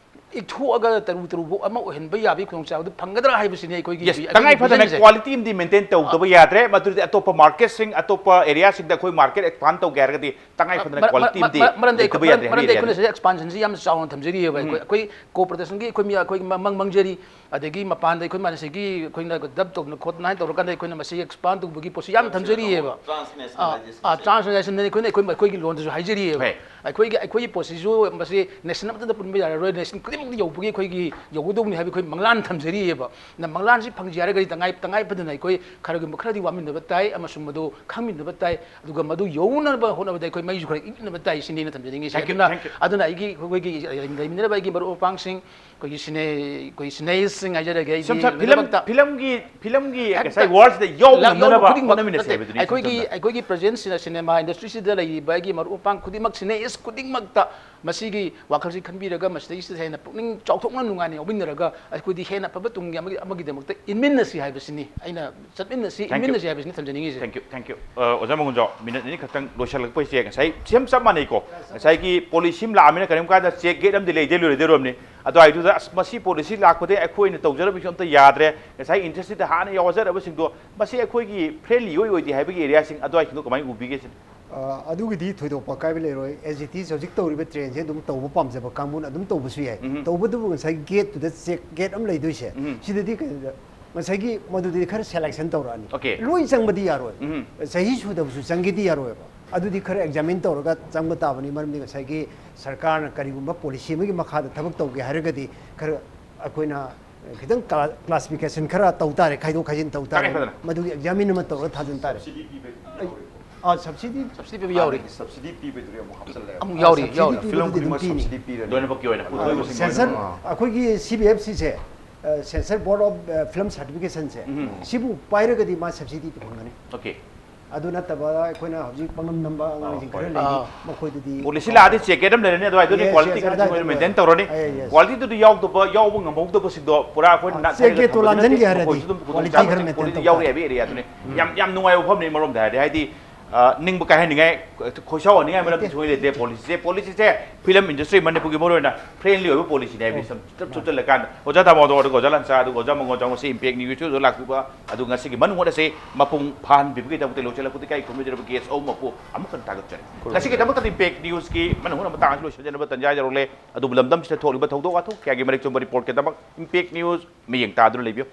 ꯏꯛꯊꯣꯛꯑꯒ ꯇꯔꯨ ꯇꯔꯨꯕꯨ ꯑꯃ ꯑꯣꯏꯍꯟꯕ ꯌꯥꯕꯒꯤ ꯈꯨꯗꯣꯡꯆꯥꯕꯗꯨ ꯐꯪꯒꯗ꯭ꯔꯥ ꯍꯥꯏꯕꯁꯤꯅꯤ ꯑꯩꯈꯣꯏꯒꯤ Yes, ꯑꯩꯈꯣꯏꯒꯤ ꯇꯉꯥꯏ ꯐꯗꯅ visionꯁꯦ꯫ Qualityꯝꯗꯤ maintain ꯇꯧꯗꯕ ꯌꯥꯗ꯭ꯔꯦ, ꯃꯗꯨꯗꯤ ꯑꯇꯣꯞꯄ marketꯁꯤꯡ, ꯑꯇꯣꯞꯄ areaꯁꯤꯡꯗ ꯑꯩꯈꯣꯏ market expand ꯇꯧꯒꯦ ꯍꯥꯏꯔꯒꯗꯤ ꯇꯉꯥꯏ ꯐꯗꯅ ꯃꯔ- ꯃꯔ- Qualityꯝꯗꯤ ꯃꯔ- ꯃꯔꯝꯗꯤ ꯂꯩꯇꯕ ꯑꯩꯈꯣꯏ- ꯌꯥꯗ꯭ꯔꯦ ꯃꯔꯝꯗꯤ ꯍꯥꯏꯕ ꯑꯩꯈꯣꯏꯅ ꯌꯥꯅꯤ꯫ ꯁꯤꯗ expansionꯁꯤ ꯌꯥꯝ ꯆꯥꯎꯅ ꯊꯝꯖꯔꯤꯑꯕ ꯑꯩꯈꯣꯏ ꯑꯩꯈꯣꯏ co-production ꯑꯩꯈꯣꯏ ꯃꯤ- ꯑꯩꯈꯣꯏꯒꯤ ꯃ- ꯃꯪ ꯃꯪꯖꯔꯤ꯫ ꯑꯗꯒꯤ ꯃꯄꯥꯟꯗ ꯑꯩꯈꯣꯏ ꯃꯥꯅ ꯁꯤꯒꯤ ꯑꯩꯈꯣꯏꯅ dub ꯇꯧꯗꯅ ꯈꯣꯠꯇꯅ ꯍꯥꯏꯅ ꯇꯧꯔꯀꯥꯟꯗ ꯑꯩꯈꯣꯏꯅ ꯃꯁꯤ expand ꯇꯧꯕꯒꯤ ꯄꯣꯠꯁꯤ ꯌꯥꯝ ꯊꯝꯖꯔꯤꯑꯕ꯫ Transnationalization. Transnationalization ꯑꯩꯈꯣꯏꯅ ꯑꯩꯈꯣꯏ ꯑꯩꯈꯣꯏꯒꯤ ꯂꯣꯟꯗꯁꯨ ꯍꯥꯏꯖꯔꯤꯑꯕ꯫ ꯍꯣꯏ꯫ ꯑꯩꯈꯣꯏꯒꯤ ꯑꯩꯈꯣꯏꯒꯤ ꯄꯣꯠꯁꯤꯁꯨ ꯃꯁꯤ nation ꯑꯃꯠꯇꯗ ꯄꯨꯟꯕ ꯌꯥꯔꯔꯣꯏ, nation ꯈꯨꯗꯤꯡꯃꯛ ꯌꯧꯕꯒꯤ ꯑꯩꯈꯣꯏꯒꯤ ꯌꯧꯒꯗꯧꯕꯅꯤ ꯍꯥꯏꯕ ꯑꯩꯈꯣꯏ ꯃꯪꯂꯥꯟ ꯊꯝꯖꯔꯤꯑꯕ꯫ ꯅ ꯃꯪꯂꯥꯟꯁꯤ ꯐꯪꯖ ꯍꯥꯏꯔꯒꯗꯤ ꯇꯉꯥꯏ ꯇꯉꯥꯏ ꯐꯗꯅ ꯑꯩꯈꯣꯏ ꯈꯔꯒꯨꯝꯕ ꯈꯔꯗꯤ ꯋꯥꯃꯤꯟꯅꯕ ꯇꯥꯏ ꯑꯃꯁꯨꯡ ꯃꯗꯨ ꯈꯪꯃꯤꯟꯅꯕ ꯇꯥꯏ꯫ ꯑꯗꯨꯒ ꯃꯗꯨ ꯌꯧꯅꯕ ꯍꯣꯠꯅꯕꯗ ꯑꯩꯈꯣꯏ ꯃꯩꯁꯨ ꯈꯔ ꯏꯠꯅꯕ ꯇꯥꯏ ꯁꯤꯅꯤ ꯑꯩꯅ ꯊꯝꯖꯅꯤꯡꯉꯤꯁꯦ꯫ Thank you, ꯑꯗꯨꯅ thank you. ꯑꯗꯨꯅ ꯑꯩꯒꯤ ꯑꯩꯈꯣꯏꯒꯤ ꯂꯩꯃꯤꯟꯅꯔꯕ ꯑꯩꯒꯤ ꯃꯔꯨꯞ ꯃꯄꯥꯡꯁꯤꯡ, ꯑꯩꯈꯣꯏꯒꯤ ꯁꯤꯅꯦ ꯑꯩꯈꯣꯏꯒꯤ ꯁꯤꯅꯦꯁꯤꯡ ꯍꯥꯏꯖꯔꯒꯦ ꯑꯩꯒꯤ ꯁꯝꯁꯝ ꯐꯤꯂꯝ ꯂꯣꯏꯅꯃꯛꯇ꯫ ꯐꯤꯂꯝꯒꯤ ꯐꯤꯂꯝꯒꯤ ꯍꯦꯛꯇ ꯉꯁꯥꯏ ꯋꯥꯔꯜꯁꯤꯗ ꯌꯧꯕ ꯂꯥꯛ- ꯌꯧꯕ ꯉꯝꯅꯅꯕ ꯈꯨꯗꯤꯡꯃꯛ ꯍꯣꯠꯅꯃꯤꯟꯅꯁꯦ ꯅꯠꯇꯦ, ꯍꯥꯏꯕꯗꯨꯅꯤ ꯑꯩꯈꯣꯏꯒꯤ ꯁꯝꯁꯝꯅ꯫ ꯑꯩꯈꯣꯏꯒꯤ ꯄ꯭ꯔꯖꯦꯟꯁꯤꯗ ꯁꯤꯅꯦꯃꯥ ꯏꯟꯗꯁꯇ꯭ꯔꯤꯁꯤꯗ ꯂꯩꯔꯤꯕ ꯑꯩꯒꯤ ꯃꯔꯨꯞ ꯃꯄꯥꯡ ꯈꯨꯗꯤꯡꯃꯛ ꯁꯤꯅꯦꯁ ꯈꯨꯗꯤꯡꯃꯛꯇ ꯃꯁꯤꯒꯤ ꯋꯥꯈꯜꯁꯤ ꯈꯟꯕꯤꯔꯒ ꯃꯁꯤꯗꯩꯁꯤꯗ ꯍꯦꯟꯅ ꯄꯨꯛꯅꯤꯡ ꯆꯥꯎꯊꯣꯛꯅ ꯅꯨꯡꯉꯥꯏꯅ ꯌꯥꯎꯃꯤꯟꯅꯔꯒ ꯑꯩꯈꯣꯏꯗꯤ ꯍꯦꯟꯅ ꯑꯐꯕ ꯇꯨꯡꯒꯤ ꯑꯃꯒꯤ ꯑꯃꯒꯤꯗꯃꯛꯇ ꯏꯟꯃꯤꯟꯅꯁꯤ ꯍꯥꯏꯕꯁꯤꯅꯤ ꯑꯩꯅ ꯆꯠꯃꯤꯟꯅꯁꯤ Thank you. ꯏꯟꯃꯤꯟꯅꯁꯤ ꯍꯥꯏꯕꯁꯤꯅꯤ ꯊꯝꯖꯅꯤꯡꯉꯤꯁꯦ꯫ Thank you, thank you. ꯑ, ꯑꯣꯖꯥ ꯃꯪꯒꯣꯟꯖꯥꯎ, ꯃꯤꯅꯤꯠ ꯑꯅꯤ ꯈꯛꯇꯪ ꯂꯣꯏꯁꯤꯜꯂꯛꯄꯩꯁꯦ ꯉꯁꯥꯏ ꯁꯦꯝ ꯆꯞ ꯃꯥꯟꯅꯩꯀꯣ꯫ ꯉꯁꯥꯏꯒꯤ ꯄꯣꯂꯤꯁꯤ ꯑꯃ ꯂꯥꯛꯑꯃꯤꯅ ꯀꯔꯤꯒꯨꯝꯕ ꯀꯥꯟꯗ ꯆꯦꯛ ꯒꯦꯠ ꯑꯝꯗꯤ ꯂꯩꯗꯦ ꯂꯣꯏꯔꯗꯦꯔꯣꯝꯅꯤ꯫ ꯑꯗꯨꯋꯥꯏꯗꯨꯗ ꯑꯁ ꯃꯁꯤ ꯄꯣꯂꯤꯁꯤ ꯂꯥꯛꯄꯗꯒꯤ ꯑꯩꯈꯣꯏꯅ ꯇꯧꯖꯔꯕꯁꯨ ꯑꯝꯇ ꯌꯥꯗ꯭ꯔꯦ, ꯉꯁꯥꯏ ꯏꯟꯗꯁꯇ꯭ꯔꯤꯗ ꯍꯥꯟꯅ ꯌꯥꯎꯖꯔꯕꯁꯤꯡꯗꯣ ꯃꯁꯤ ꯑꯩꯈꯣꯏꯒꯤ ꯐ꯭ꯔꯦꯟꯂꯤ ꯑꯣꯏ ꯑꯣꯏꯗꯦ ꯍꯥꯏꯕꯒꯤ ꯑꯦꯔꯤꯌꯥꯁꯤꯡ ꯑꯗꯨꯋꯥꯏꯁꯤꯡꯗꯣ ꯀꯃꯥꯏꯅ ꯎꯕꯤꯒꯦ ꯁꯤꯅꯤ? ꯑ, ꯑꯗꯨꯒꯤꯗꯤ ꯊꯣꯏꯗꯣꯛꯄ ꯑꯀꯥꯏꯕ ꯂꯩꯔꯣꯏ꯫ ꯑꯦꯁ ꯏꯠ ꯏꯁ ꯍꯧꯖꯤꯛ ꯇꯧꯔꯤꯕ ꯇ꯭ꯔꯦꯟꯁꯦ ꯑꯗꯨꯝ ꯇꯧꯕ ꯄꯥꯝꯖꯕ ꯀꯥꯡꯕꯨꯅ ꯑꯗꯨꯝ ꯇꯧꯕꯁꯨ ꯌꯥꯏ꯫ ꯎꯝ꯫ ꯇꯧꯕꯇꯕꯨ ꯉꯁꯥꯏ ꯒꯦꯠꯇꯨꯗ ꯆꯦꯛ ꯒꯦꯠ ꯑꯃ ꯂꯩꯗꯣꯏꯁꯦ, ꯎꯝ꯫ ꯁꯤꯗꯗꯤ ꯀꯩꯗ-, ꯉꯁꯥꯏꯒꯤ ꯃꯗꯨꯗꯤ ꯈꯔ ꯁꯦꯂꯦꯛꯁꯟ ꯇꯧꯔꯛꯑꯅꯤ꯫ Okay. ꯂꯣꯏ ꯆꯪꯕꯗꯤ ꯌꯥꯔꯣꯏ꯫ ꯎꯝ꯫ ꯆꯍꯤ ꯁꯨꯗꯕꯁꯨ ꯆꯪꯒꯦꯗꯤ ꯌꯥꯔꯣꯏꯕ꯫ ꯑꯗꯨꯗꯤ ꯈꯔ ꯑꯦꯛꯖꯥꯃꯤꯟ ꯇꯧꯔꯒ ꯆꯪꯕ ꯇꯥꯕꯅꯤ꯫ ꯃꯔꯝꯗꯤ ꯉꯁꯥꯏꯒꯤ ꯁꯔꯀꯥꯔꯅ ꯀꯔꯤꯒꯨꯝꯕ ꯄꯣꯂꯤꯁꯤ ꯑꯃꯒꯤ ꯃꯈꯥꯗ ꯊꯕꯛ ꯇꯧꯒꯦ ꯍꯥꯏꯔꯒꯗꯤ ꯈꯔ ꯑꯩꯈꯣꯏꯅ ꯈꯤꯇꯪ ꯀ꯭ꯂꯥꯁꯤꯐꯤꯀꯦꯁꯟ ꯈꯔ ꯇꯧ ꯇꯥꯔꯦ, ꯈꯥꯏꯗꯣꯛ ꯈꯥꯏꯖꯤꯟ ꯇꯧ ꯇꯥꯔꯦ꯫ ꯇꯉꯥꯏ ꯐꯗꯅ꯫ ꯃꯗꯨꯒꯤ ꯑꯦꯛꯖꯥꯃꯤꯟ ꯑꯃ ꯇꯧꯔꯒ ꯊꯥꯖꯤꯟ ꯇꯥꯔꯦ꯫ ꯑꯥ, ꯁꯕꯁꯤꯗꯤ ꯁꯕꯁꯤꯗꯤ ꯄꯤꯕ ꯌꯥꯎꯔꯤ꯫ ꯁꯕꯁꯤꯗꯤ ꯄꯤꯕꯗꯨꯗꯤ ꯑꯃꯨꯛ ꯍꯥꯞꯆꯜꯂꯦ꯫ ꯑꯃꯨꯛ ꯌꯥꯎꯔꯤ, ꯁꯕꯁꯤꯗꯤ ꯌꯥꯎꯔꯤ꯫ ꯄꯤꯕꯗꯨꯗꯤ ꯐꯤꯂꯝ ꯑꯗꯨꯝ ꯈꯨꯗꯤꯡꯃꯛ ꯄꯤꯅꯤ꯫ ꯁꯕꯁꯤꯗꯤ ꯄꯤꯔꯅꯤ꯫ ꯂꯣꯏꯅꯃꯛꯀꯤ ꯑꯣꯏꯅ ꯄꯨꯊꯣꯛꯏꯕꯁꯤꯡ ꯁꯦꯟꯁꯔ ꯂꯣꯏꯅꯃꯛ꯫ ꯑꯩꯈꯣꯏꯒꯤ ꯁꯤ ꯕꯤ ꯑꯦꯐ ꯁꯤꯁꯦ, ꯁꯦꯟꯁꯔ ꯕꯣꯔꯗ ꯑꯣꯐ ꯐꯤꯂꯝ ꯁꯥꯔꯇꯤꯐꯤꯀꯦꯁꯟꯁꯦ, ꯎꯝ꯫ ꯁꯤꯕꯨ ꯄꯥꯏꯔꯒꯗꯤ ꯃꯥ ꯁꯕꯁꯤꯗꯤ ꯐꯪꯒꯅꯤ꯫ Okay. ꯑꯗꯨ ꯅꯠꯇꯕ ꯑꯩꯈꯣꯏꯅ ꯍꯧꯖꯤꯛ ꯄꯪꯅꯝ ꯅꯝꯕ ꯑꯉꯥꯡꯁꯤꯡ ꯈꯔ Okay. ꯂꯩꯔꯤ, ꯑꯥ꯫ ꯃꯈꯣꯏꯗꯨꯗꯤ ꯄꯣꯂꯤꯁꯤ ꯂꯥꯛꯑꯗꯤ ꯆꯦꯛ ꯒꯦꯠ ꯑꯃ ꯂꯩꯔꯅꯤ, ꯑꯗꯨꯋꯥꯏꯗꯨꯗꯤ Yes, ꯀ꯭ꯋꯥꯂꯤꯇꯤ yes, ꯈꯔ ꯑꯗꯨꯋꯥꯏꯗ ꯃꯣꯏꯅ ꯃꯦꯟꯇꯦꯟ ꯇꯧꯔꯅꯤ꯫ Yes, yes. ꯀ꯭ꯋꯥꯂꯤꯇꯤꯗꯨꯗꯤ ꯌꯥꯎꯗꯕ ꯌꯥꯎꯕ ꯉꯝꯍꯧꯗꯕꯁꯤꯡꯗꯣ ꯄꯨꯔꯥ ꯑꯩꯈꯣꯏꯅ ꯑꯥ, ꯅꯥ- ꯆꯦꯛ ꯒꯦꯠꯇꯣ ꯄꯣꯂꯤꯁꯤ ꯂꯥꯟꯖꯟꯒꯦ ꯑꯗꯨꯝ ꯍꯥꯏꯔꯗꯤ ꯃꯈꯣꯏꯁꯨ ꯑꯗꯨꯝ ꯈꯨꯗꯣꯡ ꯀ꯭ꯋꯥꯂꯤꯇꯤ ꯆꯥꯕ ꯈꯔ ꯊꯛꯄꯗꯤ ꯃꯦꯟꯇꯦꯟ ꯌꯥꯎꯔꯤ ꯇꯧ ꯍꯥꯏꯕ ꯑꯦꯔꯤꯌꯥꯗꯨꯅꯤ꯫ ꯌꯥꯝ ꯌꯥꯝ ꯅꯨꯡꯉꯥꯏꯕ ꯃꯐꯝꯅꯤ ꯃꯔꯣꯝꯗ ꯍꯥꯏꯔꯗꯤ꯫ ꯍꯥꯏꯗꯤ ꯑ, ꯅꯤꯡꯕ ꯀꯥꯏꯍꯟꯅꯤꯡꯉꯥꯏ, ꯈꯣꯏꯁꯥꯎꯍꯟꯅꯤꯡꯉꯥꯏ ꯃꯔꯝꯗꯤ ꯁꯨꯡꯂꯩ ꯂꯩꯇꯦ꯫ ꯄꯣꯂꯤꯁꯤꯁꯦ, ꯄꯣꯂꯤꯁꯤꯁꯦ ꯐꯤꯂꯝ ꯏꯟꯗꯁꯇ꯭ꯔꯤ ꯃꯅꯤꯄꯨꯔꯒꯤ ꯃꯔꯨꯑꯣꯏꯅ ꯐ꯭ꯔꯦꯟꯂꯤ ꯑꯣꯏꯕ ꯄꯣꯂꯤꯁꯤꯅꯦ ꯍꯥꯏꯕꯗꯤ ꯁꯨꯝ ꯆꯞ ꯆꯨꯞꯁꯤꯜꯂꯀꯥꯟꯗ ꯑꯣꯖꯥ ꯗꯥꯃꯣꯗꯣꯔ ꯑꯗꯨꯒ ꯑꯣꯖꯥ ꯂꯥꯟꯆꯥ ꯑꯗꯨꯒ ꯑꯣꯖꯥ ꯃꯉꯣꯟꯖꯥꯎ ꯉꯁꯤ ꯏꯝꯄꯦꯛ ꯅ꯭ꯌꯨꯁꯇ ꯂꯥꯛꯄꯤꯕ ꯑꯗꯨ ꯉꯁꯤꯒꯤ ꯃꯅꯨꯡ ꯑꯁꯤ ꯃꯄꯨꯡ ꯐꯥꯍꯟꯕꯤꯕꯒꯤꯗꯃꯛꯇ ꯂꯣꯏꯁꯤꯜꯂꯛꯄꯗ ꯏꯀꯥꯏ ꯈꯨꯝꯅꯖꯔꯕ ꯒꯦꯁ ꯑꯍꯨꯝꯃꯛꯄꯨ ꯑꯃꯨꯛ ꯍꯟꯅ ꯊꯥꯒꯠꯆꯔꯤ꯫ ꯉꯁꯤꯒꯤꯗꯃꯛꯇꯗꯤ ꯏꯝꯄꯦꯛ ꯅ꯭ꯌꯨꯁꯀꯤ ꯃꯅꯨꯡ ꯃꯇꯥꯡ ꯑꯁꯤ ꯂꯣꯏꯁꯤꯟꯖꯅꯕ ꯇꯟꯖꯥ ꯌꯧꯔꯛꯂꯦ꯫ ꯑꯗꯨꯕꯨ ꯂꯝꯗꯝꯁꯤꯗ ꯊꯣꯛꯂꯤꯕ ꯊꯧꯗꯣꯛ ꯋꯥꯊꯣꯛ ꯀꯌꯥꯒꯤ ꯃꯔꯤꯛ ꯆꯨꯝꯕ ꯔꯤꯄꯣꯔꯠꯀꯤꯗꯃꯛ ꯏꯝꯄꯦꯛ ꯅ꯭ꯌꯨꯁ ꯃꯤꯠꯌꯦꯡ ꯇꯥꯗꯨꯅ ꯂꯩꯕꯤꯌꯨ꯫